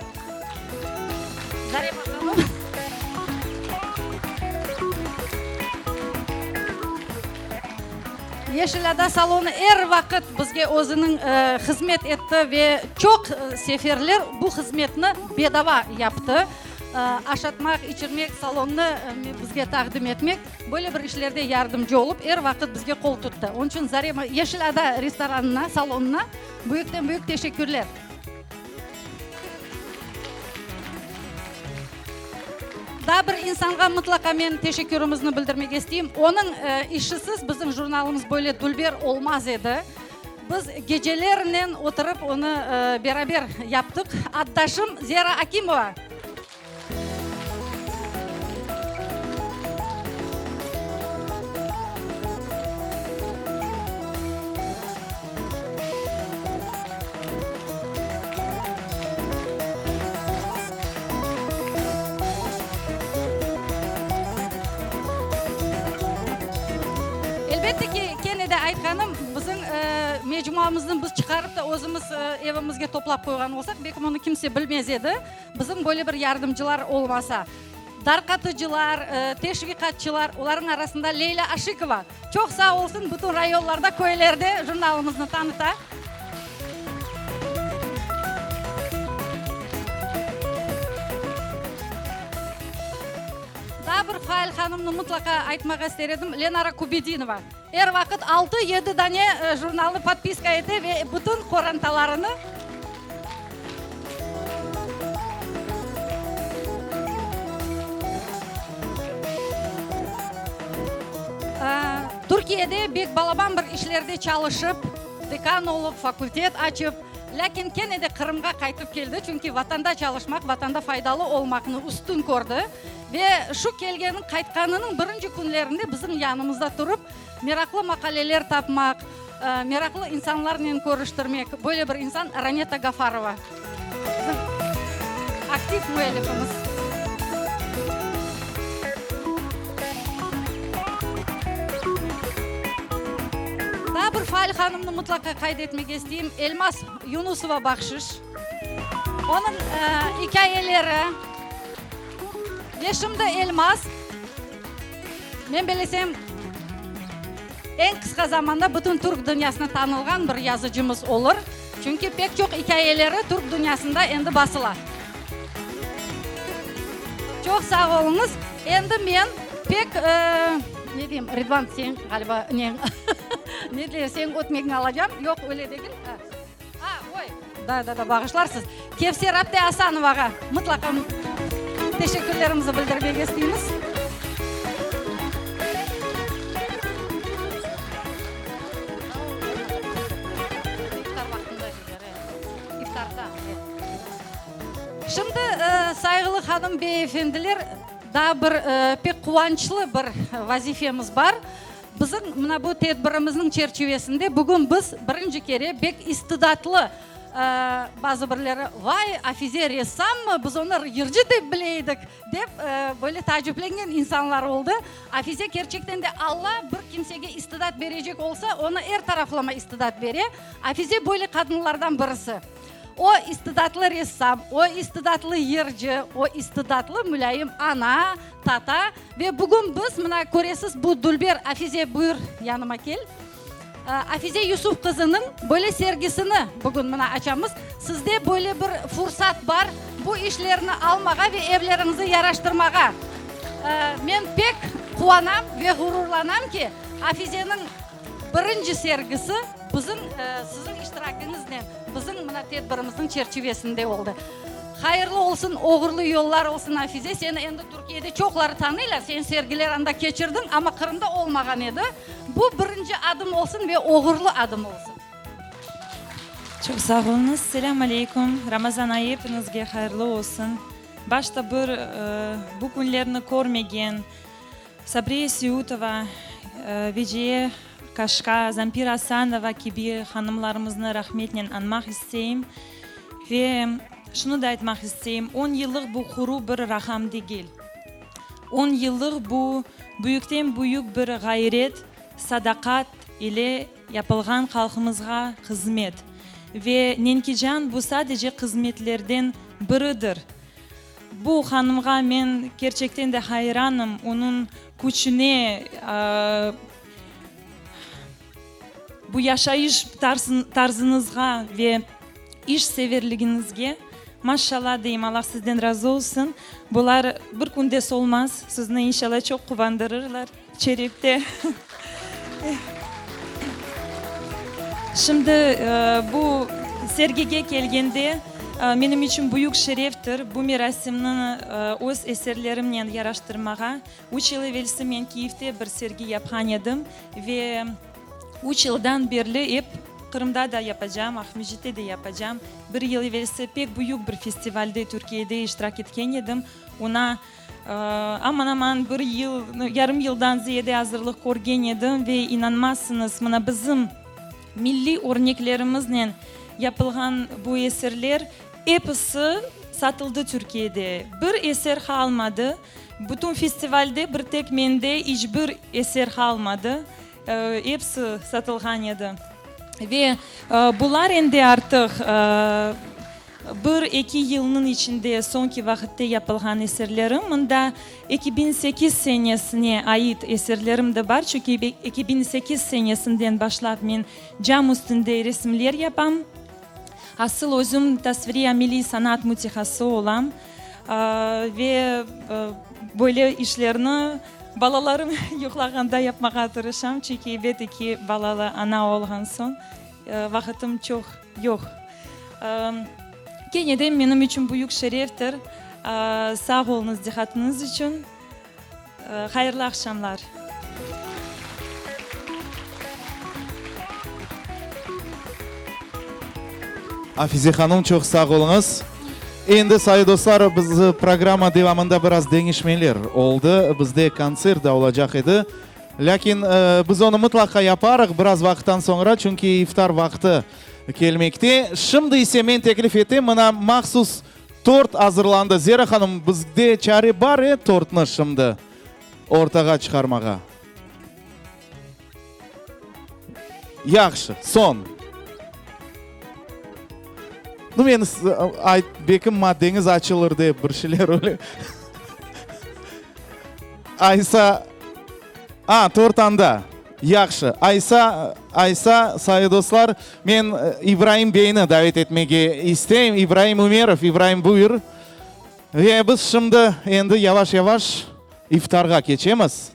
Zarema hanım. Yeşil ada salonı er vaqıt bizge özüniñ hızmet etti ve çoq seferler bu hızmetni bedava yaptı. Aşatmaq, içirmek, salonnı bizge taqdim etmek. Böyle bir işlerde yardımcı olıp, er vaqıt bizge qol tuttı. Onıñ içün Zarema, Yeşil ada restoranına, salonına büyükten-büyük teşekkürler. Daa bir insanğa mıtlaqa men teşekkürimizni bildirmege isteyim. Onıñ işisiz bizim jurnalımız böyle dülber olmaz edi. Biz gecelernen oturıp onı beraber yaptıq. Addaşım Zera Akimova. Elbette ki, kene de aytqanım, bizim mecmuamıznı biz çıqarıp da özümiz evimizge toplap qoyğan olsaq, belki onı kimse bilmez edi. Bizim böyle bir yardımcılar olmasa. Darqatıcılar, teşviqatçılar, olarnıñ arasında Leylâ Aşikova. Çoq sağ olsun, bütün rayonlarda, köylerde jurnalımıznı tanıta. Daa bir faal hanımnı mıtlaqa aytmağa ister edim, Lenara Kubedinova. Er vaqıt altı, yedi dane jurnalnı podpiska ete ve bütün qorantalarını. Türkiyede bek balaban bir işlerde çalışıp, dekan olıp, fakultet açıp, lâkin kene de Qırımğa qaytıp keldi, çünki vatanda çalışmaq, vatanda faydalı olmaqnı üstün kördi. Ve şu kelgeniñ, qaytqanınıñ birinci künlerinde bizim yanımızda turıp, meraqlı maqaleler tapmaq, meraqlı insanlarnen körüştirmek, böyle bir insan Raneta Gafarova, bizim aktiv müellifimiz. Daa bir faal hanımnı mıtlaqa qayd etmege isteyim, Elmaz Yunusova Bahşiş. Onıñ ikâyeleri. Ve şimdi Elmaz, men bilesem, eñ qısqa zamanda bütün türk dünyasına tanılğan bir yazıcımız olur, çünki pek çoq ikâyeleri türk dünyasında endi basıla. Çoq sağ oluñız. Endi men pek, ne deyim, Ridvan, sen ğaliba neñ, ne deyler, sen ötmegiñni alacam. Yoq, öyle degil. A, oy, da, da, da, bağışlarsız. Kevser apte Asanovağa mıtlaqa teşekkürlerimizi bildirmege isteymiz. Şimdi, sayğılı hanım, bey, efendiler, daa bir pek quvançlı bir vazifemiz bar. Bizim mına bu tedbirimizniñ çerçivesinde bugün biz birinci kere bek istidatlı, bazı birleri, Vay, Afize ressammı, biz onı yırcı dep bile edik, dep böyle taaciplengen insanlar oldı. Afize kerçekten de Alla bir kimsege istidat berecek olsa, onı er taraflama istidat bere. Afize böyle qadınlardan birisi. O, istidatlı ressam, o, istidatlı yırcı, o, istidatlı mulâyim ana, tata. Ve bugün biz, mına, köresiz, bu dülber Afize, buyur, yanıma kel, Afize Yusuf qızınıñ böyle sergisini bugün, mına, açamız. Sizde böyle bir fursat bar, bu işlerni almağa ve evleriñizi yaraştırmağa. Men pek quvanam ve ğururlanam ki, Afizeniñ birinci sergisi bizim, siziñ iştirakiñiznen, bizim, mına, tedbirimizniñ çerçivesinde oldı. Hayırlı olsun, oğurlı yollar olsun, Afize. Seni endi Türkiyede çoqları tanıylar, sen sergiler anda keçirdiñ, amma Qırımda olmağan edi. Bu birinci adım olsun ve oğurlı adım olsun. Çoq sağ oluñız. Selâm aleyküm. Ramazan ayı epiñizge hayırlı olsun. Başta bir bu künlerni körmegen Sabriye Seutova, Veciye Kaşka, Zampira Asanova kibi hanımlarımıznı rahmetnen añmaq isteyim. Ve şunı da aytmaq isteyim, on yıllıq bu quru bir raqam degil. On yıllıq bu büyükten büyük bir ğayret, sadaqat ile yapılğan halqımızğa hızmet. Ve Nenkecan bu sadece hızmetlerden biridir. Bu hanımğa men kerçekten de hayranım, onıñ küçüne, bu yaşayış tarzıñızğa ve iş severligiñizge maşşalla deyim, Allah sizden razı olsun. Bular bir künde solmaz, sizni inşalla çoq quvandırırlar çerekte. Şimdi bu sergige kelgende, menim içün büyük şereftir bu merasimni öz eserlerimnen yaraştırmağa. Üç yıl evelsi men Kiyevde bir sergi yapqan edim ve üç yıldan berli ep Qırımda da yapacam, Aqmescitte de yapacam. Bir yıl evelsi pek büyük bir festivalde Türkiyede iştirak etken edim. Oña Aman-aman bir yıl, yarım yıldan ziyade azırlıq körgen edim ve inanmazsıñız, mına bizim milliy örneklerimiznen yapılğan bu eserler episi satıldı Türkiyede. Bir eser qalmadı. Bütün festivalde bir tek mende iç bir eser qalmadı. Episi satılğan edi. Ve bular endi artıq. Bir, eki yılnıñ içinde soñki vaqıtte yapılğan eserlerim. Mında 2008 senesine ait eserlerim de bar, çünki 2008 senesinden başlap men cam üstünde resimler yapam. Asıl özüm tasviriy-ameliy sanat mütehassı olam ve böyle işlerni balalarım yuqlağanda yapmağa tırışam, çünki ebet eki balalı ana olğan soñ vaqıtım çoq yoq. Kene de menim içün büyük şereftir. Sağ oluñız diqqatıñız içün. Hayırlı aqşamlar. Afize hanım, çoq sağ oluñız. Endi, sayı dostlar, biz programma devamında biraz deñişmeler oldı. Bizde kontsert da olacaq edi. Lâkin biz onı mıtlaqa yaparıq biraz vaqıttan soñra, çünki iftar vaqtı kelmekte. Şimdi ise men teklif etem, mına mahsus Tort azırlandı. Zera hanım, bizde çare bar, e, tortnı şimdi ortağa çıqarmağa? Yahşı, soñ. Nu, men ayt, bekim maddeñiz açılır dep bir şeyler öyle. Aysa, a, tort anda. Yahşı, aysa, aysa, sayı dostlar, men İbraim beyni davet etmege isteyim. İbraim Ümerov, İbraim, buyur. Ve biz şimdi endi yavaş-yavaş iftarğa keçemiz.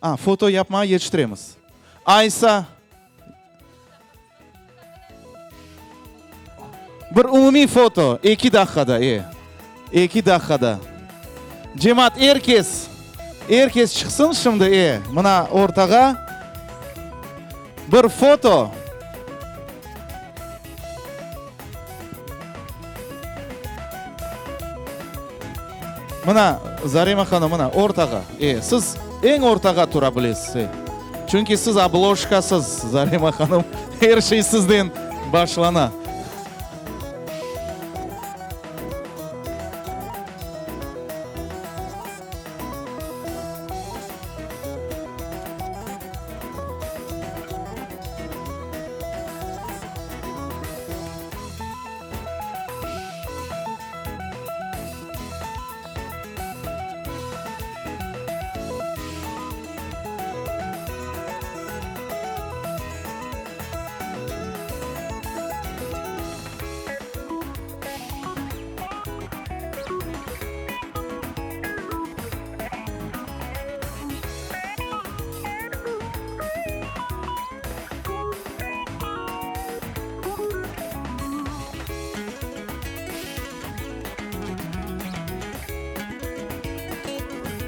A, foto yapmağa yetiştiremiz. Aysa, bir umumiy foto, eki daqqada, e, eki daqqada. Cemaat, er kes, er kes çıqsın şimdi, e, mına ortağa. Bir foto. Mına, Zarema hanım, mına, ortağa. E, siz eñ ortağa tura bilesiz, e. Çünki siz obloşkasız, Zarema hanım. Er şey sizden başlana.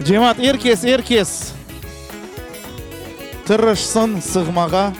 Cemaat, er kes, er kes tırışsın sığmağa.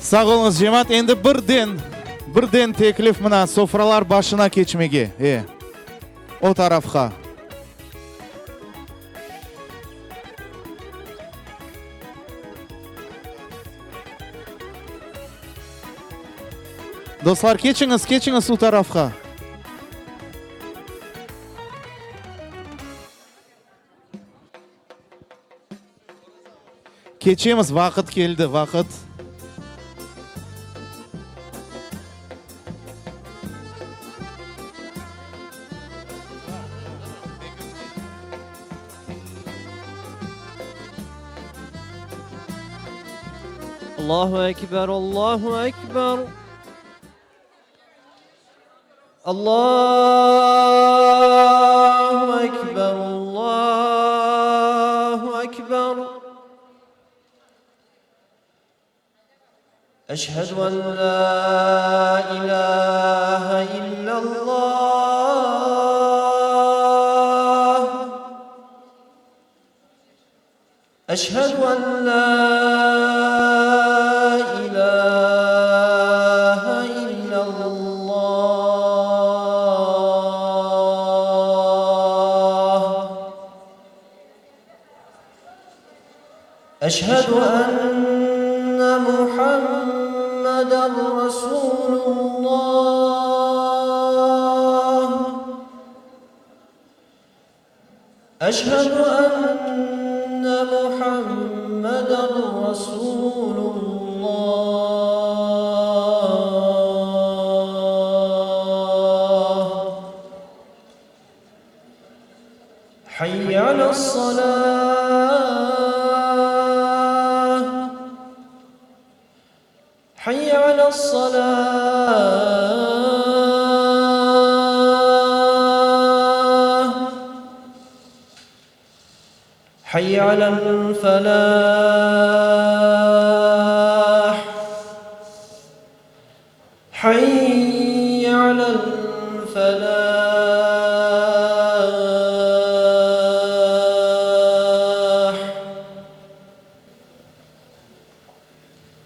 Sağ oluñız, cemaat. Endi birden, birden teklif mına sofralar başına keçmege. E, o tarafqa. Dostlar, keçiñiz, keçiñiz o tarafqa. Keçemiz, vaqıt keldi, vaqıt. Allahu Ekber, Allahu Ekber. Allahu Ekber, Allahu Ekber. Eşhedü en la ilahe illallah. Eşhedü en la ilahe illallah. Eşhedü enne Muhammeden Resulullah. Eşhedü enne Muhammeden Resulullah. Hayy alas-salah. Hayy alas-salah. Hayy alal-falah. Hayy alal-falah.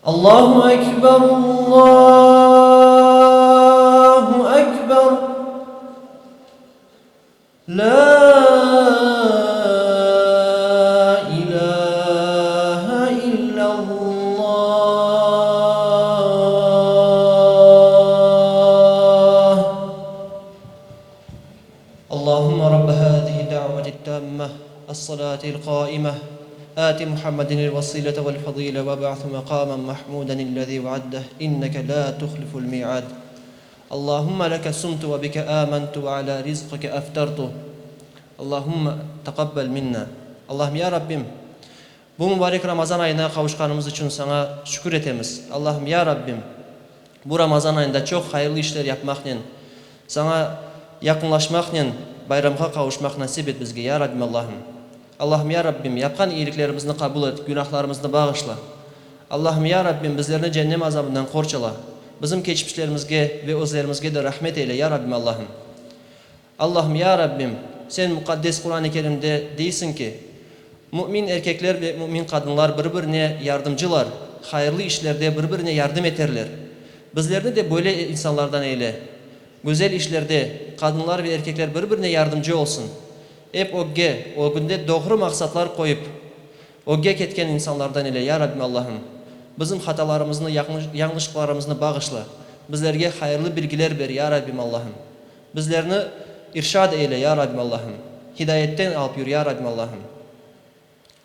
Allahu ekber, Allahu ekber. La ilahe illallah. Allahümme Rabbe hâzihi da'veti tamme, es-salâtil qâime, âti Muhammedinil vesilete vel fadîle ve ba'su mekâmen mahmûdenillezî ve'addeh, inneke lâ tuhliful mi'âd. Allahümme leke sumtu ve bike âmentu ve alâ rizqike eftertu. Allahümme teqabbel minna. Allahım, ya Rabbim, bu mübarek Ramazan ayına qavuşqanımız içün Saña şükür etemiz. Allahım, ya Rabbim, bu Ramazan ayında çoq hayırlı işler yapmaqnen, Saña yaqınlaşmaqnen bayramğa qavuşmaq nasip et bizge, ya Rabbim Allahım. Allahım, ya Rabbim, yapqan iyiliklerimizni qabul et, günahlarımıznı bağışla. Allahım, ya Rabbim, bizlerni cennem azabından qorçala. Bizim keçmişlerimizge ve özlerimizge de rahmet eyle, ya Rabbim Allahım. Allahım, ya Rabbim, Sen muqaddes Quran-ı Kerimde deysiñ ki, Mümin erkekler ve mümin qadınlar bir-birine yardımcılar, hayırlı işlerde bir-birine yardım eterler. Bizlerni de böyle insanlardan eyle. Güzel işlerde qadınlar ve erkekler bir-birine yardımcı olsun. Ep ögge, ögünde doğru maqsatlar qoyıp, ögge ketken insanlardan eyle, ya Rabbim Allahım. Bizim hatalarımıznı, yañlışlıqlarımıznı bağışla. Bizlerge hayırlı bilgiler ber, ya Rabbim Allahım. Bizlerni irşad eyle, ya Rabbim Allahım. Hidayetten alıp yür, ya Rabbim Allahım.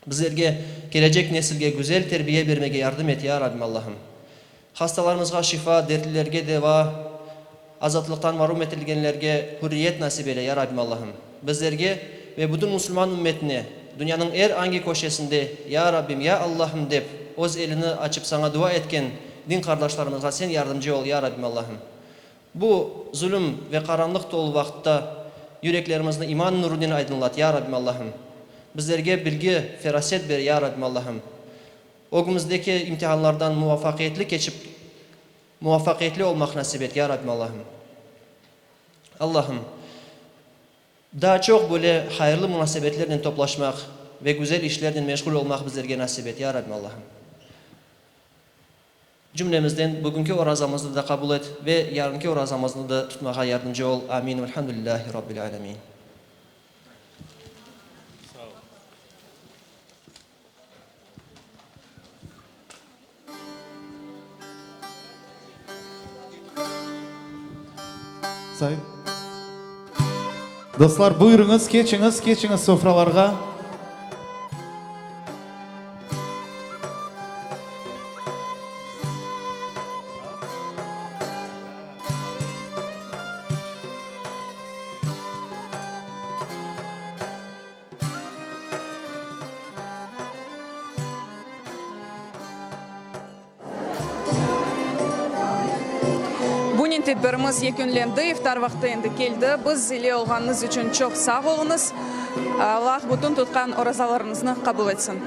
Bizlerge, kelecek nesilge güzel terbiye bermege yardım et, ya Rabbim Allahım. Hastalarımızğa şifa, dertlilerge deva, azatlıqtan marum etilgenlerge hürriyet nasip eyle, ya Rabbim Allahım. Bizlerge ve bütün musulman ümmetine, dünyanıñ er angi köşesinde, Ya Rabbim, Ya Allahım dep, öz elini açıp Saña dua etken din qardaşlarımızğa Sen yardımcı ol, Ya Rabbim Allahım. Bu zulüm ve qaranlıq tolu vaqıtta yüreklerimizni iman nurunen aydınlat, Ya Rabbim Allahım! Bizlerge bilgi, feraset ber, Ya Rabbim Allahım! Ögümizdeki imtihanlardan muvafaqiyetli keçip, muvafaqiyetli olmaq nasip et, Ya Rabbim Allahım! Allahım, daa çoq böyle hayırlı munasebetlernen toplaşmaq ve güzel işlernen meşğul olmaq bizlerge nasip et, Ya Rabbim Allahım! Cümlemizden bugünki orazamıznı da qabul et ve yarınki orazamıznı da tutmağa yardımcı ol. Amin. Velhamdülillahi Rabbil alemin. Say. Dostlar, buyurıñız, keçiñiz, keçiñiz sofralarğa. Bunen tedbirimiz yekünlendi, iftar vaqtı endi keldi. Biz ile olğanıñız içün çoq sağ oluñız. Allah bütün tutqan orazalarıñıznı qabul etsin.